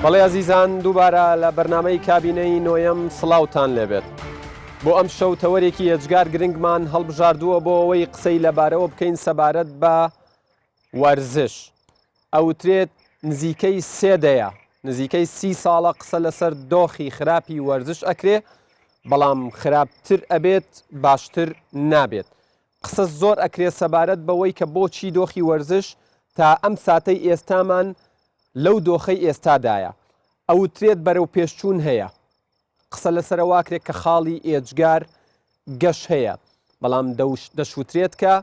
بەڵێ ئەزیزان دووبارە لە بەرنامەی کابینەی نۆیەم سڵاوتان لێبێت. بۆ ئەم شەو تەوەرێکی ئێجگار گرنگمان هەڵبژاردووە بۆ ئەوەی قسەی لەبارەوە بکەین سەبارەت بە وەرزش. ئەوترێت نزیکەی سێ دەیە، نزیکەی سی ساڵە قسە لەسەر دۆخی خراپی وەرزش ئەکرێ، بەڵام خراپتر ئەبێت باشتر نابێت. قسە زۆر ئەکرێ سەبارەت بەوەی کە بۆچی دۆخی وەرزش تا ئەم ساتەی ئێستامان لەو دۆخەی ئێستادایە. ئەوترێت بەرەوپێشچوون هەیە. قسە لەسەر ئەوە ئەکرێت کە خاڵی ئێجگار گەش هەیە، بەڵام دەشوترێت کە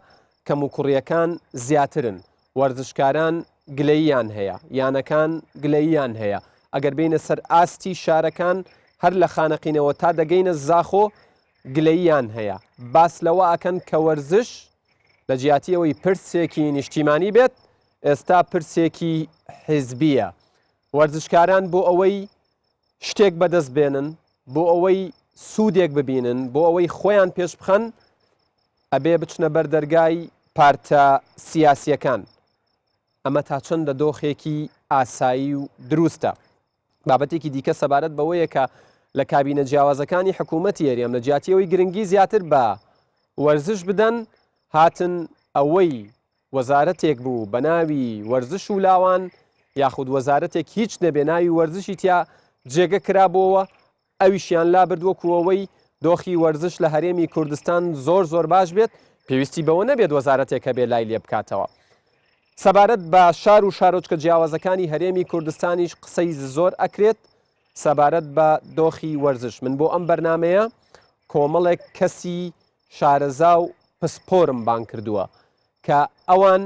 کەموکوڕییەکان زیاترن، وەرزشکاران گلەییان هەیە، یانەکان گلەییان هەیە، ئەگەر بێینە سەر ئاستی شارەکان هەر لە خانەقینەوە تا دەگەینە زاخۆ گلەییان هەیە، باس لەوە ئەکەن کە وەرزش لە جیاتی ئەوەی پرسێکی نیشتیمانی بێت، ئێستا پرسێکی حیزبییە. وەرزشکاران بۆ ئەوەی شتێک بەدەست بێنن، بۆ ئەوەی سوودێک ببینن، بۆ ئەوەی خۆیان پێش بخەن، ئەبێ بچنە بەر دەرگای پارتە سیاسییەکان. ئەمە تا چەندە دۆخێکی ئاسایی و دروستە؟ بابەتێکی دیکە سەبارەت بەوەیە کە لە کابینە جیاوازەکانی حکوومەتی هەرێم لە جیاتی ئەوەی گرنگی زیاتر بە وەرزش بدەن، هاتن ئەوەی وەزارەتێک بوو بە ناوی وەرزش و لاوان یاخود وەزارەتێک هیچ نەبێ ناوی وەرزشی تیا جێگە کرابۆوە ئەویشیان لابرد وەکو ئەوەی دۆخی وەرزش لە هەرێمی کوردستان زۆر زۆر باش بێت پێویستی بەوە نەبێت وەزارەتێک هەبێ لای لێ بکاتەوە. سەبارەت بە شار و شارۆچکە جیاوازەکانی هەرێمی کوردستانیش قسەی زۆر ئەکرێت سەبارەت بە دۆخی وەرزش من بۆ ئەم بەرنمەیە کۆمەڵێک کەسی شارەزا و پسپۆرم بانگ کردووە کە ئەوان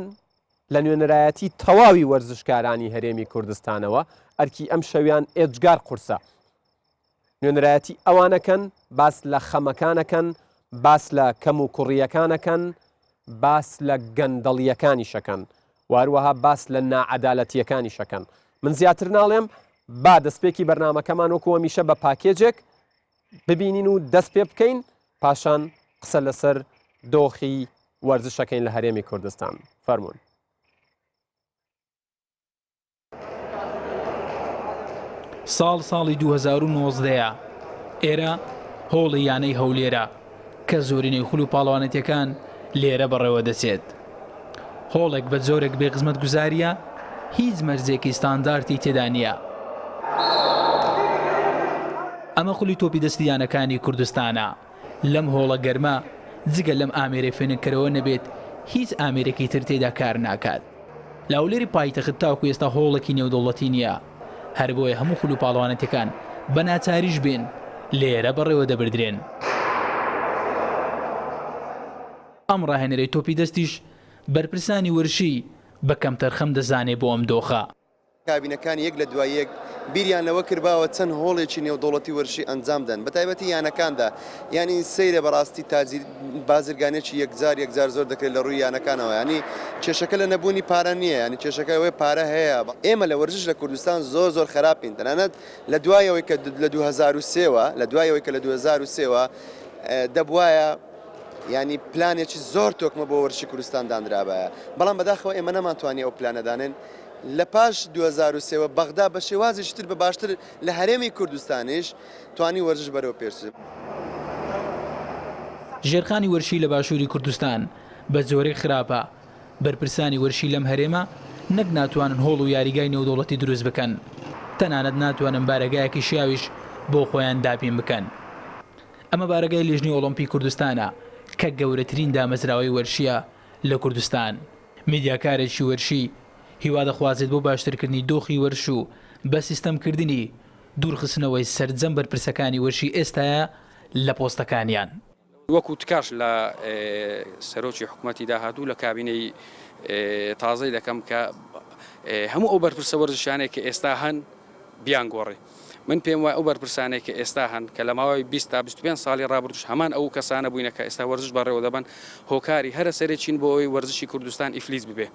لە نوێنەرایەتی تەواوی وەرزشکارانی هەرێمی کوردستانەوە ئەرکی ئەم شەویان ئێجگار قورسە نوێنەرایەتی ئەوانەکەن باس لە خەمەکانەکەن باس لە کەم و کوڕیەکانەکەن باس لە گەندەڵیەکانیشەکەن واروەها باس لە ناعەدالەتیەکانیشەکەن من زیاتر ناڵێم با دەستپێکی بەرنمەکەمان وەکو هەمیشە بە پاکێجێک ببینین و دەست پێ بکەین پاشان قسە لەسەر دۆخی وەرزشەکەین لە هەرێمی کوردستان فەرمونون. ساڵ ساڵی 2019 یە ئێرە هۆڵی یانەی هەولێرە کە زۆرینەی خول و پاڵەوانێتیەکان لێرە بەڕێوە دەچێت هۆڵێک بە جۆرێک بێ خزمەتگوزاریە هیچ مەرجێکی ستاندارتی تێدا نییە. ئەمە خولی تۆپی دەستی یانەکانی کوردستانە لەم هۆڵە گەرمە جگە لەم ئامێرەی فێنککەرەوە نەبێت هیچ ئامێرێکی تر تێدا کار ناکات. لە هەولێری پایتەخت تاوەکو ئێستا هۆڵێکی نێودەوڵەتی نییە، هەر بۆیە هەموو خول و پاڵەوانێتیەکان بە ناچاریش بێن لێرە بەڕێوە دەبردرێن. ئەم ڕاهێنەرەی تۆپی دەستیش بەرپرسانی وەرشی بە کەمتەرخەم دەزانێ بۆ ئەم دۆخە. کابینەکانی یەک لە دوای یەک بیریان لەوە کردباوە چەند هۆڵێکی نێودەوڵەتی وەرزشی ئەنجام دەن بە تایبەتی یانەکاندا یانی سەیرە بەڕاستی تاجیر بازرگانێکی یەکجار یەکجار زۆر دەکرێت لە ڕووی یانەکانەوە ینی کێشەکە لە نەبوونی پارە نییە ینی کێشەکە ئەوەیە پارە هەیە ئێمە لە وەرزش لە کوردستان زۆر زۆر خراپین تەنانەت لە دوای ئەوەی کە لە 2003ەوە لە دوای ئەوەی کە لە 2003ەوە دەبوایە ینی پلانێکی زۆر تۆکمە بۆ وەرزشی کوردستان دانرابایە بەڵام بەداخەوە ئێمە نەمانتوانی ئەو پلانە دانێن لە پاش 2003 وە بەغدا بە شێوازێکی تر بە باشتر لە هەرێمی کوردستانیش توانی وەرزش بەرەو پێش بچێت. ژێرخانی وەرشی لە باشووری کوردستان بە جۆرێک خراپە، بەرپرسانی وەرشی لەم هەرێمە نەک ناتوانن هۆڵ و یاریگای نێودەوڵەتی دروست بکەن، تەنانەت ناتوانن بارەگایەکی شیاویش بۆ خۆیان دابین بکەن. ئەمە بارەگای لیژنەی ئۆڵۆمپی کوردستانە کە گەورەترین دامەزراوەی وەرشییە لە کوردستان. میدیاکارێکی وەرشی هیوا دەخوازێت بۆ باشترکردنی دۆخی وەرش و بە سیستەمکردنی، دوورخستنەوەی سەرجەم بەرپرسەکانی وەرشی ئێستایە لە پۆستەکانیان. وەکو تکاش لە سەرۆکی حکومەتی داهاتوو لە کابینەی تازەی دەکەم کە هەموو ئەو بەرپرسە وەرزشیانەی کە ئێستا هەن بیانگۆڕێ. من پێم وایە ئەو بەرپرسانەی کە ئێستا هەن کە لە ماوەی 20 تا 25 ساڵی ڕابردووش هەمان ئەو کەسانە بووینە کە ئێستا وەرزش بەڕێوە دەبەن هۆکاری هەرە سەرەکین بۆ ئەوەی وەرزشی کوردستان ئیفلیج ببێ.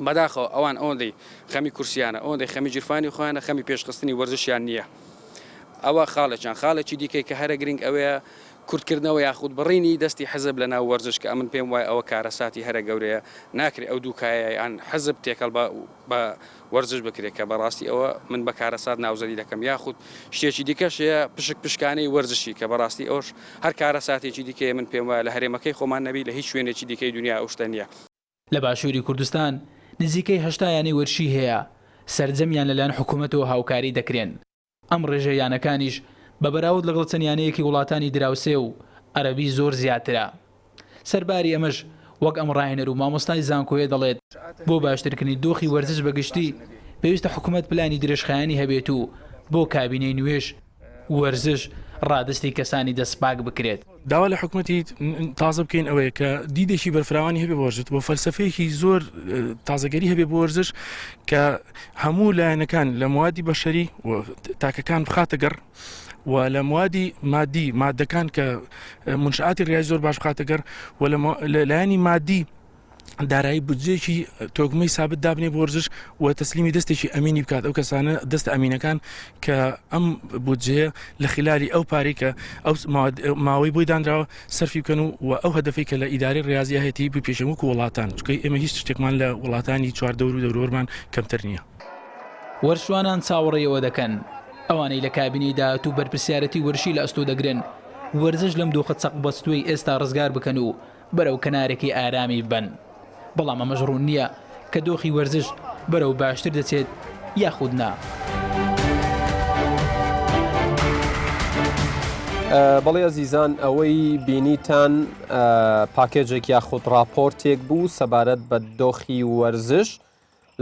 بەداخەوە ئەوان ئەوەندەی خەمی کورسیانە ئەوەندەی خەمی گیرفانی خۆیانە خەمی پێشخستنی وەرزشیان نییە. ئەوە خاڵێکیان. خاڵێکی دیکەی کە هەرە گرنگ ئەوەیە. کورتکردنەوە یاخود بڕینی دەستی حزب لە ناو وەرزش کە ئەمن پێم وایە ئەوە کارەساتی هەرە گەورەیە ناکرێ ئەو دوو کایە یان حزب تێکەڵ بە بە وەرزش بکرێت کە بەڕاستی ئەوە من بە کارەسات ناوزەدی دەکەم یاخود شتێکی دیکەش هەیە پشک پشکانەی وەرزشی کە بەڕاستی ئەوش هەر کارەساتێکی دیکەیە من پێم وایە لە هەرێمەکەی خۆمان نەبی لە هیچ شوێنێکی دیکەی دنیا ئەو شتە نییە. لە باشووری کوردستان نزیکەی 80 یانەی وەرشی هەیە، سەرجەمیان لەلایەن حکوومەتەوە هاوکاری دەکرێن. ئەم ڕێژەی یانەکانیش بە بەراورد لەگەڵ چەند یانەیەکی وڵاتانی دراوسێ و عەرەبی زۆر زیاترە. سەرباری ئەمەش وەک ئەم ڕاهێنەر و مامۆستای زانکۆیە دەڵێت، بۆ باشترکردنی دۆخی وەرزش بە گشتی پێویستە حکومەت پلانی درێژخایەنی هەبێت و بۆ کابینەی نوێش وەرزش ڕادەستی کەسانی دەستپاک بکرێت. داوا لە حکومەتی تازە بکەین ئەوەیە کە دیدێکی بەرفراوانی هەبێ بۆ وەرزش و فەلسەفەیەکی زۆر تازەگەری هەبێ بۆ وەرزش کە هەموو لایەنەکان لە موادی بەشەری و تاکەکان بخاتە گەڕ و لە موادی مادی مادەکان کە منشاتی ڕای زۆر باش بخاتە گەڕ و لە لایەنی مادی دارایی بودجەیەکی تۆکمەی سابت دابنێ بۆ وەرزش و تەسلیمی دەستێکی ئەمینی بکات ئەو کەسانە دەستە ئەمینەکان کە ئەم بودجەیە لە خلالی ئەو پارەی کە ئەو ماوەی بۆی دانراوە سەرفی بکەن و و ئەو هەدەفەی کە لە ئیدارەی ڕاضیە هەیەتی بپێشن وەکو وڵاتان چونکە ئێمە هیچ شتێکمان لە وڵاتانی چواردەور و دەوروبەرمان کەمتر نییە. وەرزشوانان چاوەڕێی ئەوە دەکەن ئەوانەی لە کابینەی داهاتوو بەرپرسیارەتی وەرزشی لە ئەستۆ دەگرن وەرزش لەم دۆخە چەقبەستووەی ئێستا ڕزگار بکەن و بەرەو کەنارێکی ئارامی ببەن، بەڵام ئەمەش ڕوون نییە کە دۆخی وەرزش بەرەو باشتر دەچێت یاخود نا. بەڵێ ئەزیزان ئەوەی بینیتان پاکێجێک یاخود راپۆرتێک بوو سەبارەت بە دۆخی وەرزش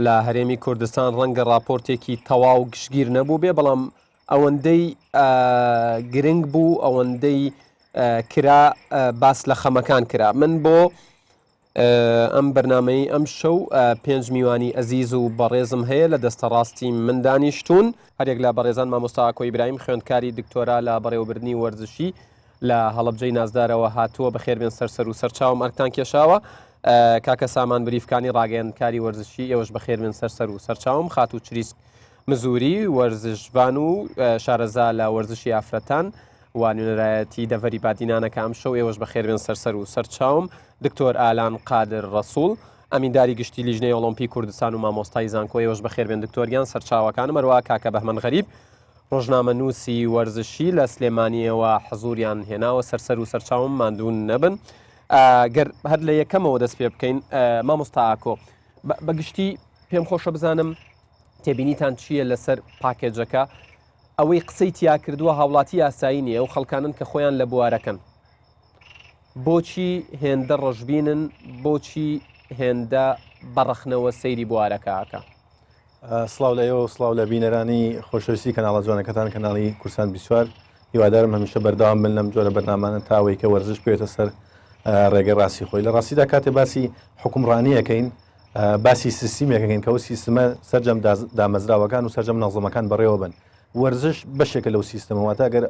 لە هەرێمی کوردستان ڕەنگە راپۆرتێکی تەواو گشتگیر نەبوو بێ بەڵام ئەوەندەی گرنگ بوو ئەوەندەی کرا باس لە خەمەکان کرا من بۆ ئەم بەرنمەی ئەم شەو پێنج میوانی ئەزیز و بەڕێزم هەیە لە دەستە ڕاستی من دانیشتون هەرێک لە بەڕێزان مامۆستا ئاکۆ ئیبراهیم خوێندکاری دکتۆرا لە بەڕێوەبردنی وەرزشی لە هەڵەبجەی نازدارەوە هاتووە بەخێربێن سەر سەر و سەرچاوم ئەرکتان کێشاوە کاکە سامان بریفکانی ڕاگەیاندکاری وەرزشی ئێوەش بەخێربێن سەر سەر و سەرچاوم خاتوو چریسک مزوری، وەرزشڤان و شارەزا لە وەرزشی ئافرەتان و نوێنەرایەتی دەڤەری بادینانە کە ئەمشەو ئێوەش بەخێربێن سەر سەر و سەر چاوم، دکتۆر ئالان قادر ڕەسوڵ، ئەمینداری گشتی لیژنەی ئۆڵۆمپی کوردستان و مامۆستای زانکۆ ئێوەش بەخێربێن دکتۆر گیان سەرچاوەکانم هەروەها کاکە بەهمەن غەریب ڕۆژنامەنووسی وەرزشی لە سلێمانیەوە حزوریان هێناوە سەر سەر و سەرچاوم ماندوون نەبن گەر هەر لە یەکەمەوە دەست پێ بکەین مامۆستا ئاکۆ بە گشتی پێم خۆشە بزانم تێبینیتان چییە لەسەر پاکێجەکە؟ ئەوەی قسەی تیا کردووە هاوڵاتی یاسایی نییە ئەو خەڵکانن کە خۆیان لە بوارەکەن. بۆچی هێندە ڕەشبینن بۆچی هێندە بە ڕەخنەوە سەیری بوارەکە ئەکا؟ سڵاو لە ئێوە و سڵاو لە بینەرانی خۆشەویستی کەناڵە جوانەکەتان کەناڵی کوردستان 24 هیوادارم هەمیشە بەردەوام بن لەم جۆرە بەرنامانە تا ئەوەی کە وەرزش بکەوێتە سەر ڕێگەی ڕاستی خۆی لە ڕاستیدا کاتێ باسی حوکمڕانیەکەین باسی سیستمێک ئەکەین کە ئەو سیستمە سەرجەم دامەزراوەکان و سەرجەم نەزمەکان بەڕێوە بن وەرزش بەشێکە لەو سیستمە واتە گەر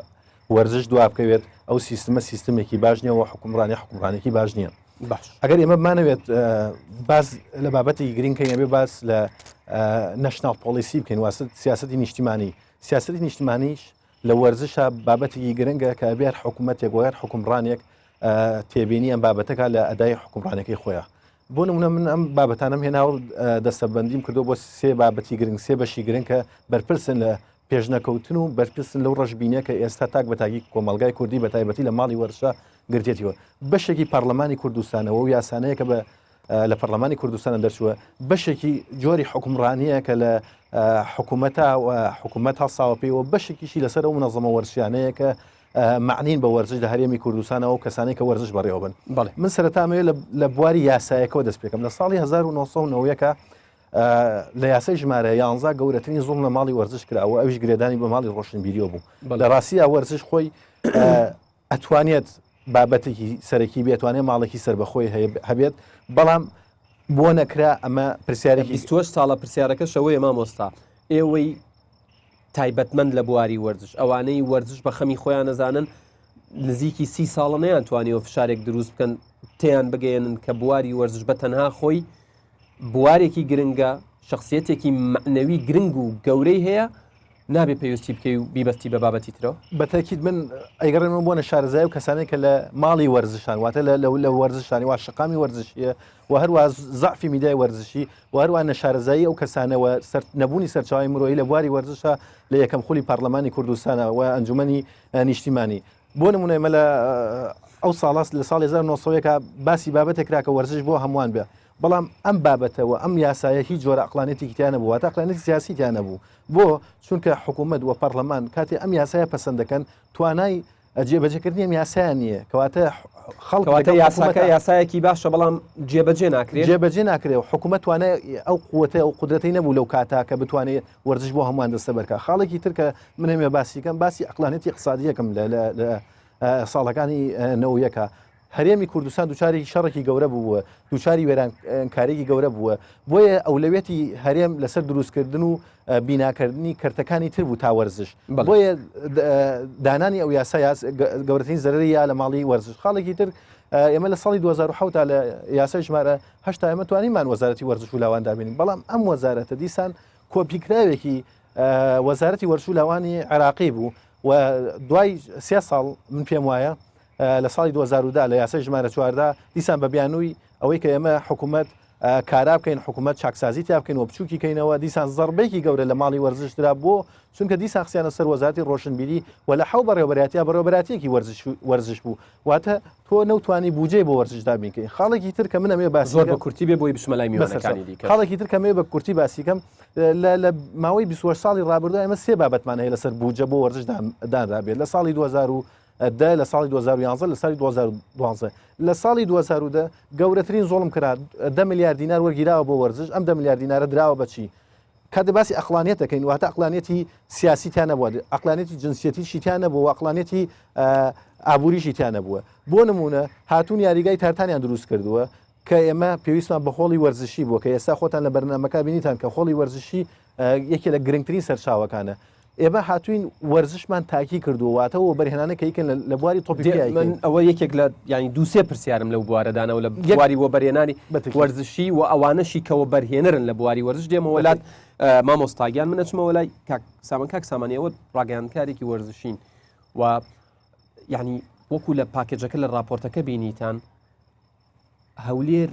وەرزش دوا بکەوێت ئەو سیستمە سیستمێکی باش نییە و حکومڕانی حکومڕانێکی باش نییە باش ئەگەر ئێمە بمانەوێت باس لە بابەتی گرنگکەین ئەبێ باس لە national policy بکەین واسە سیاستی نیشتیمانی سیاستی نیشتمانیش لە وەرزشا بابەتێکی گرنگە کە ئەبێ هەر حکوومەتێک و هەر حکومڕانێک تێبینی ئەم بابەتەکە لە ئەدای حکومڕانەکەی خۆیان بۆ نمونە من ئەم بابەتانم هێناوە دەستەبندیم کردو بۆ سێ بابەتی گرنگ سێ بەشی گرنگ کە بەرپرسن لە پێشنەکەوتن و بەرپرسن لەو ڕەشبینە کە ئێستا تاک بە تاکی کۆمەلگای کوردی بە تایبەتی لە ماڵی وەرشە گرتێتیەوە بەشێکی پەرلەمانی کوردستانەوە و یاسانەیە کە بە لە پەرلەمانی کوردستانە دەرچووە بەشێکی جۆری حکومڕانیە کە لە حکوومەتە و حکوومەت هەڵساوە پێی و بەشێکیشی لەسەر ئەو منەظەمە وەرزشیانەیە کە معنین بە وەرزش لە هەرێمی کوردستانەوە و کەسانی کە وەرزش بەڕێوە بن بەڵێ من سەرەتامەوێت لە بواری یاسایەکەوە دەست پێکەم لە ساڵی 1990 لە یاسای ژمارە یانزا گەورەترین زوڵم لە ماڵی وەرزش کرا و ئەویش گرێدانی بە ماڵی ڕۆشنبیریەوە بوو لە ڕاستیدا وەرزش خۆی ئەتوانێت بابەتێکی سەرەکی بێت توانێت ماڵێکی سەربەخۆی هەبێت بەڵام بۆ نەکرا ئەمە پرسیارێکی 28 ساڵە پرسیارەکەش ئەوەیە مامۆستا ئێوەی تایبەتمەند لە بواری وەرزش ئەوانەی وەرزش بە خەمی خۆیان نەزانن نزیکی سی ساڵە نەیان توانیوە فشارێک دروست بکەن تێیان بگەیەنن کە بواری وەرزش بە تەنها خۆی بوارێکی گرنگە شخصیتێکی مەعنەوی گرنگ و گەورەی هەیە. نابێ پەیوەستی بکەی و بیبەستی بە بابەتی ترەوە؟ بە تەکید من ئەیگەڕێنمەوە بۆ نەشارەزایی و کەسانێک کە لە ماڵی وەرزشان واتە لە لە وەرزشانی وا شەقامی وەرزشیە و هەروە زەعفی میدیای وەرزشی و هەروە نەشارەزایی ئەو کەسانەوە سەر نەبوونی سەرچاوی مرۆیی لە بواری وەرزشە لە یەکەم خولی پەرلەمانی کوردستانە و ئەنجومەنی نیشتیمانی بۆ نمونە ئێمە لە ئەو ساڵاس لە ساڵی 1970 باسی بابەتێک کرا کە وەرزش بۆ هەمووان بێ بەڵام ئەم بابەتە و ئەم یاسایە هیچ جۆرە ئەقلانێتێکی تیا نەبوو واتە ئەقلانێتی سیاسی تیا نەبوو بۆ چونکە حکوومەت و پەرلەمان کاتێ ئەم یاسایە پەسەند دەکەن توانای جێبەجێکردنی ئەم یاسایان نییە کەواتە خەڵک کەواتە یاساکە یاسایەکی باشە بەڵام جێبەجێ ناکرێت جێبەجێ ناکرێ و حکوومەت توانای ئەو قوتە ئەو قودرەتەی نەبوو لەو کاتا کە بتوانێت وەرزش بۆ هەمووان دەستەبەرکە خاڵێکی تر کە من هەمێ باسیکەم باسی ئەقلانێتی اقتصادیەکەم لە ساڵەکانی نەوەیەکە هەرێمی کوردستان دووچاری شەڕێکی گەورە بووە، دووچاری وێرانکاریی گەورە بووە، بۆیە ئەولەویەتی هەرێم لەسەر دروستکردن و بیناکردنی کەرتەکانی تر بوو تا وەرزش. بۆیە دانانی ئەو یاسا گەورەترین زەرەری یا لە ماڵی وەرزش. خاڵێکی تر ئێمە لە ساڵی 2007 لە یاسای ژمارە هەشتا ئێمە توانیمان وەزارەتی وەرزش و لاوان دابینین، بەڵام ئەم وەزارەتە دیسان کۆپیکراوێکی وەزارەتی وەرزش و لاوانی عێراقی بوو و دوای سێ ساڵ من پێم وایە لە ساڵی 2010 لە یاسای ژمارە چواردا دیسان بە بیانووی ئەوەی کە ئێمە حکوومەت کارا بکەین حکوومەت چاکسازی تیا بکەین و بچووکی کەینەوە دیسان زەربێکی گەورە لە ماڵی وەرزش درا بۆ چونکە دیسان خسیانە سەر وەزارەتی ڕۆشنبیری و لە حەو بەڕێوەبەرایەتیا بەڕێوەبەرایەتیەکی وەرزش وەرزش بوو واتە تۆ نەوتوانی بودجەی بۆ وەرزش دابین کەی خاڵێکی تر کە من ئەمێ باسی زۆر بە کورتی بێ بۆی بچمە لای میوانەکانی دیکە خاڵێکی تر کە مێ بە کورتی باسی کەم لە لە ماوەی 28 ساڵی ڕابردوو ئێمە سێ بابەتمان هەیە لەسەر بودجە بۆ وەرزش دانرابێت لە ساڵی 2000 دە لە ساڵی 2011 لە ساڵی 2012 لە ساڵی 2010 گەورەترین زۆڵم کرا دە ملیار دینار وەرگیراوە بۆ وەرزش ئەم دە ملیار دینارە دراوە بەچی کاتێ باسی ئەقڵانیەت دەکەین واتە ئەقڵانیەتی سیاسی تیا نەبووە ئەقڵانیەتی جنسیەتیشی تیا نەبووە ئەقڵانیەتی ئابووریشی تیا نەبووە بۆ نمونە هاتوون یاریگای تارتانیان دروست کردووە کە ئێمە پێویستمان بە هۆڵی وەرزشی بووە کە ئێستا خۆتان لە بەرنامەکە بینیتان کە هۆڵی وەرزشی یەکێ لە گرنگترین سەرچاوەکانە ئێمە هاتوین وەرزشمان تاکی کردووە واتە وەبەرهێنانە کە یکن لە بواری تۆپی پێ من ئەوە یەکێک لە ینی دووسێ پرسیارم لەو بوارەدانەوە لە بواری وەبەرهێنانی وەرزشی و ئەوانەشی کە وەبەرهێنەرن لە بواری وەرزش دێمەوە لات مامۆستاگیان من ئەچمەوە لای کاک سامان کاک سامان ئێوە ڕاگەیاندکارێکی وەرزشین و یعنی وەکو لە پاکێجەکە لە راپۆرتەکە بینیتان هەولێر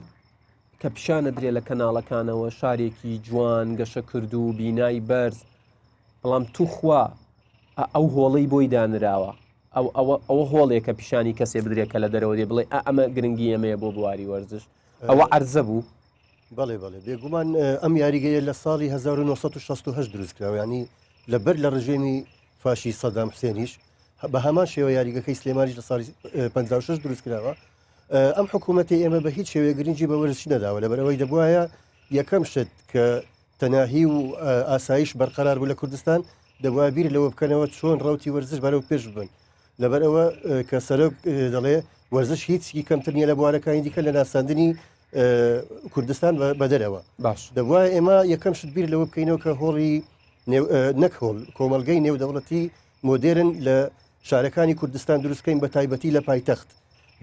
کە پیشانەدرێ لە کەناڵەکانەوە شارێکی جوان گەشە کردو و بینای بەرز بەڵام توخوا ئەو هۆڵەی بۆی دانراوە ئەو ئەوە ئەوە هۆڵێکە پیشانی کەسێ بدرێت کە لە دەرەوە دێ بڵێ ئا ئەمە گرنگی ئەمەیە بۆ بواری وەرزش ئەوە عەرزە بوو بەڵێ بەڵێ بێگومان ئەم یاریگەیە لە ساڵی 1968 دروست کراوە ینی لەبەر لە ڕژێمی فاشی سەدام حسێنیش بە هەمان شێوە یاریگەکەی سلێمانیش لە ساڵی 56 دروست کراوە ئەم حکوومەتی ئێمە بە هیچ شێوەیە گرنگی بە وەرزش نەداوە لەبەرەوەی دەبواە یەکەم شت کە تەناهی و ئاسایش بەرقەرار بوو لە کوردستان دەبوا بیر لەوە بکەنەوە چۆن ڕوتی وەرزش بەرەو پێش بن لەبەر ئەوە کە سەرۆک دەڵێ وەرزش هیچی کەمتر نییە لە بوارەکانی دیکە لە ناساندنی کوردستان بەدەرەوە باش دەبوا ئێمە یەکەم شت بیر لەوە بکەینەوە کە هۆڵی نەک هۆڵ کۆمەلگەی نێودەوڵەتی مۆدێرن لە شارەکانی کوردستان دروستکەین بە تایبەتی لە پایتەخت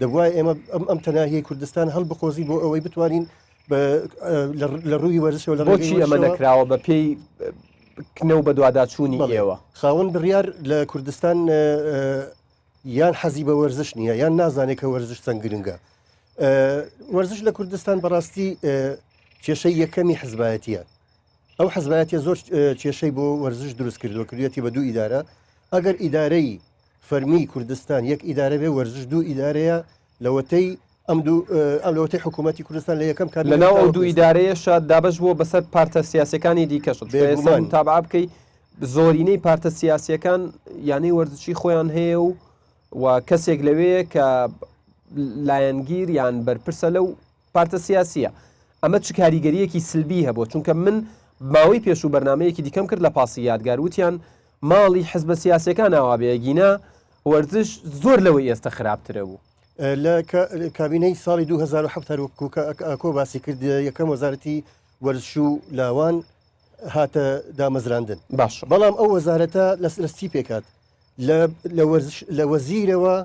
دەبوایە ئێمە ئەم ئەم تەناهیەی کوردستان هەڵبقۆزین بۆ ئەوەی بتوانین لە ڕووی وەرزشەوە لە بۆچی ئەمە نەکراوە بە پێی کنە و بەدواداچوونی ئێوە؟ خاوەن بڕیار لە کوردستان یان حەزی بە وەرزش نییە یان نازانێت کە وەرزش چەند گرنگە وەرزش لە کوردستان بەڕاستی کێشەی یەکەمی حزبایەتیە ئەو حزبایەتە زۆر کێشەی بۆ وەرزش دروست کردووە کردوێتی بە دوو ئیدارە ئەگەر ئیدارەی فەرمی کوردستان یەک ئیدارە بێ وەرزش دوو ئیدارەیە لەوەتەی ئەم دوو ئەم لەوەتەی حکوومەتی کوردستان لە یەکەم کات لەناو ئەو دوو ئیدارەیەشا دابەش بووە بەسەر پارتە سیاسەکانی دیکەش بێگومان. تابعە بکەی زۆرینەی پارتە سیاسیەکان یانەی وەرزشی خۆیان هەیە و و کەسێک لەوەیە کە لایەنگیر یان بەرپرسە لەو پارتە سیاسییە. ئەمە چ کاریگەرییەکی سلبی هەبووە؟ چونکە من ماوەی پێشوو بەرنامەیەکی دیکەم کرد لە پاسی یادگار وتیان ماڵی حزبە سیاسیەکان ئاوا بێ ئەگینا وەرزش زۆر لەوەی ئێستە خراپترە بوو. لە کابینەی ساڵی 2007 هەروەکو کە ئاکۆ باسی کرد یەکەم وەزارەتی وەرزش و لاوان هاتە دامەزراندن باشە بەڵام ئەو وەزارەتە لە لە چی پێکات لە وەرزش لە وەزیرەوە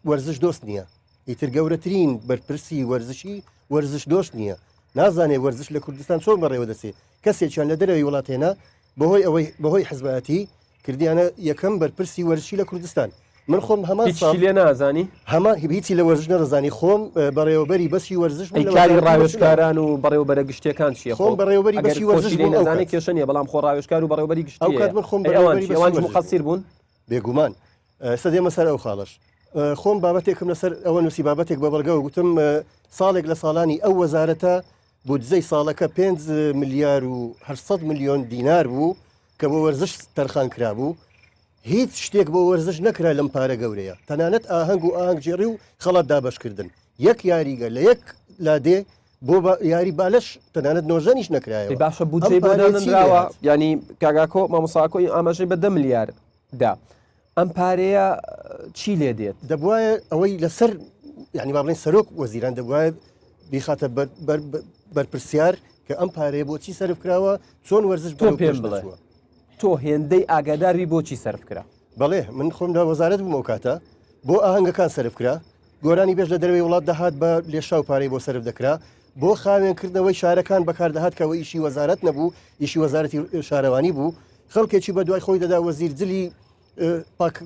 وەرزش دۆست نییە ئیتر گەورەترین بەرپرسی وەرزشی وەرزش دۆست نییە نازانێ وەرزش لە کوردستان چۆن بەڕێوە دەچێ کەسێکیان لە دەرەوەی وڵات هێنا. بەهۆی ئەوەی بەهۆی حزبایەتی کردیانە یەکەم بەرپرسی وەرزشی لە کوردستان من خۆم هەمان هیچ ساڵ لێ نازانی هەمان هیچی لە وەرزش نەدەزانی خۆم بەڕێوەبەری بەشی وەرزش بووم کاری ڕاوێژکاران و بەڕێوەبەرە گشتیەکان چییە خۆم بەڕێوەبەری بەشی وەرزش بووم ئەو کات کێشە نییە بەڵام خۆ ڕاوێژکار و بەڕێوەبەری گشتی ئەو کات من خۆم بەڕێوەبەری بەشی ئەوان مقصر بوون بێگومان ئێستا دێمە سەر ئەو خاڵەش خۆم بابەتێکم لەسەر ئەوە نووسی بابەتێک بە بەڵگەوە گوتم ساڵێک لە ساڵانی ئەو وەزارەتە بودجەی ساڵەکە 5 ملیار و 800 میلیۆن دینار بوو کە بۆ وەرزش تەرخان کرابوو هیچ شتێک بۆ وەرزش نەکرا لەم پارە گەورەیە تەنانەت ئاهەنگ و ئاهەنگگێڕی و خەڵات دابەشکردن یەک یاریگە لە یەک لادێ بۆ یاری بالەش تەنانەت نۆژەنیش نەکرایەوە باشە بودجەی بۆ دانراوە ینی کاگاکۆ مامۆساکۆی ئاماژەی بە دە ملیار دا ئەم پارەیە چی لێ دێت؟ دەبوایە ئەوەی لەسەر یعنی با بڵێن سەرۆک وەزیران دەبوایە بیخاتە بەرپرسیار کە ئەم پارەیە بۆچی سەرف کراوە چۆن وەرزش تۆ پێم بڵێ تۆ هێندەی ئاگاداربی بۆچی سەرف کرا؟ بەڵێ من خۆم لە وەزارەت بووم ئەو کاتە بۆ ئاهەنگەکان سەرف کرا گۆرانی بێژ لە دەرەوەی وڵات دەهات بە لێشاو پارەی بۆ سەرف دەکرا بۆ خاوێنکردنەوەی شارەکان بەکاردەهات کەەوە ئیشی وەزارەت نەبوو ئیشی وەزارەتی شارەوانی بوو خەڵکێکی بە دوای خۆی دەدا وەزیر جلی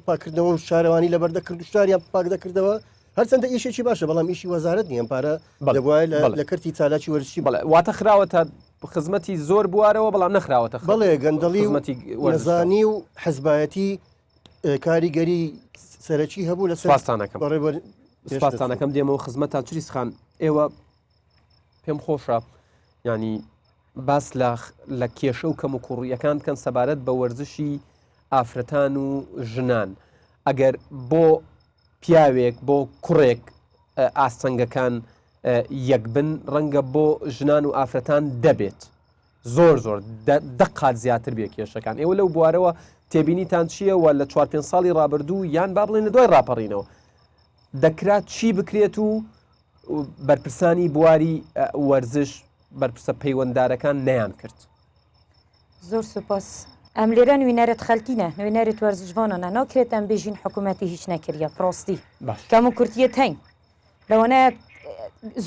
پاکردنەوە و شارەوانی لەبەر دەکرد و شاریان پاک دەکردەوە هەرچەندە ئیشێکی باشە بەڵام ئیشی وەزارەت نییە پارە دەبواە لە کەرتی چالاکی وەرزشی بڵێ واتە خراوەتە خزمەتی زۆر بوارەوە بەڵام نەخراوەتە بەڵێ گەندەڵی خزمەتی وەزانی و حزبایەتی کاریگەری سەرەکی هەبوو لە سپاستانەکەم سپاستانەکەم دێمەوە خزمەتان چریسخان ئێوە پێم خۆشە ینی باس لە لە کێشە و کەموکوڕییەکان بکەن سەبارەت بە وەرزشی ئافرەتان و ژنان ئەگەر بۆ پیاوێک بۆ کوڕێک ئاستەنگەکان یەک بن ڕەنگە بۆ ژنان و ئافرەتان دەبێت زۆر زۆر دە قات زیاتر بێ کێشەکان ئێوە لەو بوارەوە تێبینیتان چییە و لە چوار پێ ساڵی ڕابردوو یان با بڵێن لە دوای ڕاپەڕینەوە دەکرا چی بکرێت و بەرپرسانی بواری وەرزش بەرپرسە پەیوەنددارەکان نەیان کرد. زۆر سوپاس. ئەم لێرە نوێنەرت خەلکینە نوێنەرت وەرزشڤانانە ناکرێت ئەم بێژین حکوومەتی هیچ نەکردە پرۆستی کەم و کورتیەت هەین لەوانەیە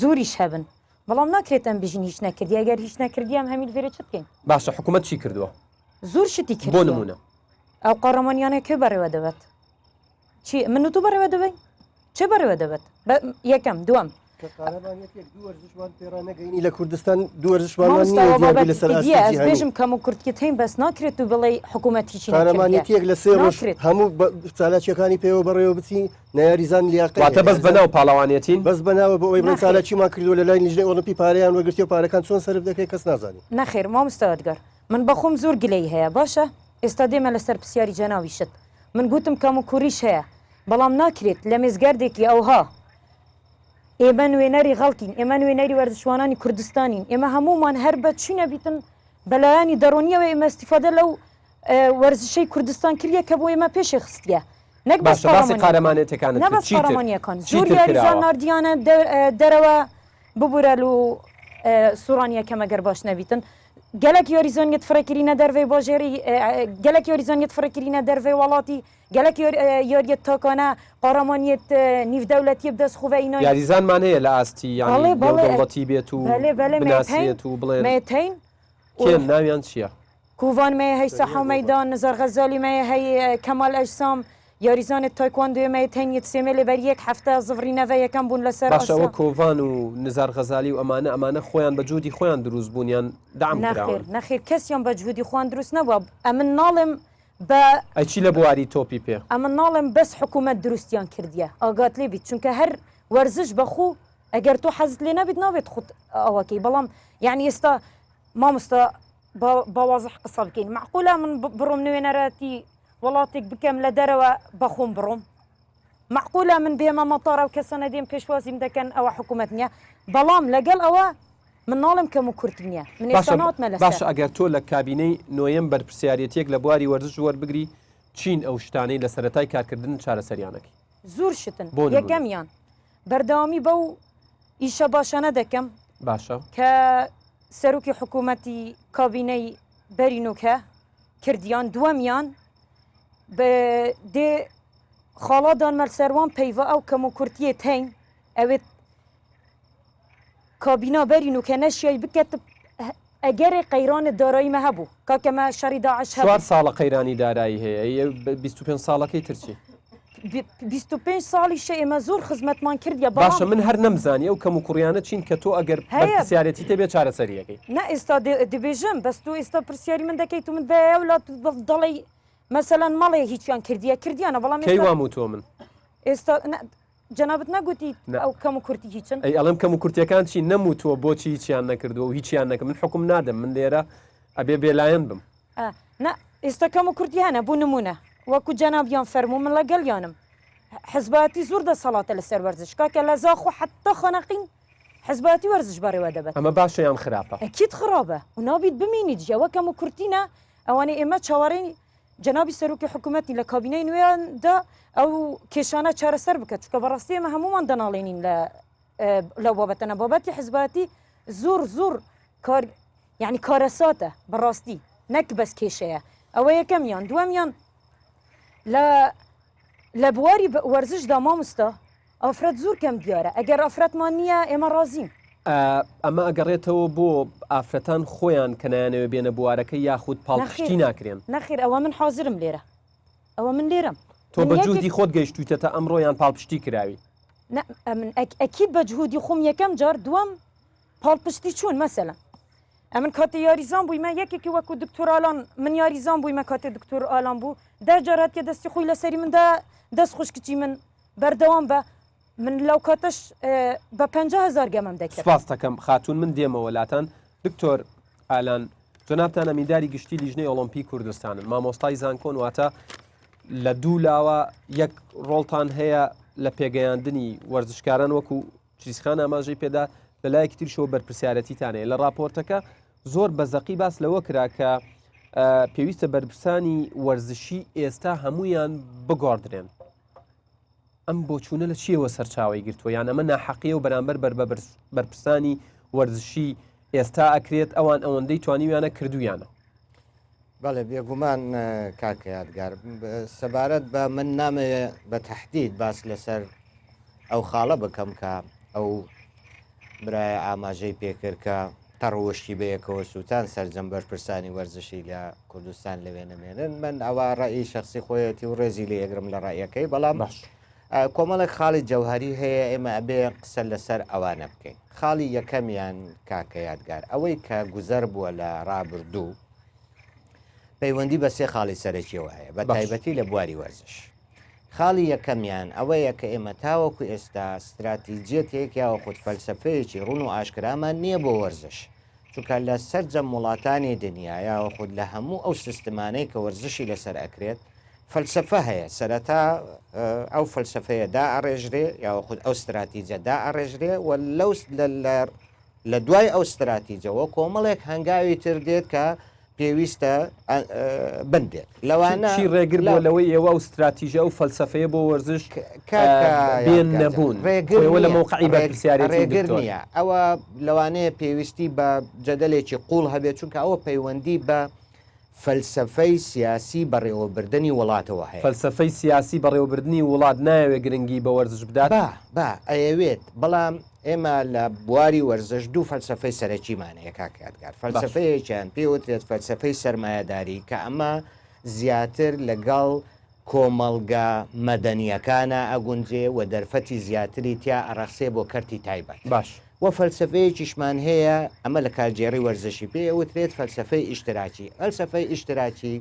زۆریش هەبن بەڵام ناکرێت ئەم بژین هیچ نەکردی ئەگەر هیچ نەکردیام هەمیل ڤێرە چ بکەین باشە حکوومەت چی کردووە زۆر شتی کرد بۆ نمونە ئەو قاڕەمانیانە کێ بەڕێوە دەبێت چی من و تو بەڕێوە دەبین چێ بەڕێوە دەبێت یەکەم دووەم لە کوردستان دوو وەرزشوانمان نییە دیار بێت لەسەر ئاستی جیهانی. بێژم کەم و کورتکت هەین بەس ناکرێت و بڵێ حکوومەت هیچی قارەمانێتیەک لە سێ ڕۆژ هەموو چالاکیەکانی پێوە بەڕێوە بچی نەیاریزان لیاقەت واتە بەس بەناو پاڵەوانێتین بەس بەناوە بۆ ئەوەی بڵێن چالاکیمان کردووە لە لای لیژنەی ئۆڵمپی پارەیان وەرگرتیە و پارەکان چۆن سەرف دەکرێت کەس نازانێت. نەخێر مامۆستا یادگار من بەخۆم زۆر گلەیی هەیە باشە ئێستا دێمە لەسەر پرسیاری جەناویشت من گوتم کەم و کوریش هەیە بەڵام ناکرێت لە مێزگردێکی ئەوها ئێمە نوێنەری غەڵکین ئێمە نوێنەری وەرزشوانانی کوردستانین ئێمە هەموومان هەر بە چی نەبیتن بەلایانی دەڕۆنیەوە ئێمە ئیستیفادە لەو وەرزشەی کوردستان کردیە کە بۆ ئێمە پێشێ خستیە نەک بەس باشە باسی قارەمانێتەکانت نە کرد بەس چیتر قارەمانیەکان زۆر چیتر یاریزان کراوە ناردیانە دەرەوە ببورە لو سوڕانیەکەم ئەگەر باش نەبیتن گەلەک یاریزانیت فڕێکرینە دەرڤەی باژێری گەلەک یاریزانیت فڕێکرینە دەرڤەی وڵاتی گەلەک یاریت تاکانە قارەمانیت نیودەولەتیە بدەست خوڤە ئینای یاریزانمان هەیە لە ئاستی یانی بەڵێ بەڵێ نێودەوڵەتی بێت و بەلێ بەلێ مێتەین بناسرێت و بڵێن مێتەین کێن ناویان چییە؟ کوڤان مەیە هەی ساحە و مەیدان نزار غەزالی مەیە هەی کەمال ئەجسام یاریزانێت تایکواندۆێ مەیە تەین یەت سێمێ لێ بەر یەک هەفتە زڤڕی نەڤە یەکەم بوون لەسەر باشە ئەوە ئاسیا. کۆڤان و نزار غەزالی و ئەمانە ئەمانە خۆیان بە جهودی خۆیان دروست بوون یان دەعم نەخێر کراون؟ نەخێر کەسیان بە جهودی خۆیان دروست نەبووە ئەمن ناڵێم بە ئەی چی لە بواری تۆپی پێ؟ ئەمن ناڵێم بەس حکوومەت دروستیان کردیە ئاگات لێ بیت چونکە هەر وەرزش بە خوو ئەگەر تۆ حەزت لێ نەبیت نابێت خۆت ئاوا کەی بەڵام یانی ئێستا مامۆستا با با وازح قسە بکەین مەعقولە من بڕۆم نوێنەرەتی وڵاتێک بکەم لە دەرەوە بەخۆم بڕۆم مەعقولە من بێمە مەتار ئەو کەسانە دێن پێشوازیم دەکەن ئەوە حکوومەت نییە بەڵام لەگەڵ ئەوە من ناڵێم کەم و کورت نییە من ئێستا باشە ناتمە لەسەر باشە ئەگەر تۆ لە کابینەی نۆیەم بەرپرسیارێتیەک لە بواری وەرزش وەربگری چین ئەو شتانەی لە سەرەتای کارکردن چارەسەریانەکەی؟ زۆر شتن بۆ نمونە یەکەمیان بەردەوامی بەو ئیشە باشانە دەکەم باشە کە سەرۆکی حکوومەتی کابینەی بەرینۆکە کردیان دووەمیان بە دێ خاڵا دانمەل سەروان پەیڤە ئەو کەم و کورتیە تەین ئەوێت کابینا بەرینۆکە نەشیای بکەت. ئەگەرێ قەیرانێ دارایی مە هەبوو کاکە مە شەڕی داعش چوار هەبوو. ساڵە قەیرانی دارایی هەیە ئەی 25 ساڵەکەی تر چی؟ 25 ساڵیشە ئێمە زۆر خزمەتمان کردیە باشە بەڵام من هەر نەمزانی ئەو کەموکوڕیانە چین کە تۆ ئەگەر هەیە بەرپرسیارێتیت هەبێ چارەسەری ئەکەی؟ نا ئێستا دەبێژم بەس تۆ ئێستا پرسیاری من دەکەیت و من بەیە ولا دەڵێی مەسەلەن مەڵێ هیچیان کردیە کردیانە بەڵام کەی ئێستا وام وتووە من؟ ئێستا نا جەنابت نەگوتی نا. ئەو کەم و کورتی هیچن؟ ئەی ئەڵێم کەم و کورتیەکان چین نەم وتووە بۆچی هیچیان نەکردووە و هیچیان نەکرد من حوکم نادەم من لێرە ئەبێ بێلایەن بم. ئا نا ئێستا کەم و کورتی هەنە بۆ نموونە وەکو جەنابیان فەرموو من لەگەڵیانم حزبایەتی زۆر دەسەڵاتە لەسەر وەرزش کاکە لە زاخۆ حەتتا خانەقین حزبایەتی وەرزش بەڕێوە دەبەت. ئەمە باشە یان خراپە؟ ئەکید خراپە و نابیت بمینیت ژی ئەوە کەم و کورتینە ئەوانەی ئێمە چاوەڕێی جەنابی سەرۆکی حکوومەت نین لە کابینەی نوێیاندا ئەو کێشانە چارەسەر بکات چونکە بەڕاستی ئێمە هەمومان دەناڵێنین لە لەو بابەتەنە بابەتی حزبایەتی زۆر زۆر کار یعنی کارەساتە بەڕاستی نەک بەس کێشەیە ئەوە یەکەمیان دووەمیان لە لە بواری وەرزشدا مامۆستا ئافرەت زۆر کەم دیارە ئەگەر ئافرەتمان نییە ئێمە ڕازین. ئەمە ئەگەڕێتەوە بۆ ئافرەتان خۆیان کە نایانەوێ بێنە بوارەکە یاخود پاڵپشتی ناکرێن؟ نەخێر ئەوە من حازرم لێرە ئەوە من لێرەم. تۆ بە جوهدی خۆت گەیشتویتەتە ئەمڕۆ یان پاڵپشتی کراوی؟ نا ئەمن ئەکید بە جهودی خۆم یەکەم جار دووەم پاڵپشتی چوون مەسەلەن ئەمن کاتێ یاریزان بوویمە یەکێکی وەکو دکتۆر ئالان من یاریزان بوویمە کاتێ دکتۆر ئالان بوو دە جار هاتیە دەستی خۆی لەسەری من دا دەست خۆش کچی من بەردەوام بە من لەو کاتەش بە 50 هەزار گەمەم دەکرد. سپاستەکەم خاتوون من دێمەوە لاتان دکتۆر ئالان جەنابتان ئەمینداری گشتی لیژنەی ئۆڵۆمپی کوردستانن مامۆستای زانکۆن واتە لە دوو لاوە یەک ڕۆڵتان هەیە لە پێگەیاندنی وەرزشکاران وەکو چریسخان ئاماژەی پێدا، لە لایەکی تریشەوە بەرپرسیارەتیتان هەیە. لە ڕاپۆرتەکە زۆر بە زەقی باس لەوە کرا کە پێویستە بەرپرسانی وەرزشی ئێستا هەمویان بگۆڕدرێن. ئەم بۆچوونە لە چیەوە سەرچاوی گرتووە یان ئەمە ناحەقیە و بەرامبەر بەر بە بەرپرسانی وەرزشی ئێستا ئەکرێت ئەوان ئەوەندەی توانیویانە کردویانە. بەڵێ بێگومان کاکە یادگار سەبارەت بە من نامەوێ بە تهدید باس لەسەر ئەو خاڵە بکەم کە ئەو برایە ئاماژەی پێکرد کە تەڕوشتی بەیەکەوە سووتان سەرجەم بەرپرسانی وەرزشی لە کوردستان لەوێ نەمێنن من ئەوە ڕئی شخصی خۆیەتی و ڕێزی لێ ئەگرم لە ڕەیەکەی بەڵام باش کۆمەڵێک خاڵی جەوهری هەیە ئێمە ئەبێ قسە لەسەر ئەوانە بکەین خاڵی یەکەمیان کاکە یادگار ئەوەی کە گوزەر بووە لە ڕابردوو پەیوەندی بە سێ خاڵی سەرەکیەوە هەیە بە تایبەتی لە بواری وەرزش خاڵی یەکەمیان ئەوەیە کە ئێمە تاوەکو ئێستا ستراتیجیەتێک یاوەخود فەلسەفەیەکی ڕوون و ئاشکرامان نییە بۆ وەرزش چونکە لە سەرجەم وڵاتانی دنیا یاوەخود لە هەموو ئەو سیستمانەی کە وەرزشی لەسەر ئەکرێت فەلسەفە هەیە سەرەتا ئەو فەلسەفەیە دائەڕێژرێ یاوەخود ئەو ستراتیجە دائەڕێژرێ و لەو لە دوای ئەو ستراتیجەوە کۆمەڵێک هەنگاوی تر دێت کە پێویستە بندێت لەوانە چی ڕێگر بووە لەوەی ئێوە ئەو ستراتیژە ئەو فەلسەفەیە بۆ وەرزش بێن نەبوون ڕێگەوە لە مەوقعی بەرپرسیارێتی ڕێگر نییە ئەوە لەوانەیە پێویستی بە جەدەلێکی قوڵ هەبێت چونکە ئەوە پەیوەندی بە فەلسەفەی سیاسی بەڕێوەبردنی وڵاتەوە هەیە. فەلسەفەی سیاسی بەڕێوەبردنی وڵات نایەوێت گرنگی بە وەرزش بدات؟ با، با، ئەیەوێت، بەڵام ئێمە لە بواری وەرزش دوو فەلسەفەی سەرەکیمان هەیە کاک یادگار، فەلسەفەیەکیان پێی وترێت فەلسەفەی سەرمایەداری کە ئەمە زیاتر لەگەڵ کۆمەڵگە مەدەنییەکانا ئەگونجێ و دەرفەتی زیاتری تیا ئەڕەخسێ بۆ کەرتی تایبەت. باش. وە فەلسەفەیەکیشمان هەیە ئەمە لە کارگێڕی وەرزشی پێی ئەوترێت فەلسەفەی ئیشتراکی. فەلسەفەی ئیشتراکی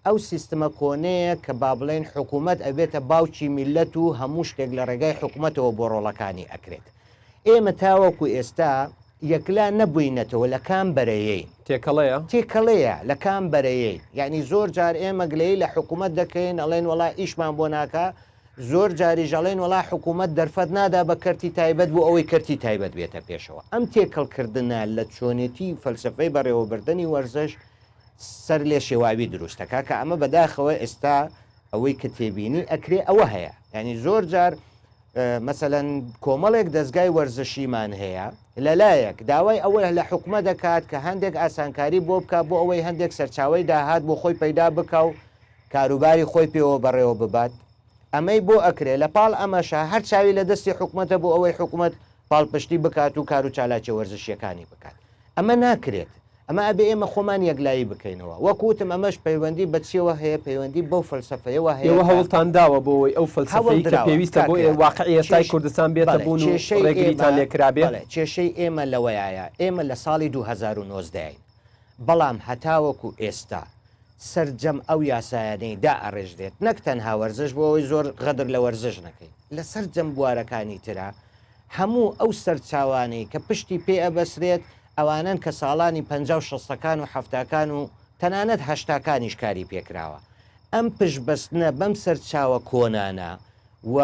ئەو سیستمە کۆنەیە کە با بڵێین حکوومەت ئەبێتە باوکی میللەت و هەموو شتێک لە ڕێگای حکوومەتەوە بۆ ڕۆڵەکانی ئەکرێت. ئێمە تاوەکو ئێستا یەکلا نەبووینەتەوە لە کام بەرەیەین. تێکەڵەیە؟ تێکەڵەیە لە کام بەرەیەین. یەعنی زۆر جار ئێمە گلەیی لە حکوومەت دەکەین ئەڵێن وەڵا ئیشمان بۆ ناکا، زۆر جاریش ئەڵێن وەڵا حکوومەت دەرفەت نادا بە کەرتی تایبەت بۆ ئەوەی کەرتی تایبەت بێتە پێشەوە. ئەم تێکەڵکردنە لە چۆنێتی فەلسەفەی بەڕێوەبردنی وەرزش سەر لێشێواوی دروست دەکا کە ئەمە بەداخەوە ئێستا ئەوەی کە تێبینی ئەکرێ ئەوە هەیە. یانی زۆر جار مەسەلەن کۆمەڵێک دەزگای وەرزشیمان هەیە لەلایەک داوای ئەوە لە حکومە دەکات کە هەندێک ئاسانکاری بۆ بکە بۆ ئەوەی هەندێک سەرچاوی داهات بۆ خۆی پەیدا بکە و کاروباری خۆی پێوە بەڕێوە ببات ئەمەی بۆ ئەکرێ لە پاڵ ئەمەشە هەر چاوی لە دەستی حکومەتە بۆ ئەوەی حکومەت پاڵپشتی بکات و کار و چالاکیە وەرزشیەکانی بکات ئەمە ناکرێت. ئەمە ئەبێ ئێمە خۆمان یەکلایی بکەینەوە. وەک وتم ئەمەش پەیوەندی بە چیەوە هەیە، پەیوەندی بەو فەلسەفەیەوە هەیە ئێوە کە هەوڵتان داوە بۆ ئەوەی ئەو هەوڵ فەلسەفەی کە دراوە پێویستە کاک بۆ یادگار. واقعی ئێستای کێش کوردستان بێتە بەڵێ بوون و کێشەی ڕێگریتان ئێمە لێ کرابێ؟ بەڵێ کێشەی ئێمە لەوەیایە ئێمە لە ساڵی 2019 ین بەڵام هەتاوەکو ئێستا سەرجەم ئەو یاسایانەی دائەڕێژرێت نەک تەنها وەرزش بۆ ئەوەی زۆر غەدر لە وەرزش نەکەین لە سەرجەم بوارەکانی ترا هەموو ئەو سەرچاوانەی کە پشتی پێ ئەبەسرێت ئەوانەن کە ساڵانی پەنجا و شەستەکان و حەفتاکان و تەنانەت هەشتاکانیش کاری پێکراوە. ئەم پشتبەستنە بەم سەرچاوە کۆنانە و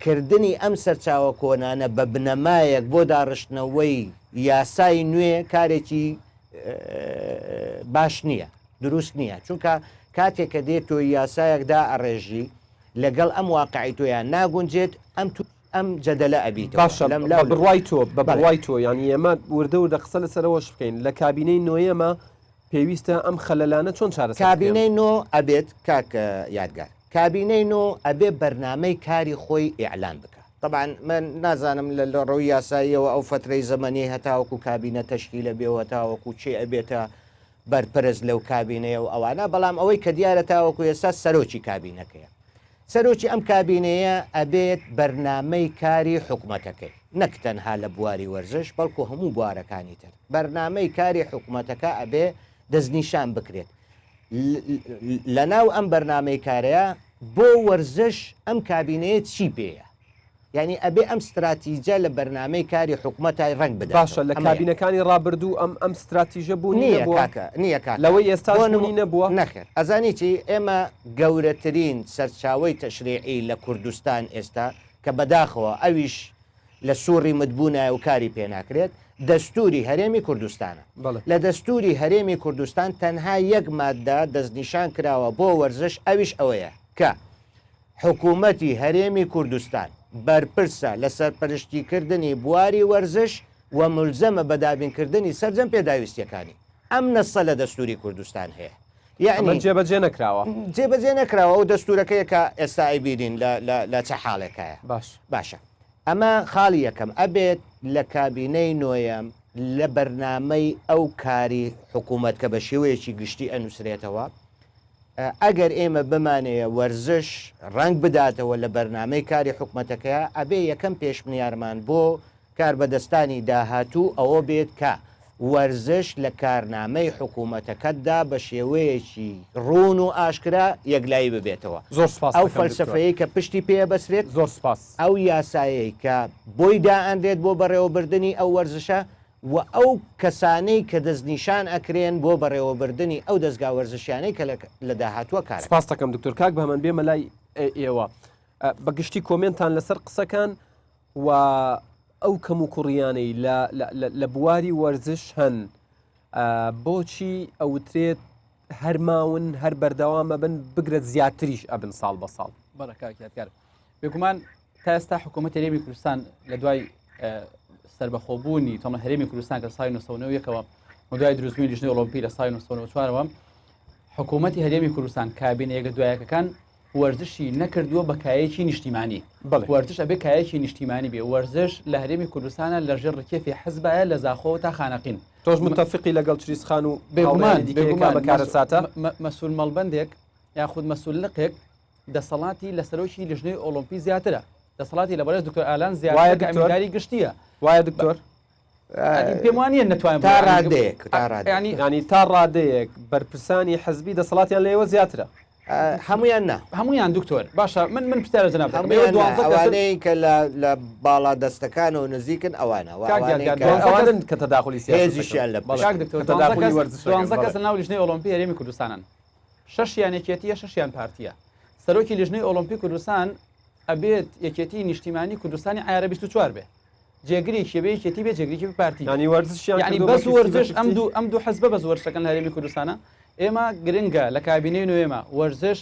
کردنی ئەم سەرچاوە کۆنانە بە بنەمایەک بۆ داڕشتنەوەی یاسای نوێ کارێکی باش نییە، دروست نییە. چونکە کاتێک کە دێت تۆ یاسایەک دائەڕێژی لەگەڵ ئەم واقعی تۆیان ناگونجێت، ئەم ئەم جەدەلە ئەبیتەوە باشە لەم بە لاو لەو. بڕوای تۆ بە بەڵێ. بڕوای تۆ یانی ئێمە وردە وردە قسە لەسەر ئەوەش بکەین لە کابینەی نۆیەمە پێویستە ئەم خەلەلانە چۆن چارەسەر بکرێن؟ کابینەی نۆ ئەبێت کاک یادگار کابینەی نۆ ئەبێ بەرنامەی کاری خۆی ئیعلان بکا. تەبعەن من نازانم لە لە ڕووی یاساییەوە ئەو فەترەی زەمەنیەی هەتاوەکو کابینە تەشکیل ئەبێ و هەتاوەکو کێ ئەبێتە بەرپرس لەو کابینەیە و ئەوانە بەڵام ئەوەی کە دیارە تاوەکو ئێستا سەرۆکی کابینەکەیە. سەرۆکی ئەم کابینەیە ئەبێت بەرنامەی کاری حکومەتەکەی، نەک تەنها لە بواری وەرزش بەڵکو هەموو بوارەکانی تر، بەرنامەی کاری حکومەتەکە ئەبێ دەستنیشان بکرێت. لەناو ئەم بەرنامەی کارەیە بۆ وەرزش ئەم کابینەیە چی پێیە؟ یانی ئەبێ ئەم ستراتیجە لە بەرنامەی کاری حکومەتای ڕەنگ بداتەوە. باشە لە کابینەکانی ڕابردوو ئەم ئەم ستراتیژە بوونی نییە نەبووە؟ کاکە نییە کاکە. لەوەی ئێستاش بۆ بوونی نەبووە؟ نەخێر ئەزانی چی ئێمە گەورەترین سەرچاوەی تەشریعی لە کوردستان ئێستا کە بەداخەوە ئەویش لە سوڕی متبوونایە و کاری پێ ناکرێت دەستووری هەرێمی کوردستانە. بەڵێ. لە دەستووری هەرێمی کوردستان تەنها یەک ماددە دەستنیشان کراوە بۆ وەرزش ئەویش ئەوەیە کە حکوومەتی هەرێمی کوردستان بەرپرسە لە سەرپەرشتیکردنی بواری وەرزش و مولزەمە بە دابینکردنی سەرجەم پێداویستییەکانی. ئەم نەسە لە دەستووری کوردستان هەیە. ئەمە یەعنی. جێبەجێ نەکراوە. جێبەجێ نەکراوە، ئەو دەستوورەکەیە کە ئێستا ئەیبینین لە لە لە چ حاڵێکایە. باش. باشە. ئەمە خاڵی یەکەم. ئەبێت لە کابینەی نۆیەم لە بەرنامەی ئەو کاری حکوومەت کە بە شێوەیەکی گشتی ئەنووسرێتەوە، ئەگەر ئێمە بمانەیە وەرزش ڕەنگ بداتەوە لە بەرنامەی کاری حکومەتەکەیا، ئەبێ یەکەم پێشنیارمان بۆ کاربەدەستانی داهاتوو ئەوە بێت کە وەرزش لە کارنامەی حکومەتەکەتدا بە شێوەیەکی ڕوون و ئاشکرا یەکلایی ببێتەوە. زۆر سوپاست ئەو دەکەم دکتۆر. فەلسەفەیەی کە پشتی پێ ئەبەسرێت، زۆر سوپاس. ئەو یاسایەی کە بۆی دائەنرێت بۆ بەڕێوەبردنی ئەو وەرزشە، و ئەو کەسانەی کە دەستنیشان ئەکرێن بۆ بەڕێوەبردنی ئەو دەزگا وەرزشیانەی کە لە داهاتووە کارەکەن. سپاست دەکەم دکتۆر. کاک بەهمەن بێمە لای ئێوە. بە گشتی کۆمێنتان لەسەر قسەکان و ئەو کەموکوڕیانەی لە بواری وەرزش هەن بۆچی ئەوترێت هەر ماون هەر بەردەوام ئەبن بگرە زیاتریش ئەبن ساڵ بە ساڵ؟ بەڵێ کاک یادگار. بێگومان تا ئێستا حکوومەت هەرێمی کوردستان لە دوای سربەخۆبوونی تۆمە هەرێمی کوردستان کە ساڵی 1990ەوە و دوای دروستبوونی لیژنەی ئۆڵۆمپی لە ساڵی 1994ەوە حکوومەتی هەرێمی کوردستان کابینە یەک لە دوایەکەکان وەرزشی نەکردووە بە کایەکی نیشتیمانی وەرزش ئەبێ کایەکی نیشتیمانی بێ وەرزش لە هەرێمی کوردستانە لە ژێر ڕکێفی حزبایە لە زاخۆ تا خانەقین تۆش متفقی لەگەڵ چریسخان و بێگومان بێگومان بە کارەساتە مەسول مەڵبندێک یاخود مەسول لقێک دەسەڵاتی لە سەرۆکی لیژنەی ئۆڵۆمپی زیاترە دەسەڵاتی لە بەڕێز دکتۆر ئالان زیاترە کە ئەمینداری گشتییە. وایە دکتۆر؟ پێم وا نییە نەتوانم تا ڕادەیەک تا ڕادەیەک. یانی تا ڕادەیەک بەرپرسانی حزبی دەسەڵاتیان لە ئێوە زیاترە. هەموویان نا. هەموویان دکتۆر. باشە من من پرسیار لە جەنابت دەکەم. ئێوە هەموویان نا. دوانزە کەسن. ئەوانەی کە لە لە باڵا دەستەکانەوە نزیکن ئەوانە و کاک ئەوانەی یادگار کە دوانزە کەس ئەوانەن کە تەداخولی سیاسەت دەکەن. هێزیشیان لە بەڵێ کاک پشتە. دکتۆر کە دوانزە تەداخولی کەس وەرزش دەکەن. دوانزە بەڵێ. کەس لەناو لیژنەی ئۆڵۆمپی هەرێمی کوردستانن. شەشیان یەکێتییە شەشیان پارتییە. سەرۆکی لیژنەی ئۆڵۆمپی کوردستان ئەبێت یەکێتی نیشتیمانی کوردستانی عیارە 24 بێ. جێگرێکی بێ یەکێتی بێ جێگرێکی بێ پارتی یانی وەرزشیان یعنی کردووە بە بەس فیفتی بە وەرزش ئەم فیفتی؟ دوو ئەم دوو حزبە بەس وەرزشەکەن لە هەرێمی کوردستانە ئێمە گرنگە لە کابینەی نوێمە وەرزش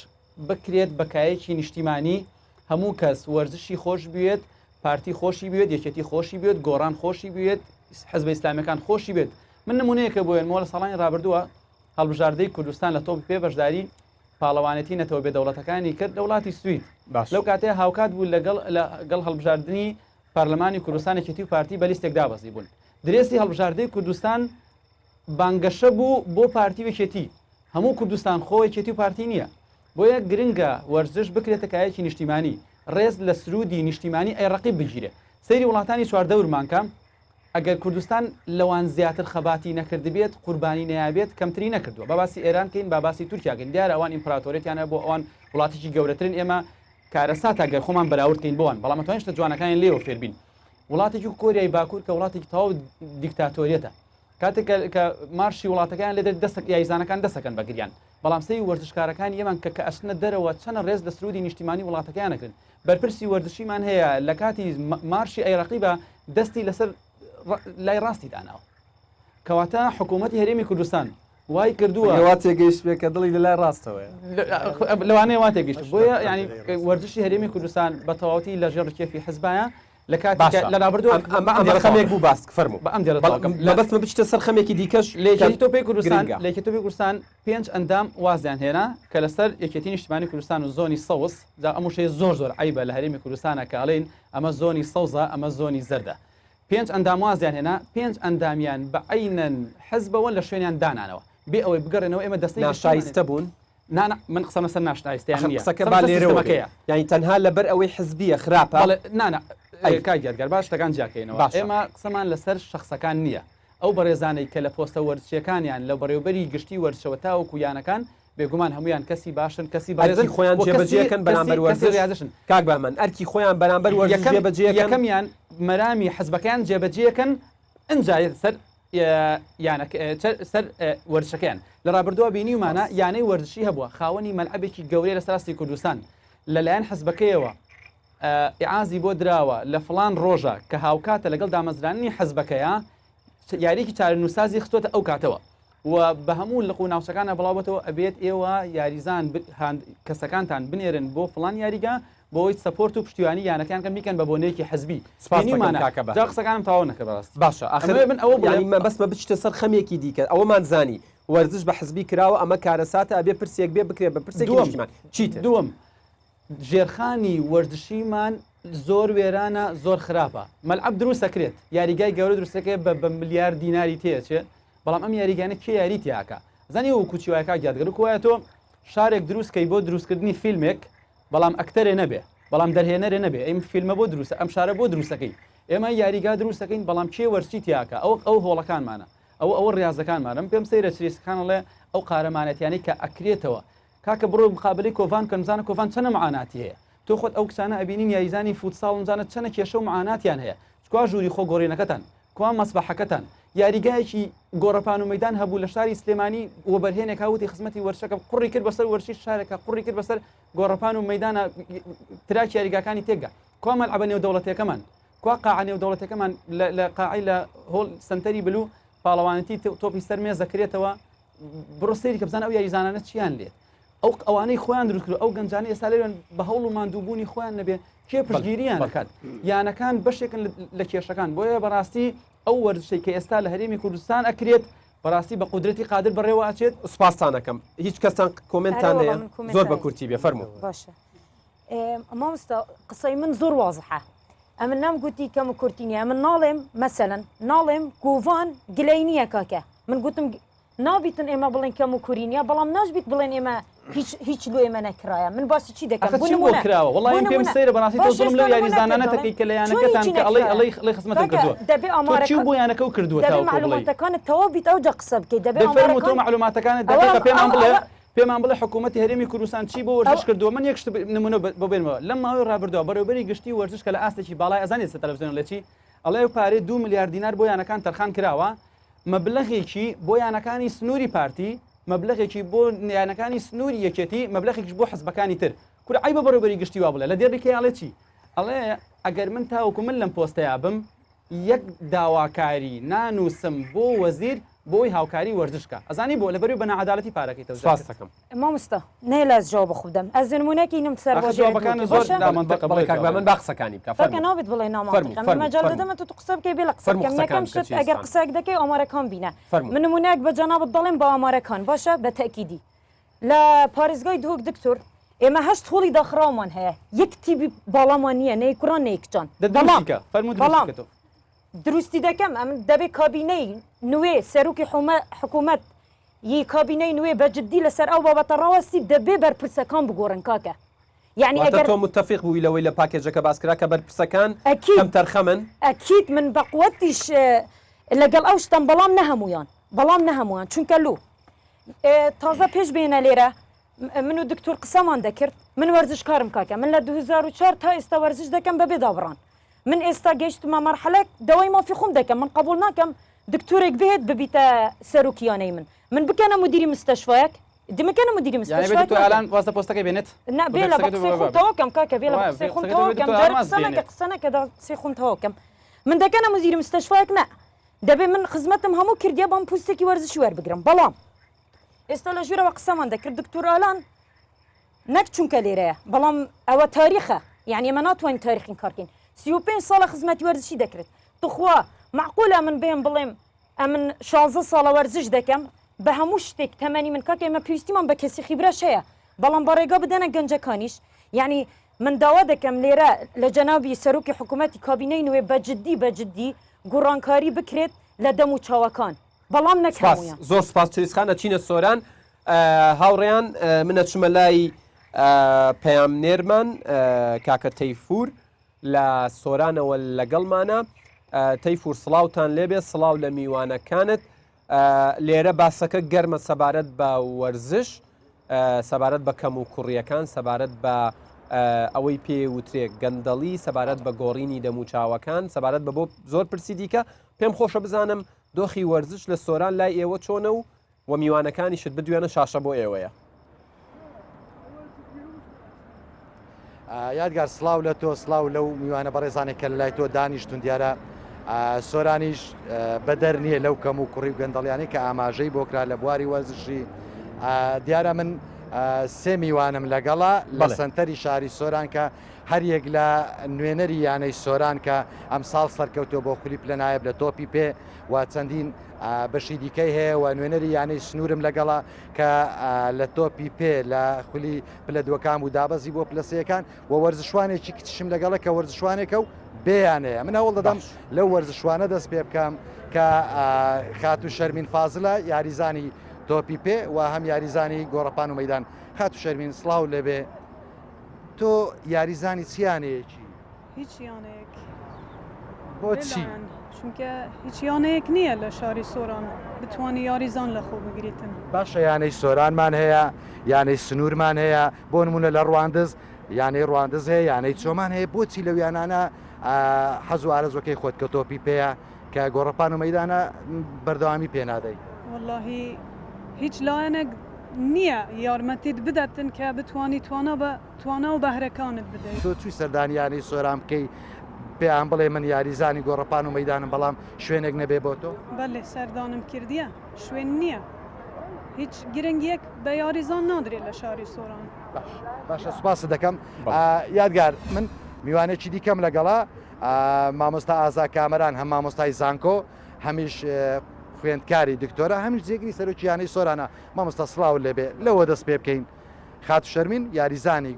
بکرێت بە کایەکی نیشتیمانی هەموو کەس وەرزشی خۆش بوێت پارتی خۆشی بوێت یەکێتی خۆشی بوێت گۆڕان خۆشی بوێت حزبە ئیسلامیەکان خۆشی بێت من نمونەیەکە بۆیەنمەوە لە ساڵانی ڕابردووە هەڵبژاردەی کوردستان لە تۆپی پێ بەشداری پاڵەوانێتی نەتەوە بێدەوڵەتەکانی کرد لە وڵاتی سوید باش. لەو کاتەیە هاوکات بوو لەگەڵ لەگەڵ هەڵبژاردنی پەرلەمانی کوردستان یەکێتی و پارتی بە لیستێک دابەزی بوون درێسی هەڵبژاردەی کوردستان. بانگەشە بوو بۆ پارتی و یەکێتی هەموو کوردستان خۆ یەکێتی و پارتی نییە بۆیە گرنگە وەرزش بکرێتە کایەکی نیشتیمانی ڕێز لە سرودی نیشتیمانی ئەی ڕەقیب بگیرێ سەیری وڵاتانی چواردەورمان کە ئەگەر کوردستان لەوان زیاتر خەباتی نەکردبێت قوربانی نەیابێت کەمتری نەکردووە با باسی ئێران کەین با باسی تورکیا کەین دیارە ئەوان ئیمپراتۆریەتیان هەبوو ئەوان وڵاتێکی گەورەترن ئێمە کارەساتە گەر خۆمان بەراورد کەین بۆوان بەڵام ئەتوانین شتە جوانەکانیان لێوە فێربین وڵاتێکی کۆریای باکوور کە وڵاتێکی تەواو دیکتاتۆریەتە کاتێک کە مارشی وڵاتەکەیان لێ دەست یاریزانەکان دەسەکەن بە گریان بەڵام سەیری وەرزشکارەکانی ئێمان کە کە ئەچنە دەرەوە چەنە ڕێز لە سرودی نیشتیمانی وڵاتەکەیان ئەگرن بەرپرسی وەرزشیمان هەیە لە کاتی مارشی ئەیڕەقی بە دەستی لەسەر لای ڕاستی داناوە کەواتە حکوومەتی هەرێمی کوردستان وای کردووە وا تێگەیشت بێ کە دڵی لە لای ڕاستەوەیە لەوانەیە وا تێگەیشت بۆیە ینی وەرزشی هەرێمی کوردستان بە تەواوەتی لە ژێر ڕکێفی حزبایە لە کاتێک لە رابردوو ئەمە ئەمە خەمێک بوو باست فەرموو بە ئەم دێرە تەواوکەم لە بەسمە بچیتە سەر خەمێکی دیکەش لە یەکێتی تۆپی کوردستان لە یەکێتی تۆپی کوردستان پێنج ئەندام وازیان هێنا کە لەسەر یەکێتی نیشتمانی کوردستان و زۆنی سەوز جا ئەم وشەیە زۆر زۆر عەیبە لە هەرێمی کوردستانە کە ئەڵێن ئەمە زۆنی سەوزە ئەمە زۆنی زەردە پێنج ئەندام وازیان هێنا پێنج ئەندامیان بە عەینەن حزبەوە لە شوێنیان دانانەوە بێ ئەوەی بگەڕێنەوە ئێمە دەستەی ناشایستە بوون نا نا من قسەم لەسەر ناشایستەیان ئەخر نییە قسەکە قسەم با لەسەر لێرەوە بێ سیستەمەکەیە. یانی تەنها لەبەر ئەوەی حزبیە خراپە؟ بەڵێ نا نا ئەی. کاک یادگار با شتەکان جیاکەینەوە باشە. ئێمە قسەمان لەسەر شەخسەکان نییە ئەو بەڕێزانەی کە لە پۆستە وەرزشیەکانیان لە بەڕێوبەری گشتی وەرزشەوە تاوەکو یانەکان بێگومان هەموویان کەسی باشن کەسی بەڕێزن ئەرکی خۆیان و کەسی جێبەجێ کەن کەسی بەرامبەر کەسی وەرزش ڕیازشن کاک بەهمەن ئەرکی خۆیان بەرامبەر وەرزش یەکەم جێبەجێ کەن یەکەمیان مەرامی حزبەکەیان جێبەجێ کەن ئنجا یەتە سەر یانەکە سەر وەرزشەکەیان لە ڕابردووە بینیومانە یانەی وەرزشی هەبووە خاوەنی مەلعەبێکی گەورەی لەسەر ئاستی کوردستان لەلایەن حزبەکەیەوە ئیعازی بۆ دراوە لە فڵان ڕۆژە کە هاوکاتە لەگەڵ دامەزراننی حزبەکەیە یاریکی چارەنووسازی خستۆتە ئەو کاتەوە و بە هەموو لق و ناوچەکانە بڵاوبێتەوە ئەبێت ئێوە یاریزان کەسەکانتان بنێرن بۆ فڵان یاریگا بۆ ئەوەی support و پشتیوانی یانەکەیان کەن بیکەن بە بۆنەیەکی حزبی سپاس دەکەم بینیومانە کاکە جا بەهرام. قسەکانم تەواو نەکرد بەڕاستی باشە ئاخر ئەمەوێ من ئەوە یانی بڵێم مەبەستمە بچیتە سەر خەمێکی دیکە ئەوەمان زانی وەرزش بە حزبی کراوە ئەمە کارەساتە ئەبێ پرسێک بێ بکرێ بە پرسێکی دووەم نیشتیمان چیتر؟ دووەم ژێرخانی وەرزشیمان زۆر وێرانە زۆر خراپە مەلعەب دروست ئەکرێت یاریگای گەورە دروست ئەکرێت بە بە ملیار دیناری تێئەچێ بەڵام ئەم یاریگانە کێ یاری تیاکا زانی وەکو چی وایە کاک یادگەر وەکو وایە تۆ شارێک دروست کەی بۆ دروستکردنی فیلمێک بەڵام ئەکتەرێ نەبێ بەڵام دەرهێنەرێ نەبێ ئەم فیلمە بۆ دروستە ئەم شارە بۆ دروستەکەی ئێمە یاریگا دروستەکەین بەڵام کێ وەرزشی تیاکە ئەو ئەو هۆڵەکانمانە ئەو ئەوە ڕاضەکانمانم پێم سەیرە چریسەکان ئەڵێ ئەو قارەمانەتیانەی کە ئەکرێتەوە کاکە بڕۆ مقابلەی کۆڤان بکەن بزانە کۆڤان چەنە معاناتی هەیە تۆ خۆت ئەو کچانە ئەبینین یاریزانی فوتساڵن بزانە چەنە کێشە و معاناتیان هەیە کوا ژووری خۆ گۆڕینەکەتان کوا مەسبەحەکەتان یاریگایەکی گۆڕەپان و مەدان هەبوو لە شاری سلێمانی وەبەرهێنێک هاوتی خزمەتی وەرشەکە قوڕی کرد بەسەر وەرشی شارێکە قوڕی کرد بەسەر گۆڕەپان و مەدانە تراک یاریگاکانی تێکگا کوا مەلعەبە نێودەوڵەتیەکەمان کوا قاعە نێودەوڵەتەکەمان لە قاعی لە هۆڵ سنتەری بلو پاڵەوانەتی تۆپی سەر مێز دەکرێتەوە بڕۆ سەیری کە بزانە ئەو یاریزانانە چیان لێت ئەو ئەوانەی خۆیان دروست کرد ئەو گەنجانە ئێستا لەوێن بە هەوڵ و ماندووبوونی خۆیان نەبێ کێ پشتگیریان دەکات یانەکان بەشێکن لە کێشەکان بۆیە بەڕاستی ئەو وەرزشەی کە ئێستا لە هەرێمی کوردستان ئەکرێت بەڕاستی بە قودرەتی قادر بەڕێوە ئەچێت سپاستان ئەکەم هیچ کەستان comment تان هەیە زۆر بە کورتی بێ فەرموو باشە مامۆستا قسەی من زۆر وازحە ئەمن نام گوتی کەم و کورتی نییە من ناڵێم مەسەلەن ناڵێم گۆڤان گلەی نییە کاکە من گوتم نابیتن ئێمە بڵێن کەم و کوری نییە بەڵام ناشبیت بڵێن ئێمە هیچ هیچ لۆ ئێمە نەکرایە من باسی چی دەکەم بۆ نمونە کراوە وەڵی پێم سەیرە بەڕاستی تۆ زوڵم لەو یاریزانانە دەکەی کە لە یانەکەتان کە ئەڵێی ئەڵێی ئەڵێی خزمەتم کردووە دەبێ ئامارەکە چی بۆ یانەکە و کردووە دەبێ معلوماتەکانت تەواو بیت ئەوجا قسە بکەیت دەبێ فەرموو تۆ معلوماتەکانت دەقیقە پێمان بڵێ پێمان بڵێ حکوومەتی هەرێمی کوردستان چی بۆ وەرزش کردووە من یەک شت نمونە بۆ بێنمەوە لەم ماوەی ڕابردووە بەڕێوەبەری گشتی وەرزش کە لە ئاستێکی باڵای ئەزانێت سە تەلەڤزیۆن لە چی ئەڵێ ئەو پارەی دو ملیار دینار بۆ یانەکان تەرخان کراوە مەبلەغێکی بۆ یانەکانی سنووری پارتی مەبلەغێکی بۆ یانەکانی سنووری یەکێتی مەبلەغێکیش بۆ حزبەکانی تر کورە عەیبە بەڕێوەبەری گشتی وا بڵێ لە دێڕی ئەڵێ چی ئەڵێ ئەگەر من تاوەکو من لەم پۆستەیا بم یەک داواکاری نانووسم بۆ وەزیر بۆی هاوکاری وەرزش کا ئەزانی بۆ لەبەروی بە ناعەدالەتی پارەکەی تەوزیع سپاس کرد. دەکەم. مامۆستا نەیەلا ئەز جواب خو بدەم ئەز نمونەکی نم سەر ئاخر بۆ جوابەکانت زۆر باشە نامەنتەقە بەڵێ بڵێ کاک بەهمەن جوابەکە. با قسەکانی بکا کاکە فەرموو نابێت بڵێ فەرموو نامانتیقە من فەرموو مەجال فەرموو دەدەمە تۆ تو قسە بکەی بێ لە قسە فەرموو بکەم قسەکان یەکەم بکە شت چیز ئەگەر خان قسەک دەکەی ئامارەکان بینە فەرموو من نمونەیەک بە جەنابت دەڵێم بە ئامارەکان باشە بە تەئکیدی لە پارێزگای دهۆک دکتۆر ئێمە هەشت هۆڵی داخراومان هەیە یەک تیبی باڵامان نییە نەی کوڕان نەی کچان دە بەڵام دروستی کە فەرموو دروستی بەڵام کە تۆ. دروستی دەکەم ئەمن دەبێ کابینەی نوێ سەرۆکی حکوومەت ی کابینەی نوێ بە جدی لەسەر ئەو بابەتە ڕاوەستی دەبێ بەرپرسەکان بگۆڕن کاکە یعنی واتە ئەگەر تۆ متەفیق بووی لەوەی لە پاکێجەکە باس کرا کە بەرپرسەکان ئەکید کەمتەرخەمن؟ ئەکید من بە قوەتیش لەگەڵ ئەو شتەم بەڵام نە هەموویان بەڵام نە هەموویان چونکە لۆ تازە پێش بێنە لێرە من و دکتۆر قسەمان دەکرد من وەرزشکارم کاکە من لە 2004 تا ئێستا وەرزش دەکەم بەبێ دابڕان من ئێستا گەیشتمە مەرحەلەک داوای مافی خۆم دەکەم من قبول ناکەم دکتۆرێک بێت ببیتە سەرۆکی یانەی من من بکەنە مدیری مستەشفایەک دمکەنە مدیری یانە بێ مستەشفایەک دکتۆر ناکەم ئالان واز لە پۆستەکەی بێنێت نا بە بێلە بە قسەکەی تۆ قسەی خۆم بە تەواو کەم کاکە بێلە بە وایە قسەی خۆم قسەکەی تۆ تەواو بێ کەم دکتۆر جارێ ئالان واز قسە نەکە بێنێت قسە نەکە دا قسەی خۆم تەواو کەم من دەکەنە مدیری مستەشفایەک نا دەبێ من خزمەتم هەموو کردیە بەم پوستێکی وەرزشی وەربگرم بەڵام ئێستا لە ژوورەوە قسەمان دەکرد دکتۆر ئالان نەک چونکە لێرەیە بەڵام ئەوە تاریخە یعنی ئێمە ناتوانین تاریخ ئینکار کەین 35 ساڵە خزمەتی وەرزشی دەکرێت تخوا معقولە من بێم بڵێم ئەمن 16 ساڵە وەرزش دەکەم بە هەموو شتێک تەمەنی من کاکە ئێمە پێویستیمان بە کەسی خیبرەش هەیە بەڵام بە ڕێگا بدەنە گەنجەکانیش یعنی من داوا دەکەم لێرە لە جەنابی سەرۆکی حکوومەتی کابینەی نوێ بە جدی بە جدی گۆڕانکاری بکرێت لە دەم و چاوەکان بەڵام نەک سپاس هەموویان. زۆر سپاس چریسخان ئەچینە سۆران هاوڕێیان من ئەچمە لای پەیامنێرمان کاکە تەیفور لە سۆرانەوە لەگەڵمانە تەیفور سڵاوتان لێبێ سڵاو لە میوانەکانت لێرە باسەکە گەرمە سەبارەت بە وەرزش سەبارەت بە کەم و کوڕیەکان سەبارەت بە ئەوەی پێ وترێ گەندەڵی سەبارەت بە گۆڕینی دەموچاوەکان سەبارەت بە بۆ زۆر پرسی دیکە پێم خۆشە بزانم دۆخی وەرزش لە سۆران لای ئێوە چۆنە و و میوانەکانیشت بدوێنە شاشە بۆ ئێوەیە. یادگار سڵاو لە تۆ سڵاو لەو میوانە بەڕێزانێک کە لە لای تۆ دانیشتون دیارە سۆرانیش بەدەر نییە لەو کەم و کوڕی و گەندەڵیانەی کە ئاماژەی بۆ کرا لە بواری وەرزشی دیارە من سێ میوانم لەگەڵە لە سنتەری شاری سۆران کە هەریەک لە نوێنەری یانەی سۆران کە ئەمساڵ سەرکەوتووە بۆ خولی پلە نایب لە تۆپی پێ و چەندین بەشی دیکەی هەیە و نوێنەری یانەی سنوورم لەگەڵە کە لە تۆپی پێ لە خولی پلە دووەکان بوو دابەزی بۆ پلە سێیەکان و وەرزشوانێکی کچیشم لەگەڵە کە وەرزشوانێکە و بێ یانەیە من هەوڵ دەدەم لەو وەرزشوانە دەست پێ بکەم کە خاتوو شەرمین فازلە یاریزانی تۆپی پێ و هەم یاریزانی گۆڕەپان و مەدان خاتوو شەرمین سڵاو لێبێ تۆ یاریزانی چ یانەیەکی؟ هیچ یانەیەک. بۆچی؟ چونکە هیچ یانەیەک نییە لە شاری سۆران بتوانی یاریزان لە خۆ بگریتن. باشە یانەی سۆرانمان هەیە، یانەی سنوورمان هەیە، بۆ نموونە لە ڕواندز یانەی ڕواندز هەیە، یانەی چۆمان هەیە، بۆچی لەو یانانە حەز و ئارەزووەکەی خۆت کە تۆپی پێیە کە گۆڕەپان و مەیدانە بەردەوامی پێ نادەی؟ وەڵاهی هیچ لایەنێک نییە یارمەتیت بدەتن کە بتوانی توانا بە توانا و بەهرەکانت بدەیت. تۆ چووی سەردانی یانەی سۆران بکەی پێیان بڵێ من یاریزانی گۆڕەپان و مەیدانم بەڵام شوێنێک نەبێ بۆ تۆ؟ بەلێ سەردانم کردیە شوێن نییە هیچ گرنگیەک بە یاریزان نادرێت لە شاری سۆران. باش باشە سوپاست دەکەم یادگار من میوانێکی دیکەم لەگەڵە مامۆستا ئازا کامەران هەم مامۆستای زانکۆ هەمیش خوێندکاری دکتۆرا هەمیش جێگری سەرۆکی یانەی سۆرانە مامۆستا سڵاو لێبێ لەوە دەست پێ بکەین خاتو شەرمین یاریزانی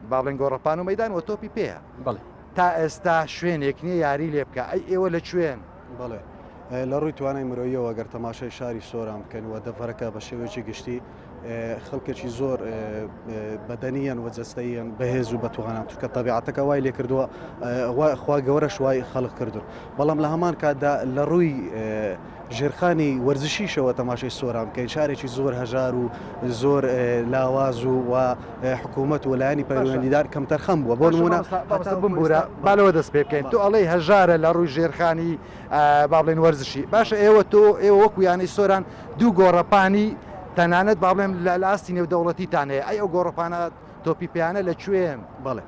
با بڵێن گۆڕەپان و مەدان و تۆپی پێیە بەڵێ تا ئێستا شوێنێک نییە یاری لێ بکە ئەی ئێوە لە کوێن؟ بەڵێ لە ڕووی توانای مرۆییەوە گەر تەماشای شاری سۆران بکەن و دەڤەرەکە بە شێوەیەکی گشتی خەڵکێکی زۆر بەدەنیان و جەستەییان بەهێز و بەتوانان چونکە تەبیعەتەکە وای لێکردووە خوا گەورەش وای خەڵق کردوون بەڵام لە هەمان کاتدا لە ڕووی ژێرخانی وەرزشیشەوە تەماشای سۆران بکەین شارێکی زۆر هەژار و زۆر لاواز و و حکوومەت و لایەنی پەیوەندیدار کەمتەرخەم بووە بۆ نموونە هەتا بمبوورە با لەوە دەست پێ بکەین تۆ ئەڵێی هەژارە لە ڕووی ژێرخانی با بڵێن وەرزشی باشە ئێوە تۆ ئێوە وەکو یانەی سۆران دوو گۆڕەپانی تەنانەت با بڵێم لە ئاستی نێودەوڵەتیتان هەیە ئەی ئەو گۆڕەپانە تۆپی پێیانە لە کوێن؟ بەڵێ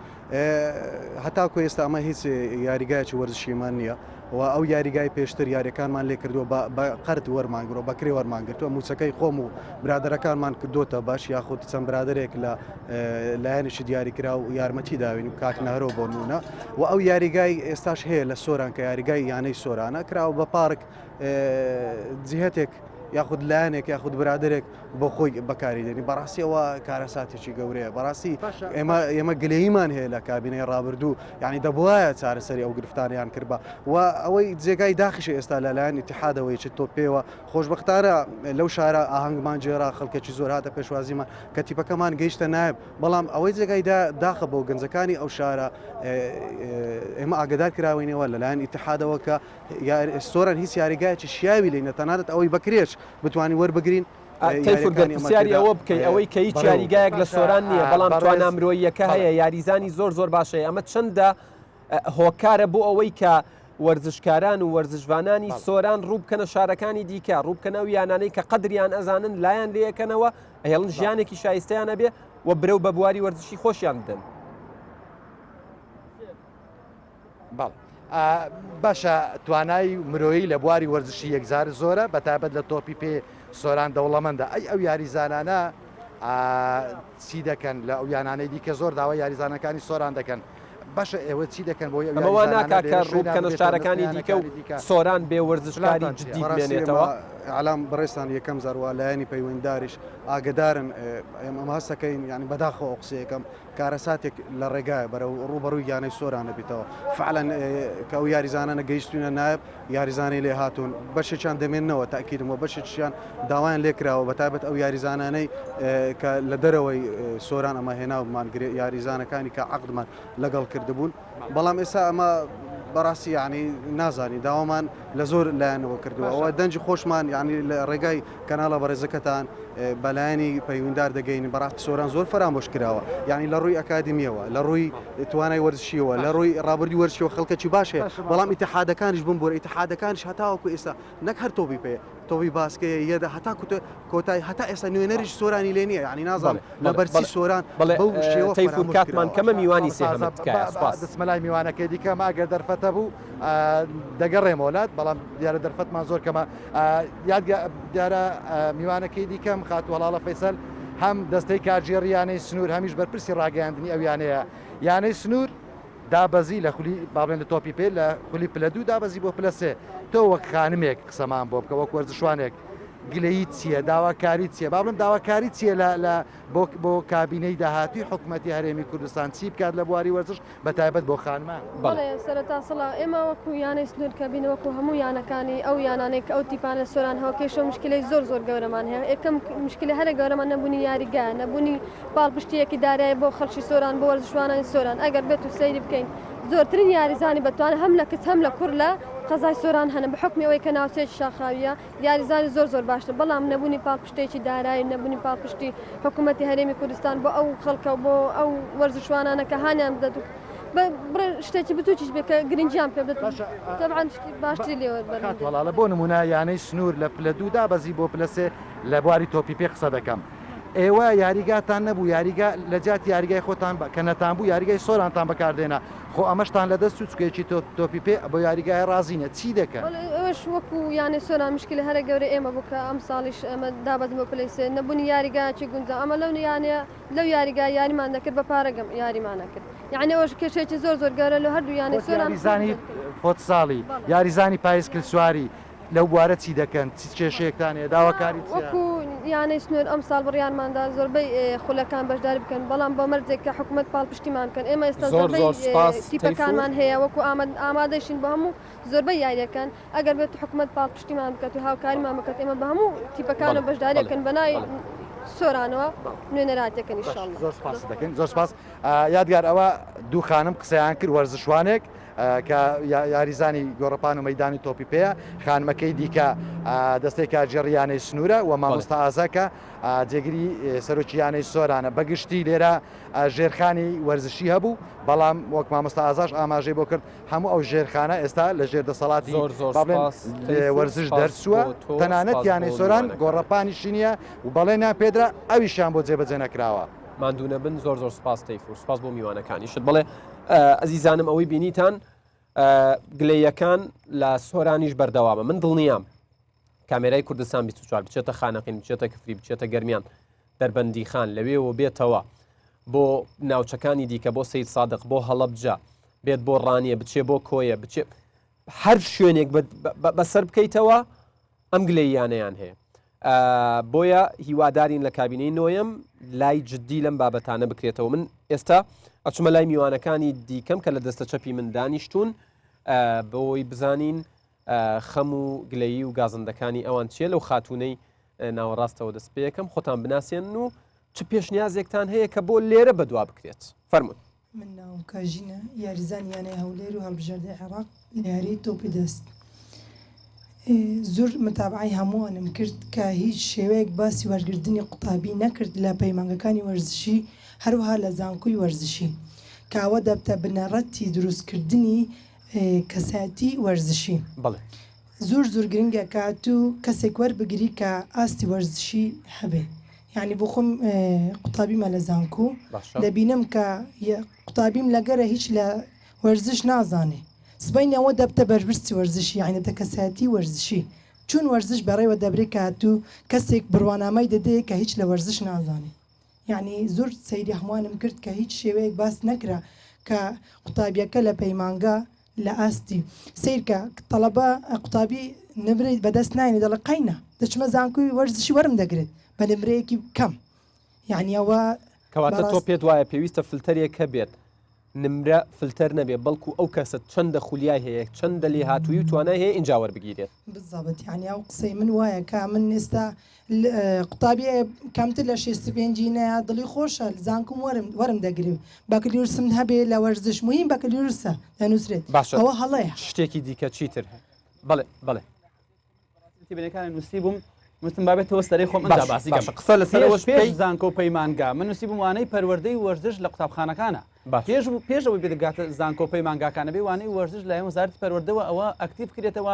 هەتاکو ئێستا ئەمە هیچ یاریگایەکی وەرزشیمان نییە و ئەو یاریگای پێشتر یاریەکانمان لێ کردووە بە قەرد وەرمانگرۆ بەکرێ وەرمانگرتووە موچەکەی خۆم و برادەرەکانمان کردوتە باش یاخود چەند برادێک لە لایەنێکی دیاریکرا و یارمەتی داوین و کاک نەهرۆ بۆ نمونە و ئەو یاریگای ئێستاش هەیە لە سۆران کە یاریگای یانەی سۆرانە کراوە بە پارک جهتێک. یاخود لایەنێک یاخود برادێک بۆ خۆی بەکاری دێنی بەڕاستی ئەوە کارەساتێکی گەورەیە بەڕاستی ئێمە ئێمە گلەییمان هەیە لە کابینەی ڕابردوو یعنی دەبواە چارەسەری ئەو گرفتانیان کردبا و ئەوەی جێگای داخیش ئێستا لەلایەن ئیتحادەوە یەکی تۆپ پێوە خۆشبەختانە لەو شارە ئاهەنگمان گێرا خەڵکێکی زۆر هاتە پێشوازیمان کە تیپەکەمان گەیشتە نایب بەڵام ئەوەی جێگای داخە بۆ گەنجەکانی ئەو شارە ئێمە ئاگدار کراوینەوە لەلایەن ئیتحادەوە کە سۆران هیچ یاریگایەکی شیاوی لێ نیە تەنانەت ئەوەی بەکرێش بتوانین وەربگرین تەیفور گەر پرسیاری ئەوە بکەی ئەوەی کە هیچ یاریگایەک لە سۆران نییە بەڵام توانا مرۆییەکە هەیە یاریزانی زۆر زۆر باش هەیە ئەمە چەندە هۆکارە بۆ ئەوەی کە وەرزشکاران و وەرزشڤانانی سۆران ڕوو بکەنە شارەکانی دیکە ڕوو بکەنە ئەو یانانەی کە قەدریان ئەزانن لایان لێیەکەنەوە ئەهێڵن ژیانێکی شایستەیان هەبێ و برەو بە بواری وەرزشی خۆشیان بدەن. بەڵێ باشە توانای مرۆیی لە بواری وەرزشی یەکجار زۆرە بە تایبەت لە تۆپی پێ سۆران دەوڵەمەندە ئەی ئەو یاریزانانە چی دەکەن لە ئەو یانانەی دیکە زۆر داوای یاریزانەکانی سۆران دەکەن باشە ئێوە چی دەکەن بۆی ئەمە وا ناکا کە ڕوو بکەنە شارەکانی دیکە و سۆران بێ وەرزشکاری جدی بمێنێتەوە؟ ئەلام بەڕێزتان یەکەم جار وا لایەنی پەیوەندداریش ئاگدارن ئێمە ئەمە هەستەکەین یانی بەداخەوە ئەو قسەیەکەم کارەساتێک لە ڕێگایە بەرەو ڕووبەڕووی یانەی سۆران دەبیتەوە فعلا کە ئەو یاریزانانە گەیشتوینە نایب یاریزانەی لێ هاتوون بەشێکیان دەمێننەوە تاکیدم و بەشێکیان داوایان لێکراوە بە تایبەت ئەو یاریزانانەی کە لە دەرەوەی سۆران ئەمە هێناومان یاریزانەکانی کە عقدمان لەگەڵ کردبوون بەڵام ئێستا ئەمە بەڕاستی یعنی نازانی داوامان لە زۆر لایەنەوە کردووە ئەوە دەنگی خۆشمان یعنی لە ڕێگای کەناڵە بەڕێزەکەتان بەلایەنی پەیوەندار دەگەین بەڕاستی سۆران زۆر فەرامۆش کراوە یعنی لە ڕووی ئەکادمیەوە لە ڕووی توانای وەرزشیەوە لە ڕووی ڕابردووی وەرزشیەوە خەڵکەکی باش هەیە بەڵام ئیتحادەکانیش بمبوورە ئیتحادەکانیش هەتاوەکو ئێستا نەک هەر تۆپی پێ تۆپی باسکەیە یەدە هەتا کۆتای هەتا ئێستا نوێنەریش سۆرانی لێ نییە یعنی نازانم لەبەرچی سۆران بەو شێوە تەیفور فەرامۆش کاتمان کراوە. کەمە میوانی سێهەمت تکایە سوپاس. دەچمە لای میوانەکەی دیکەم ئەگەر دەرفەتە بوو دەگەڕێمەوە لات بەڵام دیارە دەرفەتمان زۆر کەمە یادگە دیارە میوانەکەی دیکەم خاتوو هەڵاڵە فەیسەل هەم دەستەی کارگێڕی یانەی سنوور هەمیش بەرپرسی ڕاگەیاندنی ئەو یانەیە یانەی سنوور دابەزی لە خولی با بڵێن لە تۆپی پێ لە خولی پلە دوو دابەزی بۆ پلە سێ تۆ وەک خانمێک قسەمان بۆ بکە وەک وەرزشوانێک گلەیی چییە داواکاری چییە با بڵێم داواکاری چییە لە لە بۆ بۆ کابینەی داهاتووی حکوومەتی هەرێمی کوردستان چی بکات لە بواری وەرزش بە تایبەت بۆ خانمان؟ بەڵێ سەرەتا سڵاو ئێمە وەکو یانەی سنوور کە بین وەکو هەموو یانەکانی ئەو یانانەی کە ئەو تیپانە سۆران هەوە کێشە و مشکلەی زۆر زۆر گەورەمان هەیە یەکەم مشکلە هەرە گەورەمان نەبوونی یاریگا نەبوونی پاڵپشتییەکی دارایی بۆ خەڵکی سۆران بۆ وەرزشوانانی سۆران ئەگەر بێت و سەیری بکەین زۆرترین یاریزانی بەتوانە هەم لە کچ هەم لە کوڕ لە قەزای سۆران هەنە بە حوکمی ئەوەی کە ناوچەیەکی شاخاوییە یاریزانی زۆر زۆر باشتر بەڵام نەبوونی پاڵپشتێکی دارایی نەبوونی پاڵپشتی حکوومەتی هەرێمی کوردستان بۆ ئەو خەڵکە و بۆ ئەو وەرزشوانانە کە هانیان بدات و شتێکی بچووکیش بێت کە گرنگیان پێ بدات تەبعەن باشتری لێ وەربەرن. وەڵاڵە بۆ نموونە یانەی سنوور لە پلە دوو دابەزی بۆ پلە سێ لە بواری تۆپی پێ قسە دەکەم ئێوە یاریگاتان نەبوو یاریگا لە جیاتی یاریگای خۆتان کە نەتان بوو یاریگای سۆرانتان بەکاردێنا خۆ ئەمەشتان لە دەست چوو چونکە یەکی تۆپی پێ بۆ یاریگایە ڕازی نیە چی دەکەن؟ بەڵێ ئەوەش وەکو یانەی سۆران مشکلە هەرە گەورەی ئێمە بوو کە ئەمساڵیش ئێمە دابەزین بۆ پلەی سێ نەبوونی یاریگایەکی گونجاو ئەمە لەو یانەیە لەو یاریگا یاریمان دەکرد بە پارە گەم یاریمان ئەکرد یانی ئەوەش کێشەیەکی زۆر زۆر گەورە لە هەردوو یانەی خۆت سۆران یاریزانی فۆتساڵی یاریزانی پایسکلسواری لەو بوارە چی دەکەن چ کێشەیەکتان هەیە داواکاری چیە؟ وەکو یانەی سنوور ئەمساڵ بڕیارماندا زۆربەی خولەکان بەشداری بکەن بەڵام بە مەرجێک کە حکومەت پاڵپشتیمان بکەن ئێمە ئێستا زۆر زۆربەی زۆر سوپاس تەیفور. تیپەکانمان هەیە وەکو ئامادەیشین بۆ هەموو زۆربەی یارییەکان ئەگەر بێت حکومەت پاڵپشتیمان بکات و هاوکاریمان بکات ئێمە بە هەموو تیپەکانەوە بەڵێ بەشداری بەڵێ ئەکەن بە ناوی بەڵێ. سۆرانەوە نوێنەرایەتی ئەکەن باش ئیشاڵڵا. زۆر سوپاست دەکەین زۆر سوپاس یادگار ئەوە دوو خانم قسەیان کرد وەرزشوانێک کە یاریزانی گۆڕەپان و مەیدانی تۆپی پێیە، خانمەکەی دیکە دەستەی کارگێڕی یانەی سنوورە و مامۆستا ئازا کە جێگری سەرۆکی یانەی سۆرانە. بەگشتی لێرە ژێرخانی وەرزشی هەبوو، بەڵام وەک مامۆستا ئازاش ئاماژەی بۆ کرد هەموو ئەو ژێرخانە ئێستا لە ژێر دەسەڵاتی با بڵێن وەرزش دەرچووە، تەنانەت یانەی سۆران گۆڕەپانیشی نییە و بەڵێنیان پێدرا ئەویشیان بۆ جێبەجێ نەکراوە. ماندوو نەبن زۆر زۆر سپاس تەیفور سپاس بۆ میوانەکانیشت بڵێ ئەزیزانم ئەوەی بینیتان گلەیەکان لە سۆرانیش بەردەوامە من دڵنیام کامێرای کوردستان 24 بچێتە خانەقین بچێتە کفری بچێتە گەرمیان دەربەندی خان لەوێەوە بێتەوە بۆ ناوچەکانی دیکە بۆ سید سادق بۆ هەڵەبجە بێت بۆ ڕانیە بچێ بۆ کۆیە بچێ هەر شوێنێک بەسەر بکەیتەوە ئەم گلەییانەیان هەیە. بۆیە هیوادارین لە کابینەی نۆیەم لای جددی لەم بابەتانە بکرێتەوە من ئێستا ئەچمە لای میوانەکانی دیکەم کە لە دەستە چەپی من دانیشتون بۆی بزانین خەم و گلەیی و گازندەکانی ئەوان چییە لەو خاتونەی ناوەڕاستەوە دەست پێەکەم خۆتان بناسێن و چ پێشنیازێکتان هەیە کە بۆ لێرە بەدوا بکرێت فەرمونون من ناوم کاژینە، یاریزانی یانەی هەولێر و هەڵبژاردەی عێراق لە یاریی تۆپی دەست. زۆر متابەعەی هەمووانم کرد کە هیچ شێوەیەک باسی وەرگرتنی قوتابی نەکرد لە پەیمانگەکانی وەرزشی هەروەها لە زانکۆی وەرزشی کە ئەوە دەبتە بنەڕەتی دروستکردنی کەسایەتی وەرزشی. بەڵێ. زۆر زۆر گرنگە کە تو کەسێک وەربگری کە ئاستی وەرزشی هەبێ یعنی بۆ خۆم قوتابیمە لە زانکۆ دەبینم کە قوتابیم لەگەرە هیچ لە وەرزش نازانێ سبەینێ ئەوە دەبتە بەرپرسی وەرزشی یعنی دەبتە کەسایەتی وەرزشی چون وەرزش بەڕێوە دەبرێ کە تو کەسێک بڕوانامەی دەدەیە کە هیچ لە وەرزش نازانێ یەعنی زۆر سەیری هەمووانم کرد کە هیچ شێوەیەک باس نەکرا کە قوتابیەکە لە پەیمانگا لە ئاستی سەیرکە تەڵەبە قوتابی نمرەی بەدەست ناینێ دەڵێ قەینا دەچمە زانکۆی وەرزشی وەرم دەگرێت بە نمرەیەکی کەم یعنی ئەوە کەواتە تۆ پێت وایە پێویستە فلتەرێک هەبێت نمرە فلتەر نەبێ بەڵکو ئەو کەسە چەندە خولیای هەیە چەندە لێهاتوویی و توانای هەیە ئینجا وەربگیرێت. بالضبط یانی ئەو قسەی من وایە کە من ئێستا قوتابی کەمتر لە 65 نەیە دڵی خۆشە زانکوم وەرم وەرم دەگرێ بەکلیورسم هەبێ لە وەرزش مهم بەکلیورسە دەنووسرێت باشە ئەوە هەڵەیە شتێکی دیکە چیتر بەڵێ بەڵێ. تێبینەکانی نووسی بووم وتم بابێتەوە سەری خۆم ئەنجا باسی باشە قسە لەسەر ئەوەش پێش زانکۆ پەیمانگا من نووسی بووم وانەی پەروەردەی وەرزش لە قوتابخانەکانە پێش پێش ئەوەی بگاتە زانکۆ پەیمانگاکانە بێ وانەی وەرزش لایەن وەزارەتی پەروەردەوە ئەوە ئەکتیڤ کرێتەوە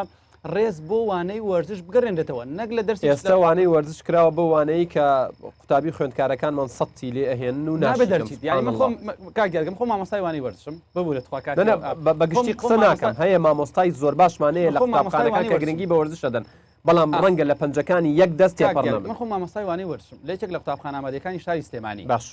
ڕێز بۆ وانەی وەرزش بگەڕێنرێتەوە نەک لە دەرسی ئێستا وانەی وەرزش کراوە بۆ وانەی کە قوتابی خوێندکارەکانمان سەتی لێ ئەهێنن و نابێ دەرچیت یانی من خۆم کاک گیان خۆم مامۆستای وانەی وەرزشم ببورە تخوا کاک بە گشتی قسە ناکەم هەیە مامۆستای زۆر باشمان هەیە لە قوتابخانەکان کە گرنگی بە وەرزش دەدەن بەڵام ڕەنگە لە پەنجەکانی یەک دەست تێپەڕ نەبن من خۆم مامۆستای وانەی وەرزشم لە یەکێک لە قوتابخانە ئامادەیەکانی شاری سلێمانی باش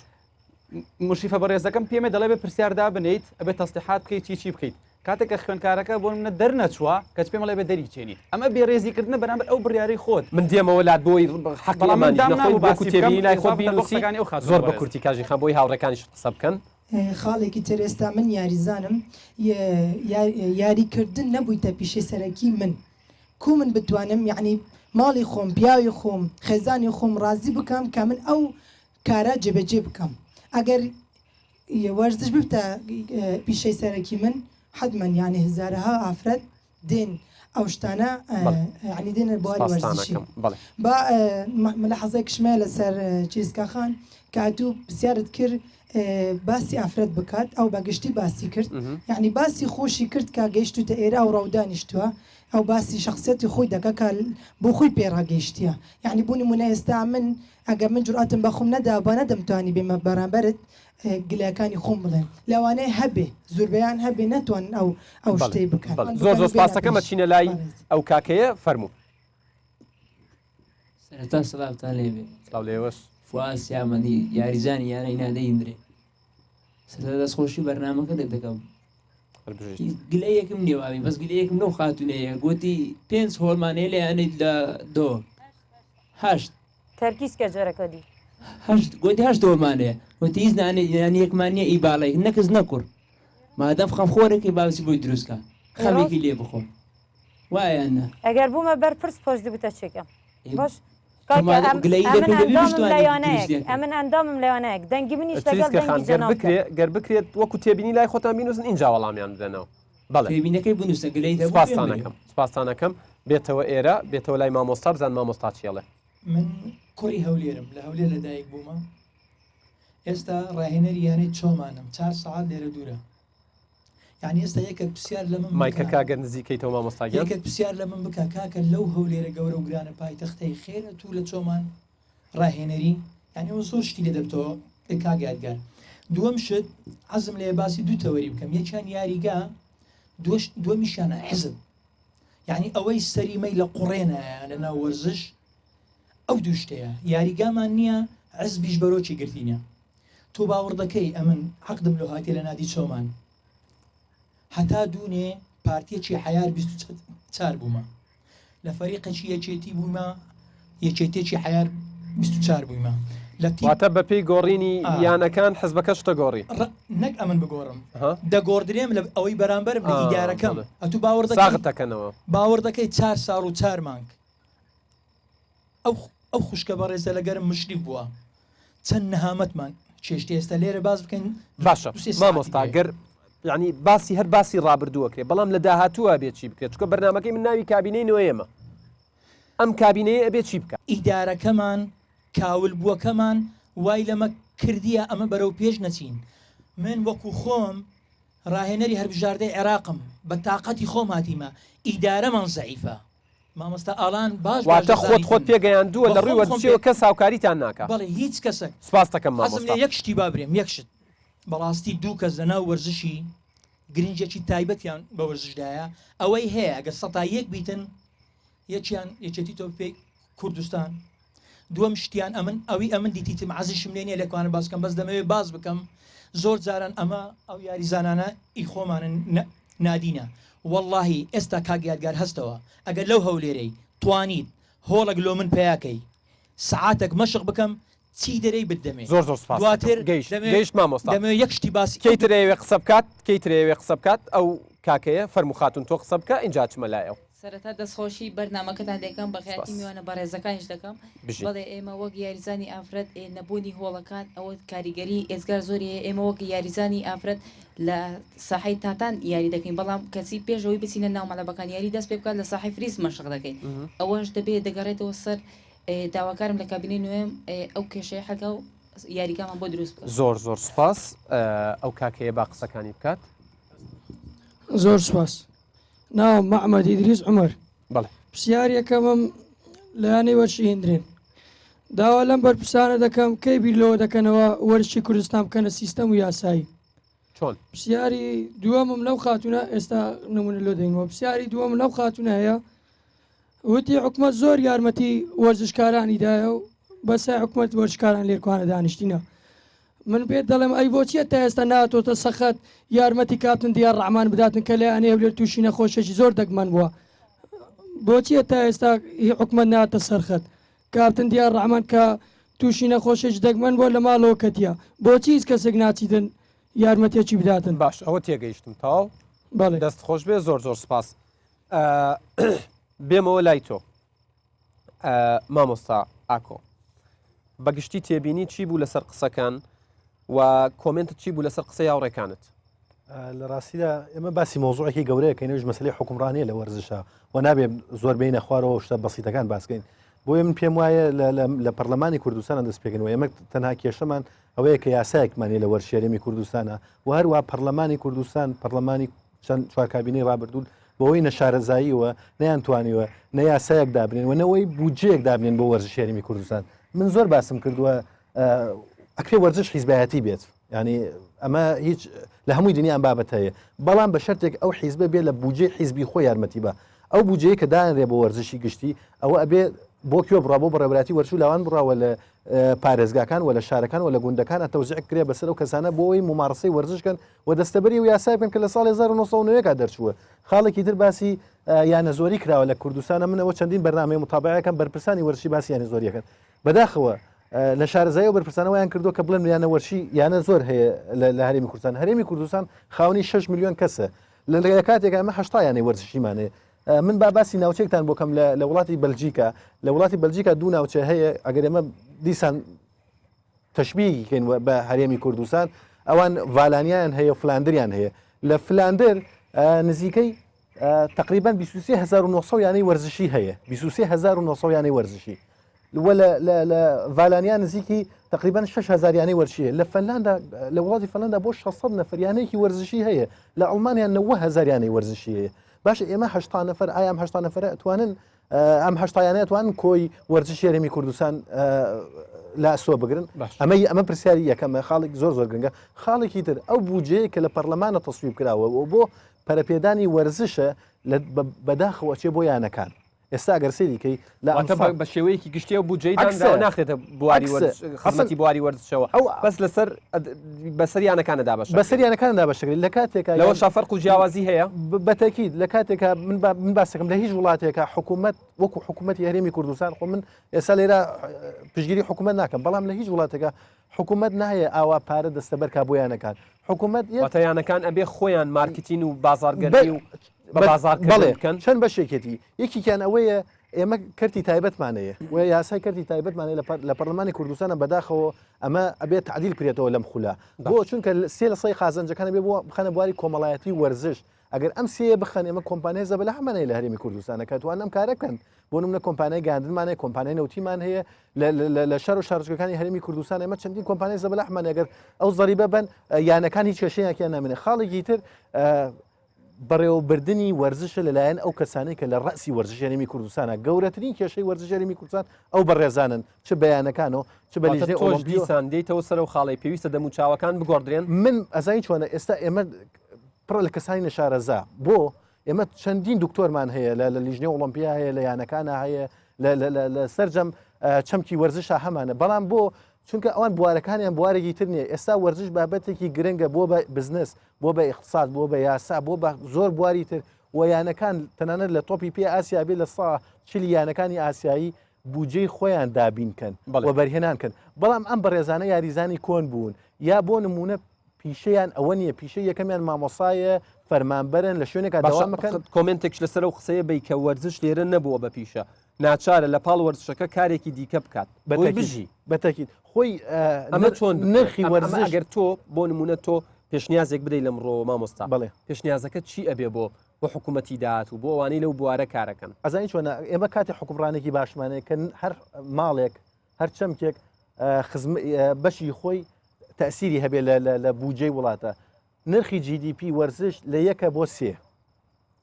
مشریفە بەڕێزەکەم پێمێ دەڵێ بێ پرسیار دابنێیت ئەبێ تەسلیحات بکەیت چی چی بکەیت کاتێک کە خوێندکارەکە بۆ منە دەرنەچووە کەچ پێم ئەڵێ بێ دەری چێنیت ئەمە بێڕێزی کردنە بەرامبەر ئەو بڕیارەی خۆت. من دێمەوە لات بۆی حەقی بەڵام من ئەمانیش دام نەخۆین نابوو وەکو باسی بکەم تێبینی لای خۆت ئینساف بدە بۆ بینوسی قسەکانی ئەو خاتوونە زۆر بە بەڕێز. کورتی کاژی خان بۆی هاوڕێکانیشت قسە بکەن. خاڵێکی تر ئێستا من یاریزانم یاری کردن نەبوویتە پیشەی سەرەکی من کو من بتوانم یەعنی ماڵی خۆم پیاوی خۆم خێزانی خۆم ڕازی بکەم کە من ئەو کارە جێبەجێ بکەم ئەگەر وەرزش ببتە پیشەی سەرەکی من حەتمەن یانی هەزارەها ئافرەت دێن ئەو شتانە یانی دێنە بواری وەرزشی با ملاحەزەیەکشم هەیە لەسەر چریسکا خان کە ئەتوو پرسیارت کرد باسی ئافرەت بکات ئەو بەگشتی باسی کرد یعنی باسی خۆشی کرد کە گەیشتوتە ئێرە ئەو ڕەودانیشتووە ئەو باسی شخصیەتی خۆی دەکا کە بۆ خۆی پێ ڕاگەیشتیە یعنی بۆ نمونە ئێستا من ئەگەر من جورئەتم بە خۆم نەدابا نەدەمتوانی بێمە بەرامبەرت گلەکانی خۆم بڵێم لەوانەیە هەبێ زوربەیان هەبێ نەتوانن ئەو ئەو شتەی بکەن زۆر زۆر سپاستەکەم ئەچینە لای ئەو کاکەیە فەرموو. سەرەتا سڵاوتان لێبێ. سڵاو لێوەش. فوئاد سیامەندی یاریزانی یانەی نادەی ئیندرێ سەرەتا دەستخۆشی بەرنامەکە دەکەم گلەیەکم نییە وابی بەس گلەیەکم لەو خاتونەیە گوتی پێنج هۆڵمانەیە لە یانەی لە دۆ هەشت تەرکیز کە جارەکە دی. هەشت گۆتی هەشت هۆڵمان هەیە گۆتی هیچ نانێ یانیەکمان نییە ئی باڵێک نەکز نەکوڕ مادەم خەم خۆرێکی باوسی بۆی دروستکە خەمێکی لێ بخۆ وایە یان نا ئەگەر بوومە بەرپرس پۆش دبتە چێکەم باش تۆ کاکە مادەم ئەم گلەیی ئەمن دەکەی دەبی ئەندامم لە بشتوانی یانەیەک دروستیان کەی ئەمن ئەندامم لە یانەیەک دەنگی منیش لەگەڵ چریسکە دەنگی خان گەر جەنابتە بکرێ گەر بکرێت وەکو تێبینی لای خۆتان بینوسن ئینجا وەڵامیان بدەنەوە بەڵێ تێبینەکەی بنووسە گلەیت هەبوو پێم سپاستان بڵێ ئەکەم سپاستان ئەکەم بێتەوە ئێرە بێتەوە لای مامۆستا بزان مامۆستا چی ئەڵێ. من کوڕی هەولێرم، لە هەولێر لەدایک بوومە، ئێستا ڕاهێنەری یانەی چۆمانم، چار سەعات لێرە دوورە. یانی ئێستا یەکێک پرسیار لە من بکا، مایکەکە گەر نزیک کەیتەوە مامۆستا گیان. یەکێک پرسیار لە من بکا کاکە لەو هەولێرە گەورە و گرانە پایتەختەی خێرە توو لە چۆمان ڕاهێنەری؟ یانی ئەوە زۆر شتی لێ دەبتەوە کاک یادگار. دووەم شت حەزم لێیە باسی دوو تەوەری بکەم، یەکیان یاریگا، دووەمیشیان حزب. یانی ئەوەی سەری مەی لە قوڕێنایە لە ناو وەرزش ئەو دوو شتەیە یاریگامان نییە عزبیش بەرۆکی گرتینە تۆ باوەڕ دەکەی ئەمن عەقدم لۆ هاتیە لە نادی چۆمان هەتا دوونێ پارتیەکی عەیار 24 بوومە لە فەریقەکی یەکێتی بوومە. یەکێتیەکی عەیار 24 بوویمە لە تیپ واتە بەپێی گۆڕینی یانەکان حزبەکەشت دەگۆڕی؟ ڕ نەک ئەمن بگۆڕم دەگۆڕدرێم لە ئەوەی بەرامبەرم لە ئیدارەکەم ئەتوو باوەڕ دەکەی ساغت دەکەنەوە. باوەڕ دەکەی چار ساڵ و چار مانگ ئەو ئەو خوشکە بەڕێزە لەگەرم مشریف بووە چەند نەهامەتمان چێشتی ئێستا لێرە باس بکەین باشە مامۆستا گەر یعنی باسی هەر باسی ڕابردووە کرێ بەڵام لە داهاتووە بێ چی بکرێت چکە بەرنمەکەی من ناوی کابینەی نوێمە ئەم کابینەیە ئەبێ چی بکە ئیدارەکەمان کاول بووەکەمان وای لەمە کردیە ئەمە بەرەو پێش نەچین من وەکو خۆم ڕاهێنەری هەربژاردەی عێراقم بە تاقەتی خۆم هاتیمە ئیدارەمان زەعیفە مامۆستا ئالان باش باش واتە خۆت خۆت دەزانیتن پێگەیاندووە لە بە ڕووی خۆم خۆم وەرزشیەوە پێ کەس هاوکاریتان ناکا. بەڵێ هیچ کەسەک. سپاست دەکەم حەزم مامۆستا. لێ یەک شتی با برێم یەک شت بەڕاستی دوو کەس لە ناو وەرزشی گرنگیەکی تایبەتیان بە وەرزش دایە ئەوەی هەیە ئەگەر سەتا یەک بیتن یەکیان یەکێتی تۆپی پێی کوردستان دووەم شتیان ئەمن ئەوی ئەمن دیتیتم عەزیشم لێ نییە لێکوانە باس بکەم بەس دەمەوێت باس بکەم زۆر جاران ئەمە ئەو یاریزانانە ئی خۆمانن نادینە وەڵاهی ئێستا کاک یادگار هەستەوە ئەگەر لەو هەولێرەی توانیت هۆڵەک لۆ من پەیاکەی سەعاتەک مەشق بکەم چی دەرێی بتدەمێ زۆر زۆر سپاس دواتر گەیشت دەمەوێ گەیشت مامۆستا دەمەوێ یەک شتی باسی کەی تر ئەیەوێ قسە بکات کەی تر ئەیەوێ قسە بکات ئەو کاکەیە فەرموو خاتوون تۆ قسە بکە ئینجا ئەچمە لای ئەو. سەرەتا دەستخۆشی بەرنامەکەتان دەکەم بەخێرهاتی سپاس. میوانە بەڕێزەکانیش دەکەم بژی. بەڵێ ئێمە وەک یاریزانی ئافرەت ئێ نەبوونی هۆڵەکان ئەوە کاریگەری ئێجگار زۆری هەیە ئێمە وەک یاریزانی ئافرەت لە ساحەی تاتان یاری دەکەین بەڵام کەچی پێش ئەوەی بچینە ناو مەلعەبەکان یاری دەست پێ بکات لە ساحەی فریز مەشق دەکەین ئەوەش دەبێ دەگەڕێتەوە سەر داواکارم لە کابینەی نوێم ئەو کێشەیە حەلکا و یاریگامان بۆ دروست بکە. زۆر زۆر سوپاس ئەو کاکەیە با قسەکانی بکات. زۆر سوپاس ناوم مەحمەد ئیدریس عومەر بەڵێ. پرسیار یەکەمم لە یانەی وەرشی هندرێن داوا لەم بەرپرسانە دەکەم کەی بیر لەوە دەکەنەوە وەرزشی کوردستان بکەنە سیستەم و یاسایی چۆن؟ پرسیاری دووەمم لەو خاتونە ئێستا نمونە لۆ دەینەوە پرسیاری دووەم لەو خاتونە هەیە وتی حکومەت زۆر یارمەتی وەرزشکارانی دایە و بەسە حکومەت وەرزشکاران لێرکوانە دانیشتینە من پێت دەڵێم ئەی بۆچیە تا ئێستا ناتۆتە سەخت یارمەتی کاپتن دیار ڕەحمان بداتن کە لە یانەی هەولێر تووشی نەخۆشێکی زۆر دەگمەن بووە بۆچیە تا ئێستا هی حکومەت ناتە سەرخەت کاپتن دیار ڕەحمان کە تووشی نەخۆشێکی دەگمەن بووە لە ماڵەوە کەتیە بۆچی هیچ کەسێک ناچیتن یارمەتێکی بداتن باش ئەوە تێگەیشتم تەواو بەڵێ دەست خۆش بێ زۆر زۆر سپاس بێمەوە لای تۆ مامۆستا ئاکۆ بەگشتی تێبینی چی بوو لەسەر قسەکان و کۆمنتت چی بوو لەسەر قسەی هاوڕێکانت؟ لە ڕاستیدا ئێمە باسی مۆزوعێکی گەورەیە کە نوێژ مەسلەی حکومڕانیە لە وەرزشە و نابێ زۆر بینە خوارەوە شتە بەسیتەکان باسکەین بۆیە من پێم وایە لە پەرلەمانی کوردستانە دەست پێکەن و ئێمە تەنها کێشەمان ئەوەیە کە یاسایەکمانە لە وەرشێرێمی کوردستانە و هەروە پەرلەمانی کوردستان پەرلەمانی چەند چوار کابینەی ڕابردوو بەهۆی نەشارەزاییەوە نەیانتوانیوە نە یاسایەک دابنێن و نەوەی بودجەیەک دابنێن بۆ وەرزشی هەرێمی کوردستان من زۆر باسم کردووە ئەکرێ وەرزش حیزبایەتی بێت ینی ئەمە هیچ لە هەمووی دنیا ئەم بابەت هەیە بەڵام بە شەرتێک ئەو حیزبە بێ لە بودجەی حیزبی خۆی یارمەتی بە ئەو بودجەیە کە دانرێ بۆ وەرزشی گشتی ئەوە ئەبێ بۆ کوێ بڕا بۆ بەڕێوەبەرایەتی وەرزش و لاوان بڕاوە لە پارێزگاکان و لە شارەکان و لە گوندەکان تەوزیع کرێ بەسەر ئەو کەسانە بۆ ئەوەی مومارەسەی وەرزش کەن و دەستەبەری و یاسای بکەن کە لە ساڵی 1990 دەرچووە خاڵێکی تر باسی یانە زۆری کراوە لە کوردستانە منەوە چەندین بەرنامەی متابعەکەم بەرپرسانی وەرزشی باسی یانە زۆریەکەن بەداخەوە لە شارەزایی و بەرپرسانەوەیان کردووە کە بڵێن یانە وەرشی یانە زۆر هەیە لە هەرێمی کوردستان هەرێمی کوردستان خاوەنی 6 میلیۆن کەسە لە کاتێکا ئەمە 80 یانەی وەرزشیمان هەیە من با باسی ناوچێکتان بۆکەم لە وڵاتی بەلجیکا لە وڵاتی بەلجیکا دوو ناوچە هەیە ئەگەر ئێمە دیسان تەشبیهی کەین بە هەرێمی کوردستان ئەوان ڤالانیان هەیە فلاندریان هەیە لە فلاندر نزیکەی تقریبا 23900 یانەی وەرزشی هەیە 23900 یانەی وەرزشی و لە لە ڤالانیا نزیکی تقریبا 6000 یانەی وەرزشی هەیە لە فەنلاندا لە وڵاتی فەنلاندا بۆ 600 نەفەر یانەیەکی وەرزشی هەیە لە ئەڵمانیا 90000 یانەی وەرزشی هەیە باشە ئێمە 80 نەفەر ئایا ئەم 80 نەفەرە ئەتوانن ئەم هەشتایانە توان کۆی وەرزشی هەرێمی کوردستان لە ئەستۆ بگرن ئەمە ئەمە پرسیاری یەکەمە خاڵێک زۆر زۆر گرنگە خاڵێکی تر ئەو بودجەیە کە لە پەرلەمانە تەسویب کراوە و بۆ پەرەپێدانی وەرزشە بەداخەوە چێ بۆ یانەکان. ئێستا گەر سەیری کەی لە واتە ئەمساڵ بە شێوەیەکی گشتی ئەو بودجەی عەکسە. دانراوە ناخرێتە بواری عەکسە. وەرزش خزمەتی ئەسڵ بواری وەرزشەوە ئەو بەس لەسەر بەسەر یانەکانە دابەش بەسەر ئەکرێت. یانەکانە دابەش دەکرێت لە کاتێکا یان لەوەشا فەرق و جیاوازی هەیە؟ بە تەکید لە کاتێکا من با من باسەکەم لە هیچ وڵاتێکا حکوومەت وەکو حکوومەتی هەرێمی کوردستان خۆ من ئێستا لێرە پشتگیری حکوومەت ناکەم بەڵام لە هیچ وڵاتێکا حکوومەت نایە ئاوا پارە دەستەبەر کا بۆ یانەکان حکوومەت یەک واتە یانەکان ئەبێ خۆیان مارکتین و بازاڕگەرمی و بە بازاڕکردن بەڵێ بکەن؟ چەند بەشێکێتی یەکێکیان ئەوەیە ئێمە کەرتی تایبەتمان هەیە و یاسای کەرتی تایبەتمان هەیە لە پەرلەمانی کوردستانە بەداخەوە ئەمە ئەبێت تعدیل کرێتەوە لەم خولە بۆ چونکە سێ لە سەی قازانجەکان بێ بۆ بخەنە بواری کۆمەڵایەتی وەرزش ئەگەر ئەم سێ بخەن ئێمە کۆمپانیای زەبەلاحمان هەیە لە هەرێمی کوردستانە کە توان ئەم کارە بکەن بۆ نمونە کۆمپانیای گەیاندنمان هەیە کۆمپانیای نەوتیمان هەیە لە شار و شارۆچکەکانی هەرێمی کوردستان ئێمە چەندین کۆمپانیای زەبەلاحمان ئەگەر ئەو زەریبە بن یانەکان هیچ کێشەیەکیان نامێنێ خاڵێکی تر بەڕێوەبردنی وەرزشە لەلایەن ئەو کەسانەی کە لە ڕەسی وەرزش هەرێمی کوردستانە گەورەترین کێشەی وەرزش هەرێمی کوردستان ئەو بەڕێزانن چ بەیانەکانەوە چ بە لیژنەی تۆش ئۆڵۆمپیەوە. دیسان دێیتەوە سەر ئەو خاڵەی پێویستە دەموچاوەکان بگۆڕدرێن؟ من ئەزانی چۆنە ئێستا ئێمە پڕە لە کەسانی نەشارەزا بۆ ئێمە چەندین دکتۆرمان هەیە لە لە لیژنەی ئۆڵۆمپیا هەیە لە یانەکانە هەیە لە سەرجەم چەمکی وەرزشا هەمانە بەڵام بۆ چونکە ئەوان بوارەکانیان بوارێکی تر نییە ئێستا وەرزش بابەتێکی گرنگە بۆ بە بزنس بۆ بە ئیقتساد بۆ بە یاسا بۆ بە زۆر بواری تر و یانەکان تەنانەت لە تۆپی پێ ئاسیا بێ لە سا چلی یانەکانی ئاسیایی بودجەی خۆیان دابین کەن بەڵێ. وەبەرهێنان کەن بەڵام ئەم بەڕێزانە یاریزانی کۆن بوون یا بۆ نمونە پیشەیان ئەوە نییە پیشەی یەکەمیان مامۆسایە فەرمانبەرن لە شوێنێکا باشە دەوام بکەن. کۆمێنتێکش لەسەر ئەو قسەیە بەی کە وەرزش لێرە نەبووە بە پیشە ناچارە لە پاڵ وەرزشەکە کارێکی دیکە بکات بۆی بەتەکید بژی. بەتەکید خۆی ئەمە چۆن بکرێت؟ نرخی ئەم- ئەمە وەرزش ئەگەر تۆ بۆ نمونە تۆ پێشنیازێک بدەی لەم ڕۆوە مامۆستا بەڵێ. پێشنیازەکە چی ئەبێ بۆ بۆ حکوومەتی داهاتوو بۆ ئەوانەی لەو بوارە کارەکەن؟ ئەزانی چۆنە ئێمە کاتێ حوکمڕانێکی باشمان هەیە کە هەر ماڵێک هەر چەمکێک خزم بەشی خۆی تەسیری هەبێ لە بودجەی وڵاتە نرخی GDP وەرزش لە یەکە بۆ سێ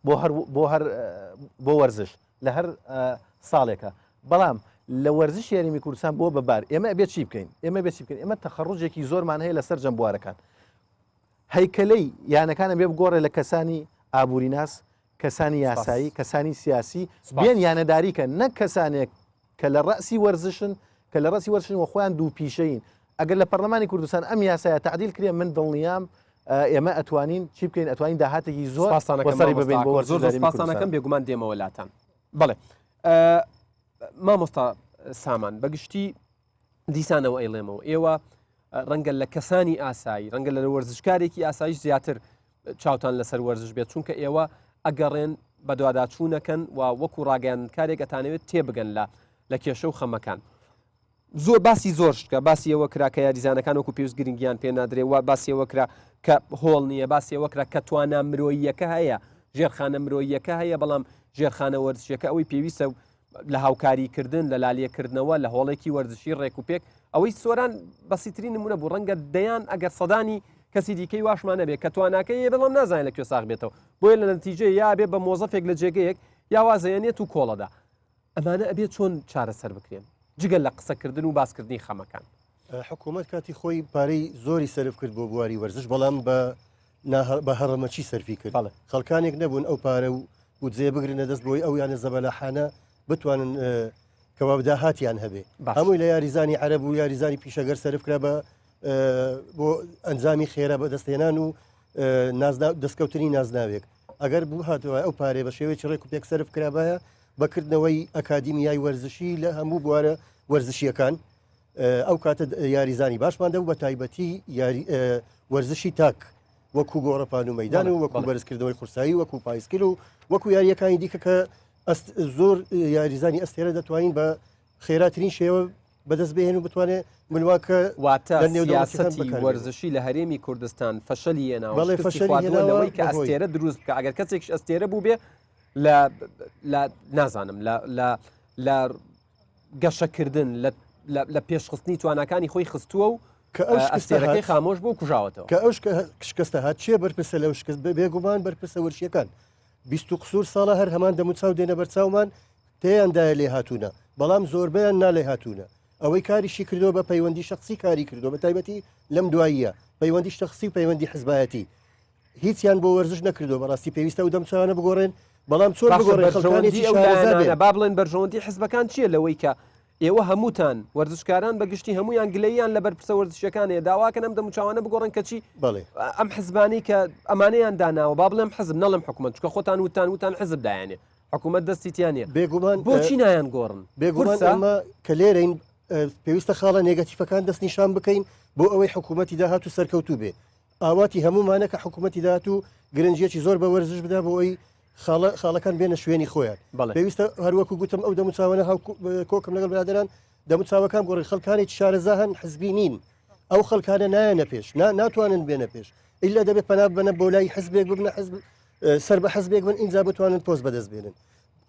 بۆ هەر بۆ هەر بۆ وەرزش لە هەر ساڵێکە بەڵام لە وەرزش یاریمی کوردستان بۆ بەبار ئێمە ئەبێت چی بکەین ئێمە بێت چی بکەین ئێمە تەخەڕجێکی زۆرمان هەیە لە سەرجەم بوارەکان هەیکەلەی یانەکانە بێ بگۆڕێ لە کەسانی ئابووریناس کەسانی یاسایی کەسانی سیاسی بێن یانەداریکە نەک کەسانێک کە لە ڕەسی وەرزشن کە لە ڕەسی وەرزشن و خۆیان دوو پیشەین ئەگەر لە پەرلەمانی کوردستان ئەم یاسایە تعدیل کرێ من دڵنیام ئێمە ئەتوانین چی بکەین ئەتوانین داهاتێکی زۆر وەسەری ببین بۆ زۆر زۆر سپاستانەکەم بێگومان دێمەوە لاتان بەڵێ مامۆستا سامان بەگشتی دیسانەوە ئەیڵێمەوە ئێوە ڕەنگە لە کەسانی ئاسایی ڕەنگە لە وەرزشکارێکی ئاسایش زیاتر چاوتان لەسەر وەرزش بێت چونکە ئێوە ئەگەڕێن بەدواداچوونەکەن و وەکو ڕاگەیاندنکارێک ئەتانەوێت تێبگەن لە لە کێشە و خەمەکان. زۆر باسی زۆر شتکە باسی ئەوە کرا کە یاریزانەکان وەکو پێویست گرنگیان پێ نادرێ و باسی ئەوە کرا کە هۆڵ نییە باسی ئەوە کرا کە توانا مرۆییەکە هەیە ژێرخانە مرۆییەکە هەیە بەڵام ژێرخانە وەرزشیەکە ئەوەی پێویستە لە هاوکاریکردن، لە لالێکردنەوە، لە هۆڵێکی وەرزشی ڕێکوپێک، ئەوەی سۆران بەسیترین نمونە بوو، ڕەنگە دەیان ئەگەر سەدانی کەسی دیکەی واشمان هەبێ کە تواناکەی هەیە بەڵام نازانێت لە کوێ ساغ بێتەوە، بۆیە لە نەتیجەیە یا ئەبێ بە مۆزەفێک لە جێگەیەک یا وازەیەنێت و کۆڵەدا. ئەمانە ئەبێ چۆن چارەسەر بکرێن جگە لە قسەکردن و باسکردنی خەمەکان؟ حکوومەت کاتی خۆی پارەی زۆری سەرف کرد بۆ بواری وەرزش بەڵام بە بە هەڕەمەکی سەرفی کرد خەڵکانێک نەبوون ئەو پارە و بودجەیە بگرنە دەست بۆی ئەو یانە زەبەلاحانە بتوانن کەوا داهاتیان هەبێ هەمووی لە یاریزانی عەرەب و یاریزانی پیشەگەر سەرف کرا بە بۆ ئەنجامی خێرا بەدەستهێنان و دەستکەوتنی نازناوێک ئەگەر بوو هاتووە ئەو پارێ بە شێوەیەکی ڕێک و پێک سەرف کرابایە بەکردنەوەی ئەکادیمیای وەرزشی لە هەموو بوارە وەرزشیەکان ئەو کاتە یاریزانی باشمان دەبوو بە تایبەتی وەرزشی تاک وەکو گۆڕەپان و مەدان و وەکو بەرزکردنەوەی قورسایی وەکو پایسکل و وەکو یاریەکانی دیکە کە زۆر یاریزانی ئەستێرە دەتوانین بە خێراترین شێوە بەدەست بهێن و بتوانێت منواکە واتە سیاسەتی وەرزشی لە هەرێمی کوردستان فەشەلی هێناوە بەڵێ شکستی خواردووە لەوەی کە ئەستێرە دروست بکە ئەگەر کەسێکش ئەستێرە بوو بێ لە لە نازانم لە لە لە گەشەکردن لە پێشخستنی تواناکانی خۆی خستووە و کە ئەو شکستە ئەستێرەکەی هات خامۆش بوو و کوژاوەتەوە. کە ئەو شکستە هات چێ بەرپرسە لەو شکست بێگومان بەرپرسە وەرشیەکان 20 و قسوور ساڵە هەر هەمان دەموچاو دێنە بەرچاومان تێیاندایە لێ هاتوونە بەڵام زۆربەیان نالێ هاتوونە ئەوەی کاریشی کردووە بە پەیوەندی شخصی کاری کردووە بە تایبەتی لەم دواییە پەیوەندی شخصی و پەیوەندی حزبایەتی هیچیان بۆ وەرزش نەکردووە بەڕاستی پێویستە ئەو دەمچوانە بگۆڕێن. بەڵام چۆن باشە بگۆڕێ بەرژەوەندی خەڵکانێکی ئەو شارەزا لایەنانە بێن. با بڵێن بەرژەوەندی حزبەکان چییە لەوەی کە ئێوە هەمووتان وەرزشکاران بە گشتی هەموویان گلەییان لە بەرپرسە وەرزشیەکان هەیە داواکەن ئەم دەموچاوانە بگۆڕن کەچی بەڵێ. ئەم حزبانەی کە ئەمانەیان داناوە با بڵێم حزب نەڵێم حکومەت چونکە خۆتان وتان وتان حزب دایانێ حکومەت دەستی تیا نییە بێگومان بۆچی نایان گۆڕن بێگومان قورسە؟ ئێمە کە لێرەین پێویستە خاڵە نێگەتیفەکان دەستنیشان بکەین بۆ ئەوەی حکوومەتی داهاتوو سەرکەوتوو بێ ئاواتی هەموومانە کە حکوومەتی داهاتوو گرنگیەکی زۆر بە وەرزش بدا بۆ ئەوی خاڵەکان بێنە شوێنی خۆیان پێویستە هەروەکو گوتم ئەو دەموچاوانە هاو کۆکم لەگەڵ برادران دەموچاوەکان گۆڕی خەڵکانێکی شارەزا هەن حزبی نین ئەو خەڵکانە نایەنە پێش ناتوانن بێنە پێش ئیلا دەبێت پەنا ببەنە بۆ لای حزبێک ببنە حزب سەر بە حزبێک بن ئینجا بتوانن پۆست بەدەست بێنن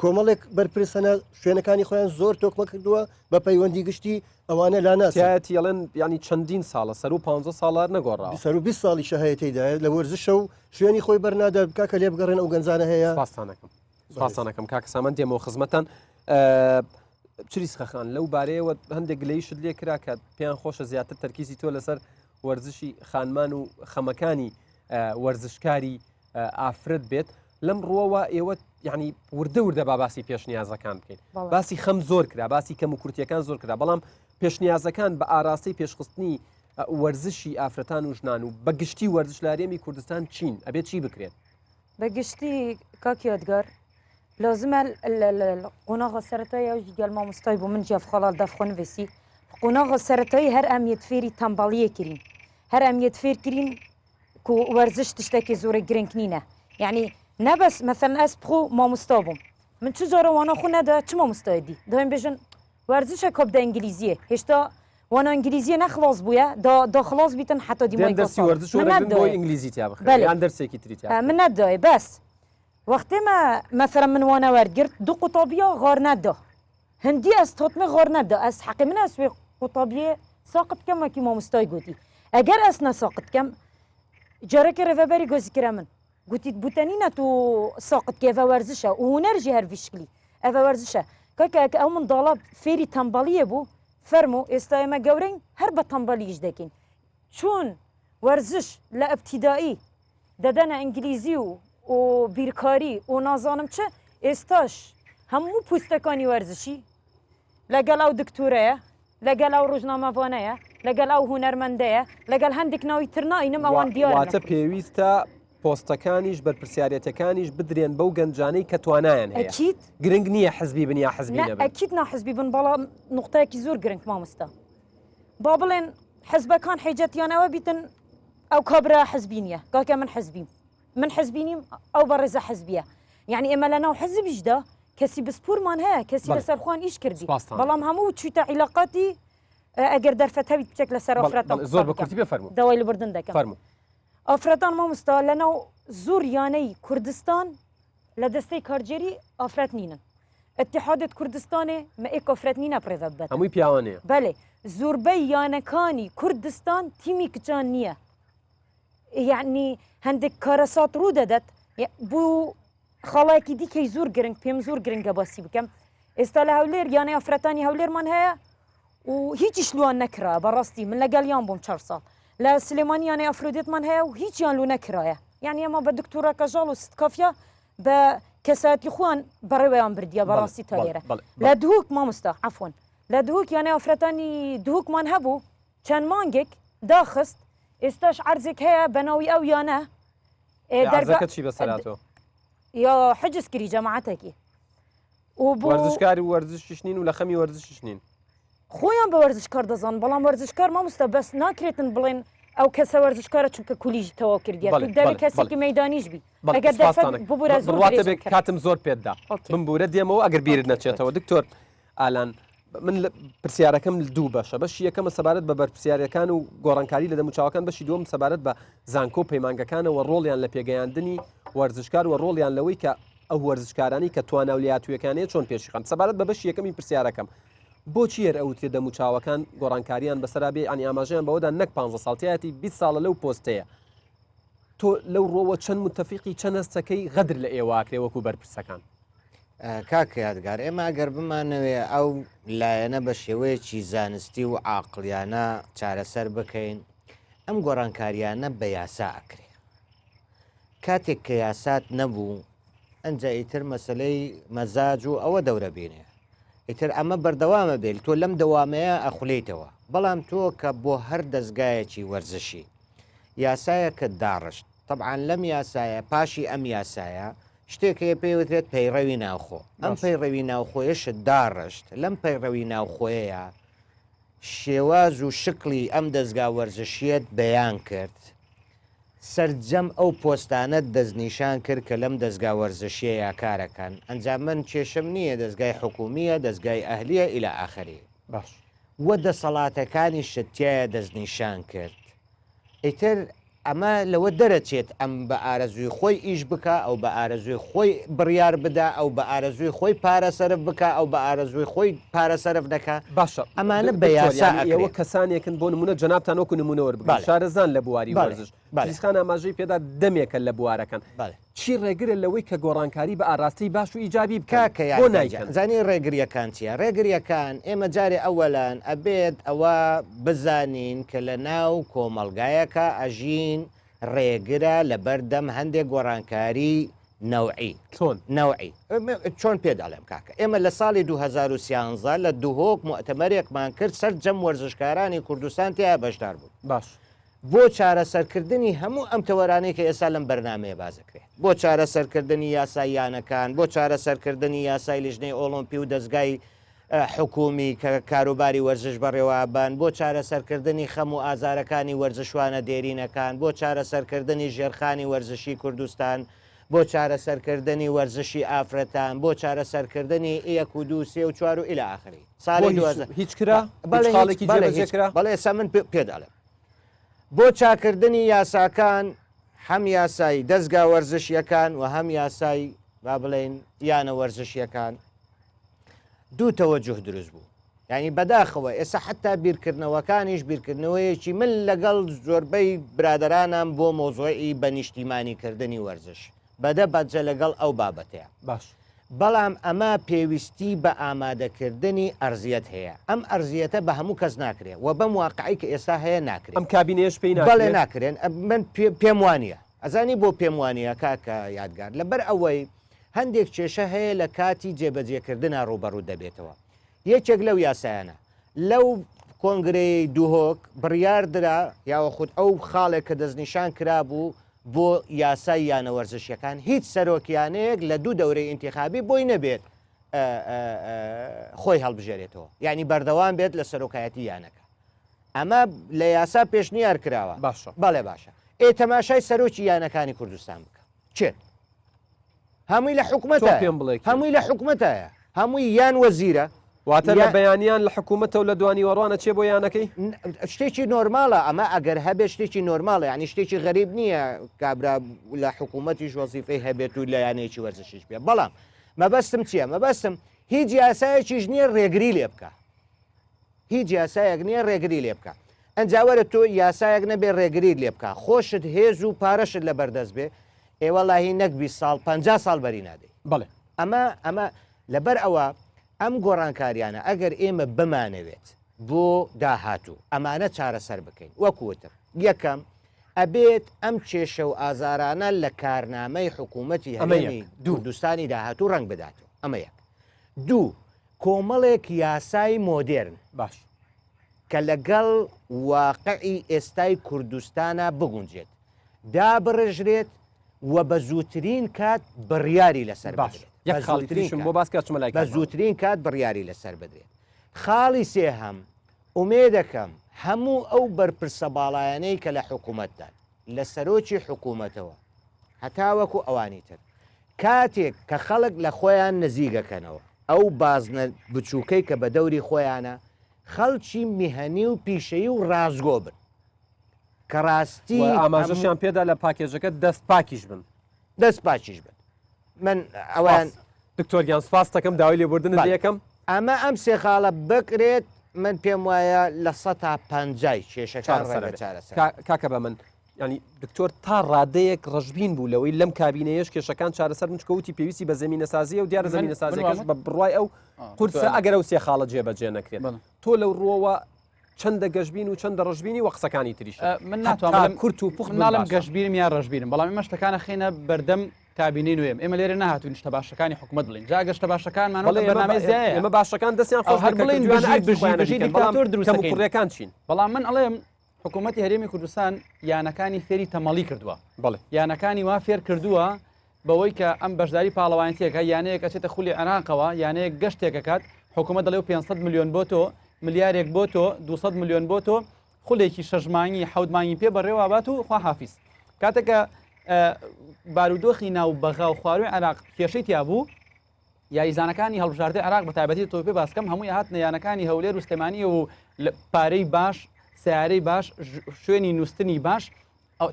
کۆمەڵێک بەرپرس هەنە شوێنەکانی خۆیان زۆر تۆکمە کردووە بە پەیوەندی گشتی ئەوانە لا ناسن. تایەتی ئەڵێن یانی چەندین ساڵە سەرو پانزە ساڵە هەر نەگۆڕاوە. سەرو 20 ساڵیشە هەیە تێیدایە لە وەرزشە و شوێنی خۆی بەرنادا کاکە لێ بگەڕێن ئەو گەنجانە هەیە. سپاستان ئەکەم سپاستان ئەکەم کاکە سامان دێمەوە خزمەتان. چریسخە خان لەو بارەیەوە هەندێک گلەیشت لێ کرا کە پێیان خۆشە زیاتر تەرکیزی تۆ لەسەر وەرزشی خانمان و خەمەکانی وەرزشکاری ئافرەت بێت لەم ڕووەوە ئێوە یعنی وردە وردە با باسی پێشنیازەکان بکەین باسی خەم زۆر کرا باسی کەم و کورتیەکان زۆر کرا بەڵام پێشنیازەکان بە ئاراستەی پێشخستنی وەرزشی ئافرەتان و ژنان و بە گشتی وەرزش لە هەرێمی کوردستان چین ئەبێت چی بکرێت بە گشتی کاک یادگار لازمە قۆناغە سەرەتایی ئەوش گەل مامۆستای بوو من جیاف خاڵال دەفخۆ نوێسی قۆناغە سەرەتایی هەر ئەم یەت فێری تەمبەڵیە کرین هەر ئەم یەت فێر کرین کو وەرزش تشتێکی زۆر گرنگ نینە یعنی نەبەس مەسەلەن ئەس بخۆ مامۆستا بووم من چ جارە وانە خو نەدا چ مامۆستای دی دایم بێژن وەرزشە کۆب دە ئینگلیزیە هێشتا وانە ئینگلیزیە نەخلاص بووە دا دا خلاص بیتن حتا دیمای دێن دەرسی وەرزش وەرەگرن بۆ ئینگلیزی تیا بخوێنن یان دەرسێکی تری تیا من نەدایە بەس وەختێ مە مەسەلەن من وانە وەرگرت دوو قوتابیە غار نەدا هندی ئەس تاتمێ غار نەدا ئەس حەقی من ئەس وێ قوتابیێ ساقت کەم وەکی مامۆستای گوتی ئەگەر ئەس نەساقت کەم جارێکی ڕێڤەبەری گۆزی کرا من گوتی بوتەنی نە تو ساقت کێ ئەڤە وەرزشە و هونەر ژی هەر ڤی شکلی ئەڤە وەرزشە کاکە ئەکە ئەو منداڵە فێری تەمبەڵیە بوو فەرموو ئێستا ئێمە گەورەین هەر بە تەمبەڵی ئیش دەکەین چون وەرزش لە ئەبتیدایی دەدەنە ئینگلیزی و و بیرکاری و نازانم چ ئێستاش هەموو پوستەکانی وەرزشی لەگەڵ ئەو دکتۆرەیە لەگەڵ ئەو ڕۆژنامەڤانەیە لەگەڵ ئەو هونەرمەندەیە لەگەڵ هەندێک ناوی تر ناینم ئەوان دیارن واتە پێویستە پۆستەکانیش بەرپرسیارەتەکانیش بدرێن بەو گەنجانەی کە توانایان هەیە ئەکید گرنگ نییە حزبی بن یا حزبی نا نەبن ئەکید ناحزبی بن بەڵام نوقتەیەکی زۆر گرنگ مامۆستا با بڵێن حزبەکان حیجەتیان ئەوە بیتن ئەو کابرا حزبی نییە کاکە من حزبیم من حزبی نیم ئەو بەڕێزە حزبیە یعنی ئێمە لە ناو حزبیشدا کەسی بسپورمان هەیە کەسی لەسەر خوان ئیش کردی بەڵام هەموو چویتە عیلاقاتی ئەگەر دەرفەت هەبیت بچێک لەسەر ئافرەتان زۆر بە کورتی بفەرموو داوای لێبوردن دەکەم فەرموو ئافرەتان مامۆستا لەناو زۆر یانەی کوردستان لە دەستەی کارگێری ئافرەت نینن اتحادت کوردستانێ مە ئێک ئافرەت نینە بڕێڤە ببەتن هەمووی پیاوانەیە بەلێ زۆربەی یانەکانی کوردستان تیمی کچان نییە یعنی هەندێک کارەسات ڕوو دەدات بۆ خاڵێکی دیکەی زۆر گرنگ پێم زۆر گرنگە باسی بکەم ئێستا لە هەولێر یانەی ئافرەتانی هەولێرمان هەیە و هیچیش لوان نەکرا بەڕاستی من لەگەڵیان بووم چەر ساڵ لە سلێمانی یانەی ئەفرۆدێتمان هەیە و هیچیان لو نەکرایە یعنی ئەمە بە دکتۆرە کەژاڵ و ستکافیا بە کەسایەتی خۆیان بەڕێوەیان بردیە بەڕاستی تا لێرە لە دهۆک مامۆستا عەفوەن لە دهۆک یانەی ئافرەتانی دهۆکمان هەبوو چەند مانگێک داخست ئێستاش عەرزێک هەیە بە ناوی ئەو یانە عەرزەکە چی بەسەراتەوە یا حجز کری جەماعەتێکی و بۆ وەرزشکاری وەرزشیش نین و لە خەمی وەرزشیش نین خۆیان بە وەرزشکار دەزان بەڵام وەرزشکار مامۆستا بەس ناکرێتن بڵێن ئەو کەسە وەرزشکارە چونکە کولیژ تەواو کردیە بەڵێ، تو دەبێ بەڵێ، کەسێکی بەڵێ. مەیدانیش بی بەڵێ، ئەگەر دەرفەت سپاستانە. ببورە زۆر بڕواتە درێژم بێ کرد. کاتم زۆر پێت دا okay. بمبورە دێمەوە ئەگەر بیرت نەچێتەوە دکتۆر ئالان من لە- پرسیارەکەم دوو بەشە بەشی یەکەمە سەبارەت بە بەرپرسیارەکان و گۆڕانکاری لە دەموچاوەکان بەشی دووەم سەبارەت بە زانکۆ و پەیمانگەکانەوە ڕۆڵیان لە پێگەیاندنی وەرزشکار و ڕۆڵیان لەوەی کە ئەو وەرزشکارانی کە توانا و لێهاتوویەکان هەیە چۆن پێشی خەن سەبارەت بە بەشی یەکەمی پرسیارەکەم بۆچی هەر ئەوترێ دەموچاوەکان گۆڕانکاریان بەسەرا بێ یانی ئاماژەیان بەوەدا نەک پانزە ساڵ تیایەتی 20 ساڵە لەو پۆستەیە تۆ لەو ڕۆوە چەند متەفیقی چەند هەستەکەی غەدر لە ئێوە ئاکرێ وەکو بەرپرسەکان؟ کاک یادگار ئێمە ئەگەر بمانەوێ ئەو لایەنە بە شێوەیەکی زانستی و عاقڵیانە چارەسەر بکەین ئەم گۆڕانکاریانە بە یاسا ئەکرێ کاتێک کە یاسات نەبوو. ئەنجا ئیتر مەسەلەی مەزاج و ئەوە دەورە بینێ ئیتر ئەمە بەردەوامە بێت تۆ لەم دەوامەیە ئەخولێیتەوە بەڵام تۆ کە بۆ هەر دەزگایەکی وەرزشی یاسایەکت داڕشت تەبعەن لەم یاسایە پاشی ئەم یاسایە شتێک هەیە پێی وترێت پەیڕەوی ناوخۆ ئەم پەیڕەوی ناوخۆیەشت داڕشت لەم پەیڕەوی ناوخۆیەیە شێواز و شکڵی ئەم دەزگا وەرزشیەت بەیان کرد سەرجەم ئەو پۆستانەت دەستنیشان کرد کە لەم دەزگا وەرزشیەیا کارەکەن ئەنجا من کێشەم نییە دەزگای حکومیە دەزگای ئەهلیە الی آخره باش وە دەسەڵاتەکانیشت تیایا دەستنیشان کرد ئیتر ئەمە لەوە دەرەچێت ئەم بە ئارەزووی خۆی ئیش بکا ئەو بە ئارەزووی خۆی بڕیار بدا ئەو بە ئارەزووی خۆی پارە سەرف بکا ئەو بە ئارەزووی خۆی پارە سەرف نەکا باشە ئەمانە بە دکتۆر یاسا یانی ئێوە ئەکرێ. کەسانێکن بۆ نموونە جەنابتان وەکو نموونە وەربگرین بەڵێ. شارەزان لە بواری بەڵێ. وەرزش بەڵێ. پزیشکان ئاماژەی پێدا دەمێکە لە بوارەکەن بەڵێ. چی ڕێگرە لەوەی کە گۆڕانکاری بە ئاراستەی باش و ئیجابی بکەن؟ کاکە بۆ یادگار گیان نایکەن؟ زانی ڕێگریەکان چیە؟ ڕێگریەکان ئێمە جارێ ئەوەلەن ئەبێت ئەوە بزانین کە لە ناو کۆمەڵگایەکا ئەژین ڕێگرە لەبەر دەم هەندێک گۆڕانکاری نەوعی. چۆن؟ نەوعی چۆن پێت ئەڵێم کاکە ئێمە لە ساڵی 2013 لە دهۆک موئتەمەرێکمان کرد سەرجەم وەرزشکارانی کوردستان تیایا بەشدار بوون. باش. بۆ چارەسەرکردنی هەموو ئەم تەوەرانەی کە ئێستا لەم بەرنامەیە باس دەکرێت، بۆ چارەسەرکردنی یاسای یانەکان، بۆ چارەسەرکردنی یاسای لیژنەی ئۆڵۆمپی و دەزگای حکوومی کە کاروباری وەرزش بەڕێوەئەبەن، بۆ چارەسەرکردنی خەم و ئازارەکانی وەرزشوانە دێرینەکان، بۆ چارەسەرکردنی ژێرخانی وەرزشی کوردستان، بۆ چارەسەرکردنی وەرزشی ئافرەتان، بۆ چارەسەرکردنی یەک و دوو سێ و چوار و الی آخره. ساڵی هیچ کرا؟ هیچ خاڵێکی جێبەجێ کرا؟ بەڵێ ئێستا من پێت ئەڵێم. بۆ چاکردنی یاساکان هەم یاسای دەزگا وەرزشیەکان و هەم یاسای با بڵێین یانە وەرزشیەکان دوو تەوەجوه دروست بوو. یانی بەداخەوە ئێستا حەتا بیرکردنەوەکانیش بیرکردنەوەیەکی من لەگەڵ زۆربەی برادەرانم بۆ مۆزۆعی بە نیشتیمانی کردنی وەرزش بەدە بەجە لەگەڵ ئەو بابەتەیە باش بەڵام ئەمە پێویستی بە ئامادەکردنی ئەرزیەت هەیە ئەم ئەرزیەتە بە هەموو کەس ناکرێ و بەم واقعی کە ئێستا هەیە ناکرێت ئەم کابینەیەش پێی ناکرێت؟ بەڵێ ناکرێن من پێم وانە ئەزانی بۆ پێم وانە کاکە یادگار لەبەر ئەوەی هەندێک کێشە هەیە لە کاتی جێبەجێکردنا ڕووبەڕوو دەبێتەوە. یەکێک لەو یاسایانە لەو کۆنگرەیەی دهۆک بڕیار درا یاوەخود ئەو خاڵێک کە دەستنیشان کرابوو بۆ یاسای یانە وەرزشیەکان هیچ سەرۆک یانەیەک لە دوو دەورەی ئینتیخابی بۆی نەبێت خۆی هەڵبژێرێتەوە یعنی بەردەوام بێت لە سەرۆکایەتی یانەکە ئەمە لە یاسا پێشنیار کراوە باشە بەڵێ باشە ئێ تەماشای سەرۆکی یانەکانی کوردستان بکە چێت هەمووی لە حکومەتە پێم بڵێ هەمووی لە حکومەتایە هەمووی یان وەزیرە واتە لە بەیانیان لە حکوومەتە و لە دوانیوەڕوانە چێ بۆ یانەکەی شتێکی نۆرمالە ئەمە ئەگەر هەبێت شتێکی نۆرمالە ینی شتێکی غەریب نییە کابرا لە حکوومەتیش وەزیفەی هەبێت و لە یانەیەکی وەرزشیش بێ بەڵام مەبەستم چییە مەبەستم هیچ یاسایەکیش نییە ڕێگری لێ بکە هیچ یاسایەک نییە ڕێگری لێ بکا. ئەنجا وەرە تۆ یاسایەک نەبێ ڕێگریت لێ بکا، خۆشت هێز و پارەشت لە بەردەست بێ، ئێ وەڵاهی نەک 20 ساڵ 50 ساڵ بەری نادەی. بەڵێ. ئەمە ئەمە لەبەر ئەوە ئەم گۆڕانکاریانە ئەگەر ئێمە بمانەوێت بۆ داهاتوو ئەمانە چارەسەر بکەین وەکو وتم یەکەم ئەبێت ئەم کێشە و ئازارانە لە کارنامەی حکوومەتی ئەمە هەرێمی یەک. دوو. کوردستانی داهاتوو ڕەنگ بداتەوە ئەمە یەک. دوو، کۆمەڵێک یاسای مۆدێرن باش. کە لەگەڵ واقعی ئێستای کوردستانا بگونجێت دابڕێژرێت و بە زووترین کات بڕیاری لەسەر باش بدرێت. یەک بە خاڵی زووترین تریشم کات. بۆ باس کە ئەچمە لای بە کاک مامەند. زووترین کات بڕیاری لەسەر بدرێت. خاڵی سێهەم، ئومێدەکەم هەموو ئەو بەرپرسە باڵایانەی کە لە حکوومەتدان، لە سەرۆکی حکوومەتەوە هەتاوەکو ئەوانی تر، کاتێک کە خەڵک لە خۆیان نزیک ئەکەنەوە، ئەو بازنە بچووکەی کە بە دەوری خۆیانە، خەڵکی میهەنی و پیشەیی و ڕاستگۆ بن. کە ڕاستی و ئاماژەشیان پێدا لە پاکێجەکە دەست پاکیش بن. دەست پاکیش بن. من ئەوان دکتۆر گیان سپاست دەکەم داوای لێبوردنت بەڵێ. لێکەم. ئەمە ئەم سێ خاڵە بکرێت من پێم وایە لە سەتا پەنجای کێشەکان چارەسەر ڕێگە ئەبێ. چارەسەر. کاکە بە من یانی دکتۆر تا ڕادەیەک ڕەشبین بوو لەوەی لەم کابینەیەش کێشەکان چارەسەر بن چونکە وتی پێویستی بە زەمینەسازیە و دیارە من- زەمینەسازیەکەش من بە بڕوای ئەو قورسە دکتۆر. ئەگەر ئەو سێ خاڵە جێبەجێ نەکرێت تۆ لەو ڕووەوە چەندە گەشبین و چەندە ڕەشبینی وە قسەکانی تریش من ناتوانم کورت و پوخت ناڵم گەشبینم یا ڕەشبینم بەڵام ئێمە شتەکانە خەینە بەردەم. کابینەی نوێم ئێمە لێرە نەهاتوین شتە باشەکانی حکوومەت بڵین جا گەشتە باشەکانمان بەرنامەی زیایە ئێمە باشەکان دەستیان خۆش هەر بڵین بژی بژی بژی دیکتاتۆر دروست دەکەین کوڕەکان چین بەڵام من ئەڵێم حکوومەتی هەرێمی کوردستان یانەکانی فێری تەمەڵی کردووە بەڵێ یانەکانی وا فێر کردووە بەوەی کە ئەم بەشداری پاڵەوانێتیەکە یانەیەک ئەچێتە خولی عێراقەوە یانەیەک گەشتێک ئەکات حکوومەت دەڵێ 500 میلیۆن بۆ تۆ ملیارێک بۆ تۆ 200 میلیۆن بۆ تۆ خولێکی شەش مانگی حەوت مانگی پێ بەڕێوە بات و خواحافیز کاتێکە بارودۆخی ناو بەغا و خواروی عێراق کێشەی تیا بوو یاریزانەکانی هەڵبژاردەی عێراق بە تایبەتی تۆپی باسکەم هەمووی هاتنە یانەکانی هەولێر و سلێمانی و پارەی باش سیارەی باش شوێنی نووسنی باش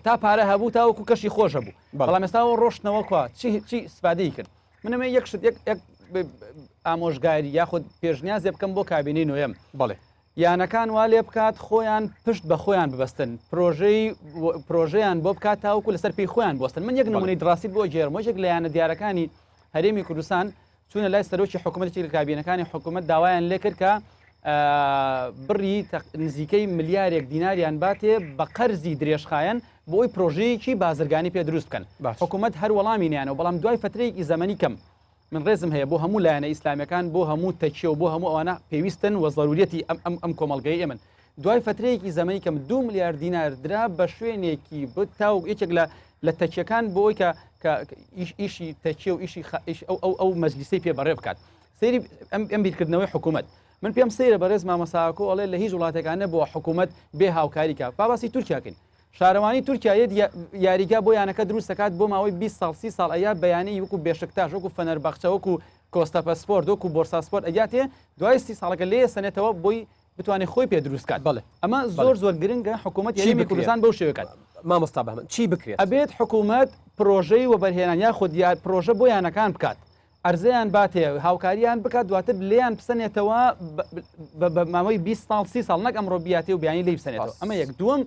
تا پارە هەبوو تاوەکو کەشی خۆش هەبوو بەڵام ئێستا ڕۆشتنەوە کوا چی چی استفادەی کرد منەمە یەک شت یەک ئامۆژگاری یاخود پێشنیازێ بکەم بۆ کابینەی نوێم بەڵێ یانەکان وا لێ بکات خۆیان پشت بە خۆیان ببەستن پرۆژەی پرۆژەیان بۆ بکات تاوەکو لەسەر پێی خۆیان بوەستن من یەک نمونەی دڕاستیت بۆ گێرم یەکێک لە یانە دیارەکانی هەرێمی کوردستان چوونە لای سەرۆکی حکوومەت یەکێک لە کابینەکانی حکوومەت داوایان لێکرد کە بڕی نزیکەی ملیارێک دیناریان باتێ بە قەرزی درێژخایەن بۆی پرۆژەیەکی بازرگانی پێ دروست بکەن حکوومەت هەر وەڵامی نیانەوە بەڵام دوای فترەیەکی زەمەنی کەم من ڕێزم هەیە بۆ هەموو لایەنە ئیسلامیەکان بۆ هەموو تەکیە و بۆ هەموو ئەوانە پێویستن و زەروریەتی ئەم ئەم ئەم کۆمەڵگەی ئێمن دوای فترەیەکی زەمەنی کەم دو ملیار دینار درا بە شوێنێکی تا و یەکێک لە لە تەکیەکان بۆی کە کە ئیشی تەکیە و ئیشی ئەو ئەو ئەو مەجلیسەی پێ بەڕێ بکات سەیری ئەم ئەم بیرکردنەوەی حکوومەت من پێم سەیرە بەڕێز مامۆساکۆ ئەڵێ لە هیچ وڵاتێکان نەبووە حکوومەت بێ هاوکاری کە با باسی تورکیاکەین شارەوانی تورکیا یەت یاریگا بۆ یانەکە دروست دەکات بۆ ماوەی 20 ساڵ 30 ساڵ ئەیا بە یانەی وەکو بێشکتاش وەکو فەنەربەخچە وەکو کۆستەپە سپۆرت وەکو بۆرسا سپۆرت ئەیاتێ دوای 30 ساڵەکە لێ سەنێتەوە بۆی بتوانێت خۆی پێ دروست کات بەڵێ ئەمە زۆر زۆر گرنگە حکوومەت هەرێمی کوردستان بەو شێوە کات مامۆستا بەهمەن چی بکرێت ئەبێت حکوومەت پرۆژەی وەبەرهێنان یاخود یار پرۆژە بۆ یانەکان بکات ئەرزەیان باتێ هاوکاریان بکات دواتر لێیان بسەنێتەوە بە ماوەی 20 ساڵ 30 ساڵ نەک ئەمڕۆ بیاتێ و بیانی لی بسەنێتەوە ئەمە یەک دووەم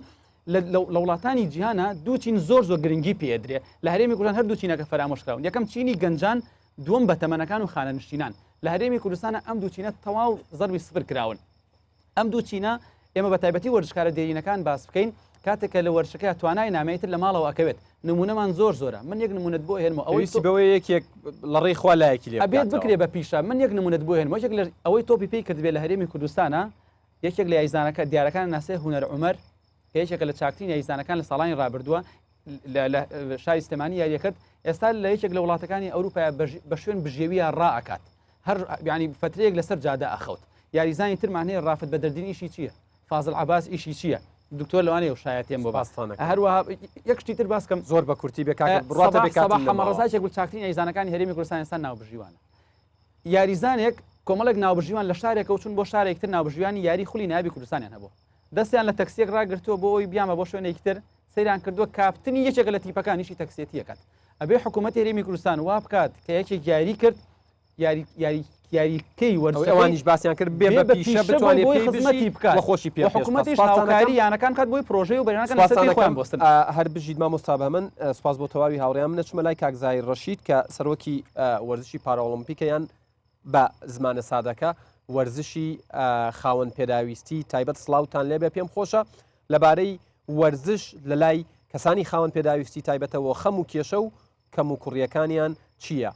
لە وڵاتانی جیهانە دوو چین زۆر زۆر گرنگی پێدرێ لە هەرێمی کوردستان هەردوو چینەکە فەرامۆش کراون یەکەم چینی گەنجان دووەم بەتەمەنەکان و خانەنشینان لە هەرێمی کوردستانە ئەم دوو چینە تەواو زەربی سفر کراون ئەم دوو چینە ئێمە بە تایبەتی وەرزشکارە دێرینەکان باس بکەین کاتێک کە لە وەرزشەکە توانای نامێتر لە ماڵەوە ئەکەوێت نمونەمان زۆر زۆرە من یەک نمونەت بۆ هێنمەوە ئەوەی بەوەی یەکێک لە ڕێی خوا لایەکی لێ ئەبێت بکرێ بە پیشە من یەک نمونەت بۆ هێنمەوە یەکێک لە ئەوەی تۆپی پێی کردبێ لە هەرێمی کوردستانە یەکێک لە یاریزانەکە دیارەکان ناسێ هونەر عومەر کە یەکێکە لە چاکترین یاریزانەکان لە ساڵانی ڕابردووە لە شاری سلێمانی یاریەکرد ئێستا لە یەکێک لە وڵاتەکانی ئەوروپا بە شوێن بژێویە ڕائکات هەر یانی فترەیەک لەسەر جادە ئەخەوت. یاریزانی ترمان هەیە ڕافت بەدەردین ئیشی چییە؟ فازل عەباس ئیشی چییە؟ دکتۆر لەوانەیە و شایەتێم بۆ باس هەروەها یەک شتی تر باس کەم زۆر بە کورتی بێ کاکە بڕاتە بێ کاتم نەماوە. حەمەڕەزا یەکێک بوو چاکترین یاریزانەکانی هەرێمی کوردستان ئێستا ناوبژیوانە. یاریزانێک کۆمەڵێک ناوبژیوان لە شارێکەوە چوون بۆ شارێکی تر ناوبژیوانی یاری خولی نایابی کوردستانیان هەبوو. دەستیان لە تەکسیەک ڕاگرتووە بۆ ئەوەی بیانبا بۆ شوێنێکی تر سەیران کردووە کاپتنی یەکێکە لە تیپەکان ئیشی تەکسێتی ئەکات. ئەبێ حکوومەتی هەرێمی کوردستان وا بکات کە یەکێک یاری کرد یاری یاری یاریکەی وەرزەکەی ئەوانیش باسیان کرد بێ بە پیشە بتوانێت بۆی خزمەتی بکات و خۆشی پێ حکوومەتیش هاوکاری یانەکان بکات بۆی پرۆژەی و بەرنامەکان لەسەر پێی خۆیان بوەستن. هەر بژیت مامۆستا بەهمەن سوپاس بۆ تەواوی هاوڕێیان من ئەچمە لای کاک زاهیر ڕەشید کە سەرۆکی وەرزشی پاراۆڵمپیکە یان بە زمانە سادەکە وەرزشی خاوەن پێداویستی تایبەت سڵاوتان لێبێ پێم خۆشە لەبارەی وەرزش لە لای کەسانی خاوەن پێداویستی تایبەتەوە خەم و کێشە و کەم و کوڕیەکانیان چییە؟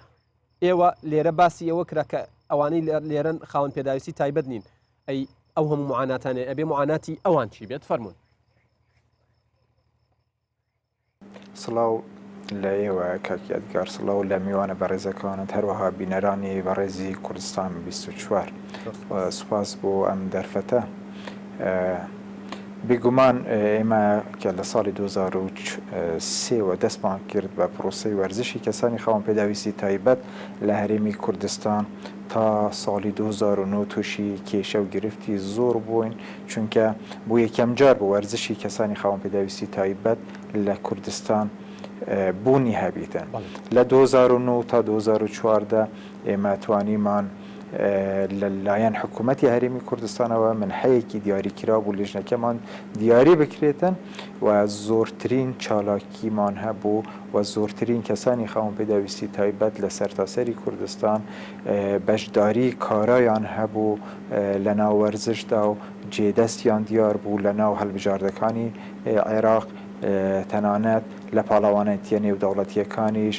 ئێوە لێرە باسی ئەوە کرا کە ئەوانەی لێرەن خاوەن پێداویستی تایبەت نین ئەی ئەو هەموو معاناتانێ ئەبێ معاناتی ئەوان چی بێت فەرمونون. سڵاو لە ئێوە کاک یادگار سڵاو لە میوانە بەڕێزەکانت هەروەها بینەرانی بەڕێزی کوردستان 24 سوپاس بۆ ئەم دەرفەتە. بێگومان ئێمە کە لە ساڵی 2003 وە دەستمان کرد بە پرۆسەی وەرزشی کەسانی خاوەن پێداویستی تایبەت لە هەرێمی کوردستان تا ساڵی 2009 تووشی کێشە و گرفتی زۆر بووین چونکە بۆ یەکەم جار بۆ وەرزشی کەسانی خاوەن پێداویستی تایبەت لە کوردستان بوونی هەبیتن لە 2009 تا 2014 ئێمە توانیمان لە لایەن حکوومەتی هەرێمی کوردستانەوە منحەیەکی دیاریکراو بۆ لیژنەکەمان دیاری بکرێتن و زۆرترین چالاکیمان هەبوو و زۆرترین کەسانی خاوەن پێداویستی تایبەت لە سەرتاسەری کوردستان بەشداری کارایان هەبوو لە ناو وەرزشدا و جێدەستیان دیار بوو لە ناو هەڵبژاردەکانی عێراق. تەنانەت لە پاڵەوانێتییە نێودەوڵەتییەکانیش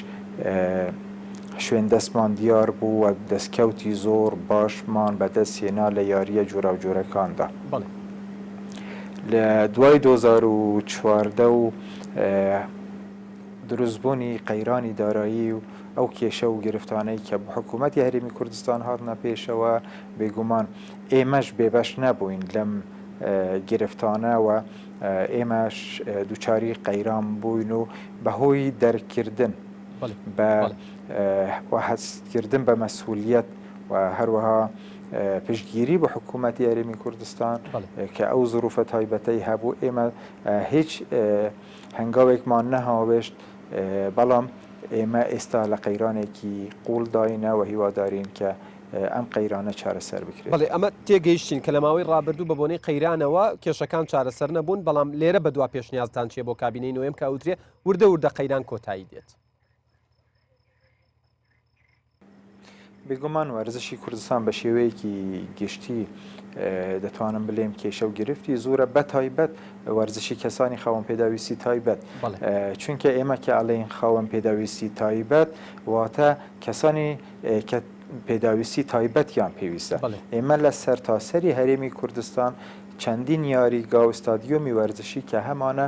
شوێن دەستمان دیار بوو و دەستکەوتی زۆر باشمان بەدەست هێنا لە یارییە جۆراوجۆرەکاندا. لە دوای 2014 و دروستبوونی قەیرانی دارایی و ئەو کێشە و گرفتانەی کە بۆ حکوومەتی هەرێمی کوردستان هاتنە پێشەوە، بێگومان ئێمەش بێبەش نەبووین لەم گرفتانە و ئێمەش دووچاری قەیران بووین و بەهۆی دەرککردن بە و هەستکردن بە مەسئولیەت و هەروەها پشتگیری بۆ حکوومەتی هەرێمی کوردستان کە ئەو زروفە تایبەتەی هەبوو ئێمە هیچ هەنگاوێکمان نەهاوێشت بەڵام ئێمە ئێستا لە قەیرانێکی قوڵداینە و هیوادارین کە ئەم قەیرانە چارەسەر بکرێت. بەڵێ ئەمە تێگەیشتین کە لە ماوەی ڕابردوو بە بۆنەی قەیرانەوە کێشەکان چارەسەر نەبوون، بەڵام لێرە بەدوا پێشنیازتان چییە بۆ کابینەی نۆیەم کە ئەوترێ وردە وردە قەیران کۆتایی دێت؟ بێگومان وەرزشی کوردستان بە شێوەیەکی گشتی دەتوانم بلێم کێشە و گرفتی زۆرە بە تایبەت وەرزشی کەسانی خاوەن پێداویستی تایبەت چونکە ئێمە کە ئەڵێین خاوەن پێداویستی تایبەت واتە کەسانی کە پێداویستی تایبەتیان پێویستە. ئێمە لە سەرتاسەری هەرێمی کوردستان چەندین یاریگا و ستادیۆمی وەرزشی کە هەمانە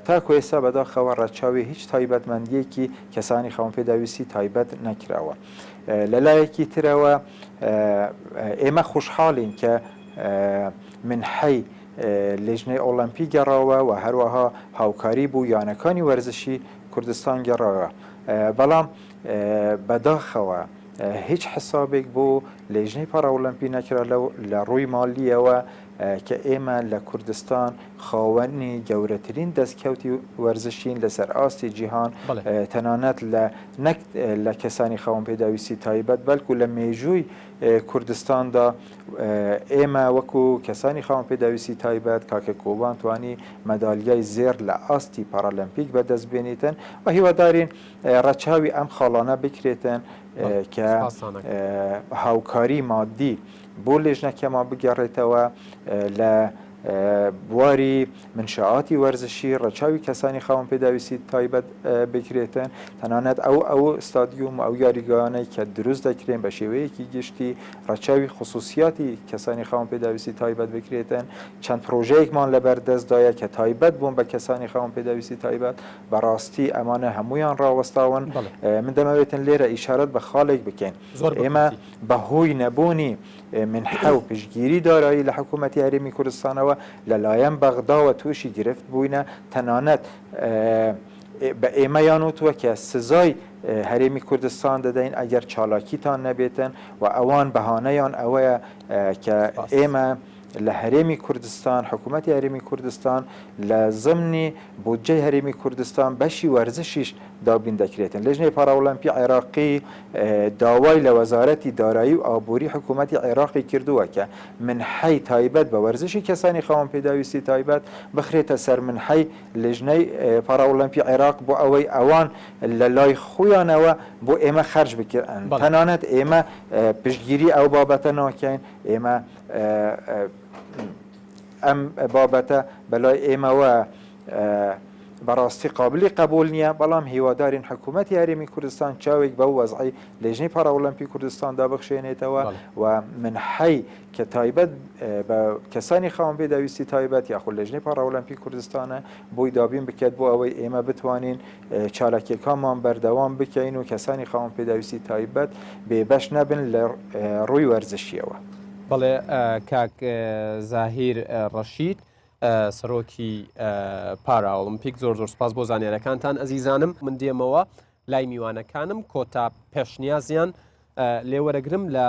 تاکو ئێستا بەداخەوە ڕەچاوی هیچ تایبەتمەندییەکی کەسانی خاوەن پێداویستی تایبەت نەکراوە. لە لایەکی ترەوە ئێمە خۆشحاڵین کە منحەی لیژنەی ئۆڵەمپی گەڕاوە و هەروەها هاوکاری بۆ یانەکانی وەرزشی کوردستان گەڕاوە بەڵام بەداخەوە هیچ حسابێک بۆ لێژنەی پاراولەمپی نەکرا لە ڕووی مالیەوە کە ئێمە لە کوردستان خاوەنی گەورەترین دەستکەوتی وەرزشین لەسەر ئاستی جیهان تەنانەت لە نەک لە کەسانی خاوەن پێداویستی تایبەت بەلکو لە مێژووی کوردستاندا ئێمە وەکو کەسانی خاوەن پێداویستی تایبەت کاکە کۆبان توانی مەدالیای زێڕ لە ئاستی پارالەمپیک بەدەست بێنیتن و هیوادارین ڕەچاوی ئەم خاڵانە بکرێتن کە هاوکاری مادی بۆ لێژنەکەمان بگەڕێتەوە لە بواری منشآتی وەرزشی ڕەچاوی کەسانی خاوەن پێداویستی تایبەت بکرێتن تەنانەت ئەو ئەو ستادیوم و ئەو یاریگایانەی کە دروست دەکرێن بە شێوەیەکی گشتی ڕەچاوی خصوصیاتی کەسانی خاوەن پێداویستی تایبەت بکرێتن چەند پرۆژەیەکمان لەبەردەستدایە کە تایبەت بوون بە کەسانی خاوەن پێداویستی تایبەت بەڕاستی ئەمانە هەموویان ڕاوەستاون من دەمەوێتن لێرە ئیشارەت بە خاڵێک بکەین ئێمە بەهۆی نەبوونی منحە و پشتگیری دارایی لە حکوومەتی هەرێمی کوردستانەوە لەلایەن بەغداوە تووشی گرفت بووینە تەنانەت بە ئێمەیان وتووە کە سزای هەرێمی کوردستان دەدەین ئەگەر چالاکیتان نەبێتن و ئەوان بەهانەیان ئەوەیە کە ئێمە لە هەرێمی کوردستان، حکوومەتی هەرێمی کوردستان لە زمنی بودجەی هەرێمی کوردستان بەشی وەرزشیش دابین دەکرێتن. لیژنەی پاراولەمپی عێراقی داوای لە وەزارەتی دارایی و ئابووری حکوومەتی عێراقی کردووە کە منحەی تایبەت بە وەرزشی کەسانی خاوەن پێداویستی تایبەت بخرێتە سەر منحەی لیژنەی پاراولەمپی عێراق بۆ ئەوەی ئەوان لە لای خۆیانەوە بۆ ئێمە خەرج بکرن. تەنانەت ئێمە پشتگیری ئەو بابەتە ناکەین، ئێمە ئەم بابەتە بەلای ئێمەوە بەڕاستی قابلی قبول نییە، بەڵام هیوادارین حکوومەتی هەرێمی کوردستان چاوێک بەو وەزعی لێژنەی پاراولەمپی کوردستاندا بخشێنێتەوە و منحەی کە تایبەت بە کەسانی خاوەن پێداویستی تایبەت یاخود لێژنەی پاراولەمپی کوردستانە بۆی دابین بکات بۆ ئەوەی ئێمە بتوانین چالاکیەکانمان بەردەوام بکەین و کەسانی خاوەن پێداویستی تایبەت بێبەش نەبن لە ڕووی وەرزشیەوە. بەڵێ کاک زاهیر ڕەشید سەرۆکی پارا ئۆڵمپیک زۆر زۆر سپاس بۆ زانیارەکانتان ئەزیزانم من دێمەوە لای میوانەکانم کۆتا پێشنیازیان لێوەرەگرم لە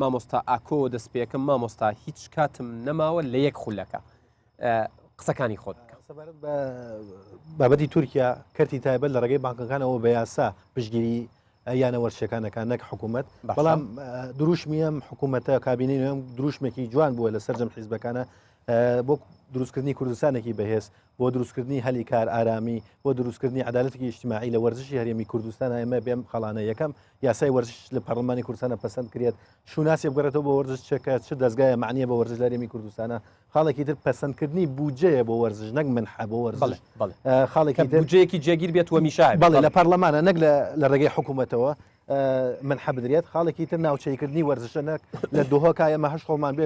مامۆستا ئاکۆ دەست پێکم مامۆستا هیچ کاتم نەماوە لە یەک خولەکە قسەکانی خۆت بکە. سەبارەت بە بابەتی تورکیا کەرتی تایبەت لە ڕێگەی بانکەکانەوە بە یاسا پشتگیری یانە وەرزشیەکان دەکات نەک حکوومەت بەڵام دروشمی ئەم حکوومەتە کابینەی نوێم دروشمێکی جوان بووە لە سەرجەم حیزبەکانە. بۆ دروستکردنی کوردستانێکی بەهێز بۆ دروستکردنی هەلی کار ئارامی بۆ دروستکردنی عدالەتێکی ئیجتماعی لە وەرزشی هەرێمی کوردستان ئێمە بێم خەڵانە یەکەم یاسای وەرزش لە پەرلەمانی کوردستانە پەسەند کرێت شوناسی بگەڕێتەوە بۆ وەرزش چێکە چ دەستگایە معنیە بە وەرزش لە هەرێمی کوردستانە خاڵێکی تر پەسەندکردنی بودجەیە بۆ وەرزش نەک منحە بۆ وەرزش خاڵێکی تر بودجەیەکی جێگیر بێت وە میشا بەڵێ لە پەرلەمانە نەک لە ڕێگەی حکوومەتەوە منحە بدرێت خاڵێکی تر ناوچەیکردنی وەرزشە نەک لە دهۆکا ئێمە هەشت هۆڵمان بێ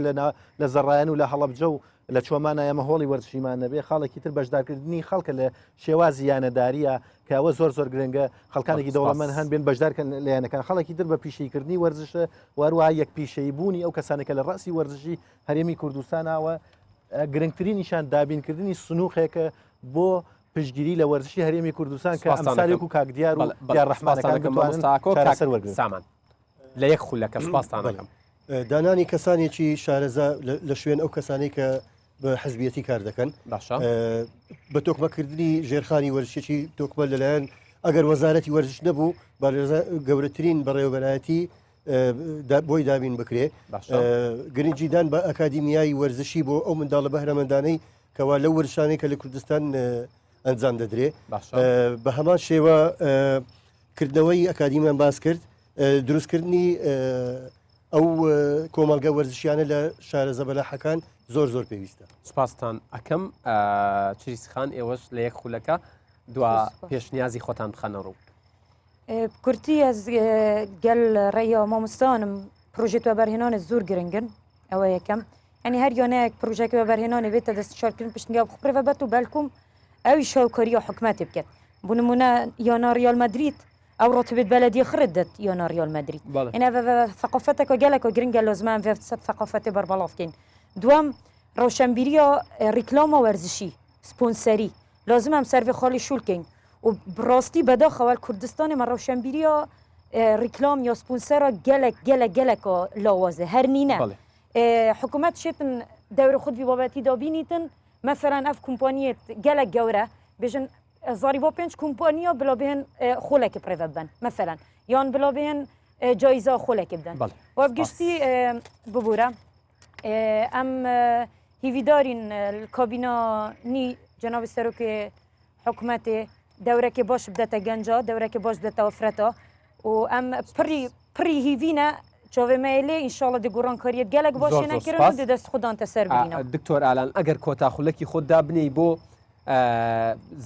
لە زەڕایەن و لە هەڵەبجە و لە چۆمانە ئێمە هۆڵی وەرزشیمان نەبێ خاڵێکی تر بەشدارکردنی خەڵکە لە شێوازی یانەداریە کە ئەوە زۆر زۆر گرنگە خەڵکانێکی دەوڵەمەند هەن بێن بەشدارکەن لە یانەکان خەڵکی تر بە پیشەیکردنی وەرزشە وەروە یەک پیشەی بوونی ئەو کەسانێکە لە ڕاستی وەرزشی هەرێمی کوردستانەوە گرنگترینیشان دابینکردنی سنووقێکە بۆ پشتگیری لە وەرزشی هەرێمی کوردستان کە ئەمسالێک و کاک دیار و دیار ڕەحمانەکان بتوانن چارەسەر وەرگرن. سامان لە یەک خولەکە سوپاستان دەکەم. دانانی کەسانێکی شارەزا لە شوێن ئەو کەسانەی کە بە حزبیەتی کار دەکەن باشە بە تۆکمەکردنی ژێرخانی وەرزشی تۆکمە لەلایەن ئەگەر وەزارەتی وەرزش نەبوو گەورەترین بەڕێوەبەرایەتی بۆی دابین بکرێ گرنگیدان بە ئەکادیمیای وەرزشی بۆ ئەو منداڵە بەهرەمەندانەی کەوا لەو وەرزشانەی کە لە کوردستان ئەنجام دەدرێ بە هەمان شێوە کردنەوەی ئەکادیمیان باس کرد دروستکردنی ئەو کۆمەڵگە وەرزشیانە لە شارە زەبەلاحەکان زۆر زۆر پێویستە. سپاستان ئەکەم چریسخان ئێوەش لە یەک خولەکە دوا پێشنیازی خۆتان بخەنە ڕوو. کورتی ئەز گەل ڕێیا مامۆستانم پرۆژێت وەبەرهێنانت زۆر گرنگن ئەوە یەکەم یعنی هەر یانەیەک پرۆژێکی وەبەرهێنانی بێتە دەستنیشانکردن پشتنگا بخڕێ بەت و بەلکم ئەوی شاوکاریە حکومەتی بکات بۆ نمونە یانا ریال مەدرید ئەو ڕۆتبێت بەلەدیە خرت دەت یانا ریال مەدرید یعنی ثقافتەکە گەلەکە گرنگە لازمە ئەم ثقافەتێ بەربەڵاو بکەین دوام ڕەوشەنبیریە ڕیکلامە وەرزشی سپۆنسەری لازمە ئەم سەرڤێ خاڵی شول کەین و بڕاستی بەداخەوە کوردستانی مە ڕەوشەنبیریە ڕیکلام یا سپۆنسەرە گەلک گەلک گەلک لاوازە هەر نینە حکوومەت شێتن دەور خود وی بابەتی دابینیتن مەسەلەن ئەف کومپانیەت گەلک گەورە بێژن زاری بۆ پێنج کومپانیا بلا بهێن خولێکی پرێڤە ببەن مەسەلەن یان بلا بهێن جایزە خولێکی بدەن وە گشتی ببورە ئەم هیویدارین کابینا نی جناب سەرۆکی حکومەتێ دەورەکێ باش بدەتە گەنجا دەورەکێ باش بدەتە ئافرەتا و ئەم پڕی پڕی هیڤینە چاوێ مەیلێ ئینشاڵە دی گۆڕانکاریت گەلک زۆر باشێنە زۆر کردن و سپاس. دی دەست خودان تە سەر برینە. دکتۆر ئالان ئەگەر کۆتا خولەکی خۆت دابنێی بۆ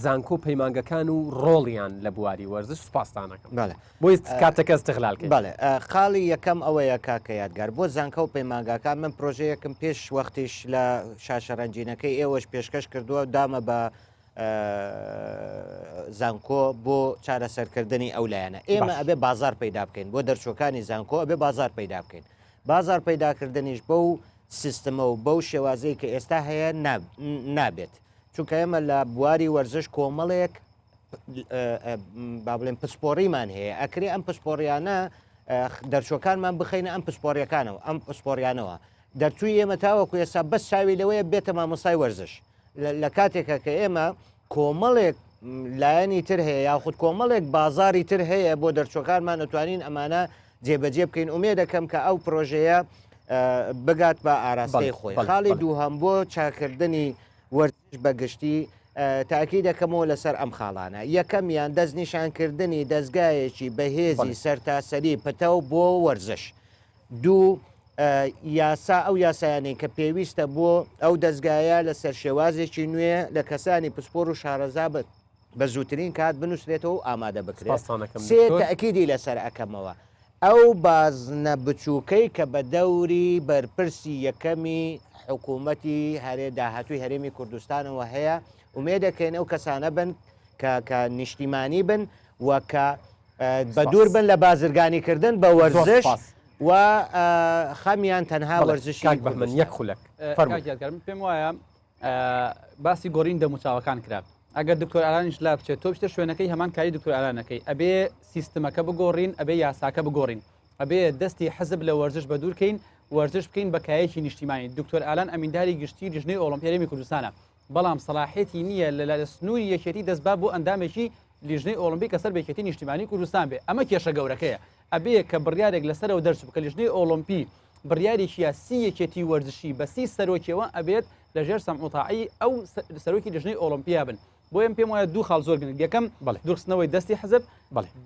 زانکۆ و پەیمانگەکان و ڕۆڵیان لە بواری وەرزش سوپاستان ئەکەم بەڵێ بۆی کاتەکە استغلال کەین. بەڵێ خاڵی یەکەم ئەوەیە کاکە یادگار بۆ زانکە و پەیمانگاکان من پرۆژەیەکم پێش وەختیش لە شاشە ڕەنگینەکەی ئێوەش پێشکەش کردووە دامە بە زانکۆ بۆ چارەسەرکردنی ئەو لایەنە ئێمە ئەبێ بازار پەیدا بکەین بۆ دەرچوەکانی زانکۆ ئەبێ بازار پەیدا بکەین بازار پەیداکردنیش بەو سیستمە و بەو شێوازەی کە ئێستا هەیە نابێت چونکە ئێمە لە بواری وەرزش کۆمەڵێک با بڵێن پسپۆڕیمان هەیە ئەکرێ ئەم پسپۆڕیانە دەرچوەکانمان بخینە ئەم پسپۆڕیەکانەوە ئەم پسپۆڕیانەوە دەرچووی ئێمە تاوەکو ئێستا بەس چاوی لەوەیە بێتە مامۆستای وەرزش لە کاتێکە کە ئێمە کۆمەڵێک لایەنی تر هەیە یاخود کۆمەڵێک بازاری تر هەیە بۆ دەرچوەکانمان ئەتوانین ئەمانە جێبەجێ بکەین ئومێ دەکەم کە ئەو پرۆژەیە بگات بە ئاراستەی خۆی خاڵی دووهەم بۆ چاکردنی وەرزش بە گشتی تاکی دەکەمەوە لەسەر ئەم خاڵانە یەکەمیان دەستنیشانکردنی دەستگایەکی بەهێزی سەرتاسەری پتەو بۆ وەرزش دوو، یاسا ئەو یاسایانەی کە پێویستە بۆ ئەو دەزگایە لەسەر شێوازێکی نوێ لە کەسانی پسپۆر و شارەزا بە زووترین کات بنووسرێتەوە و ئامادە بکرێت. سپاستان ئەکەم سێ، دکتۆر. تەئکیدی لەسەر ئەکەمەوە ئەو بازنە بچووکەی کە بە دەوری بەرپرسی یەکەمی حکوومەتی هەرێ داهاتووی هەرێمی کوردستانەوە هەیە، ئومێدەکەین ئەو کەسانە بن کە کە نیشتیمانی بن و کە بە دوور بن لە بازرگانی کردن بە وەرزش و خەمیان تەنها وەرزشی کاک بەهمەن یەک خولەک فەرموو. کاک یادگار من پێم وایە باسی گۆڕین دەموچاوەکان کرا ئەگەر دکتۆر ئالانیش لا بچێت تۆ بچتە شوێنەکەی هەمان کاری دکتۆر ئالانەکەی ئەبێ سیستمەکە بگۆڕین ئەبێ یاساکە بگۆڕین ئەبێ دەستی حزب لە وەرزش بە دوورکەین وەرزش بکەین بە کایەکی نیشتیمانی دکتۆر ئالان ئەمینداری گشتی لیژنەی ئۆڵۆمپی هەرێمی کوردستانە بەڵام سەڵاحیەتی نییە لە لە سنووری یەکێتی دەست با بۆ ئەندامێکی لیژنەی ئۆڵۆمپی کە سەر بە یەکێتی نیشتیمانی کوردستان بێ ئەمە کێشە گەورەکەیە ئەبێ کە بڕیارێک لەسەرەوە دەرچوو کە لیژنەی ئۆڵۆمپی بڕیارێکی یا سی یەکێتی وەرزشی بە سی سەرۆکیەوە ئەبێت لە ژێر سەمع و تاعی ئەو سەرۆکی لیژنەی ئۆڵۆمپیا بن. بۆیە من پێم وایە دوو خاڵ زۆر گرنگ، یەکەم دوورخستنەوەی دەستی حزب،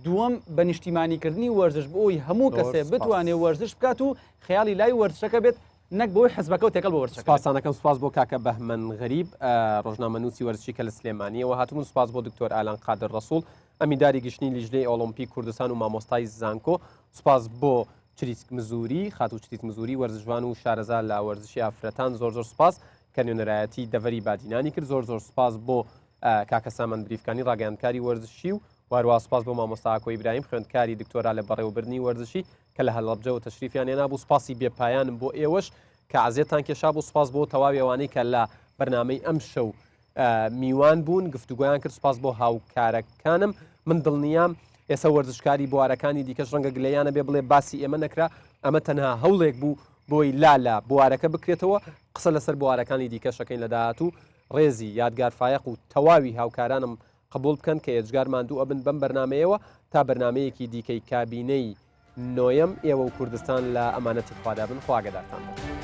دووەم بە نیشتیمانیکردنی وەرزش بۆ ئەوەی هەموو کەسێ بتوانێ وەرزش بکات و خەیاڵی لای وەرزشەکە بێت نەک بۆی حزبەکە و تێکەڵ بە وەرزشەکە. سپاستان ئەکەم، سپاس بۆ کاکە بەهمەن غەریب ڕۆژنامەنووسی وەرزشی کە لە سلێمانییەوە هاتبوون، سپاس بۆ دکتۆر ئالان قادر ڕەسوڵ ئەمینداری گشتنی لیژنەی ئۆڵۆمپی کوردستان و مامۆستای زانکۆ، سپاس بۆ چریسک مزوری، خاتوو چریسک مزوری وەرزشوان و شارەزا لە وەرزشی ئافرەتان زۆر زۆر سپاس کە نوێنەرایەتی دەڤەری بادینانی کرد، زۆر زۆر سپاس بۆ کاکە سامان بریفکانی ڕاگەیاندکاری وەرزشی و هەروەها سپاس بۆ مامۆستا ئاکۆ ئیبراهیم خوێندکاری دکتۆرا لە بەڕێوەبردنی وەرزشی کە لە هەڵەبجەوە تەشریفیان هێنابوو، سپاسی بێ پایانم بۆ ئێوەش کە عەزێتتان کێشابوو، سپاس بۆ تەواوی ئەوانەی کە لە بەرنامەی ئەمشەو میوان بوون گفتوگۆیان کرد، سپاس بۆ هاوکارەکانم، من دڵنیام ئێستا وەرزشکاری بوارەکانی دیکەش ڕەنگە گلەیانە بێ بڵێ باسی ئێمە نەکرا، ئەمە تەنها هەوڵێک بوو بۆی لا لە بوارەکە بکرێتەوە، قسە لەسەر بوارەکانی دیکەش ئەکەین لە داهاتوو، ڕێزی یادگار فایەق و تەواوی هاوکارانم قبوڵ بکەن کە ئێجگار ماندوو ئەبن بەم بەرنامەیەوە تا بەرنامەیەکی دیکەی کابینەی نۆیەم ئێوە و کوردستان لە ئەمانەتی خوادا بن خوا ئاگەدارتان بێت.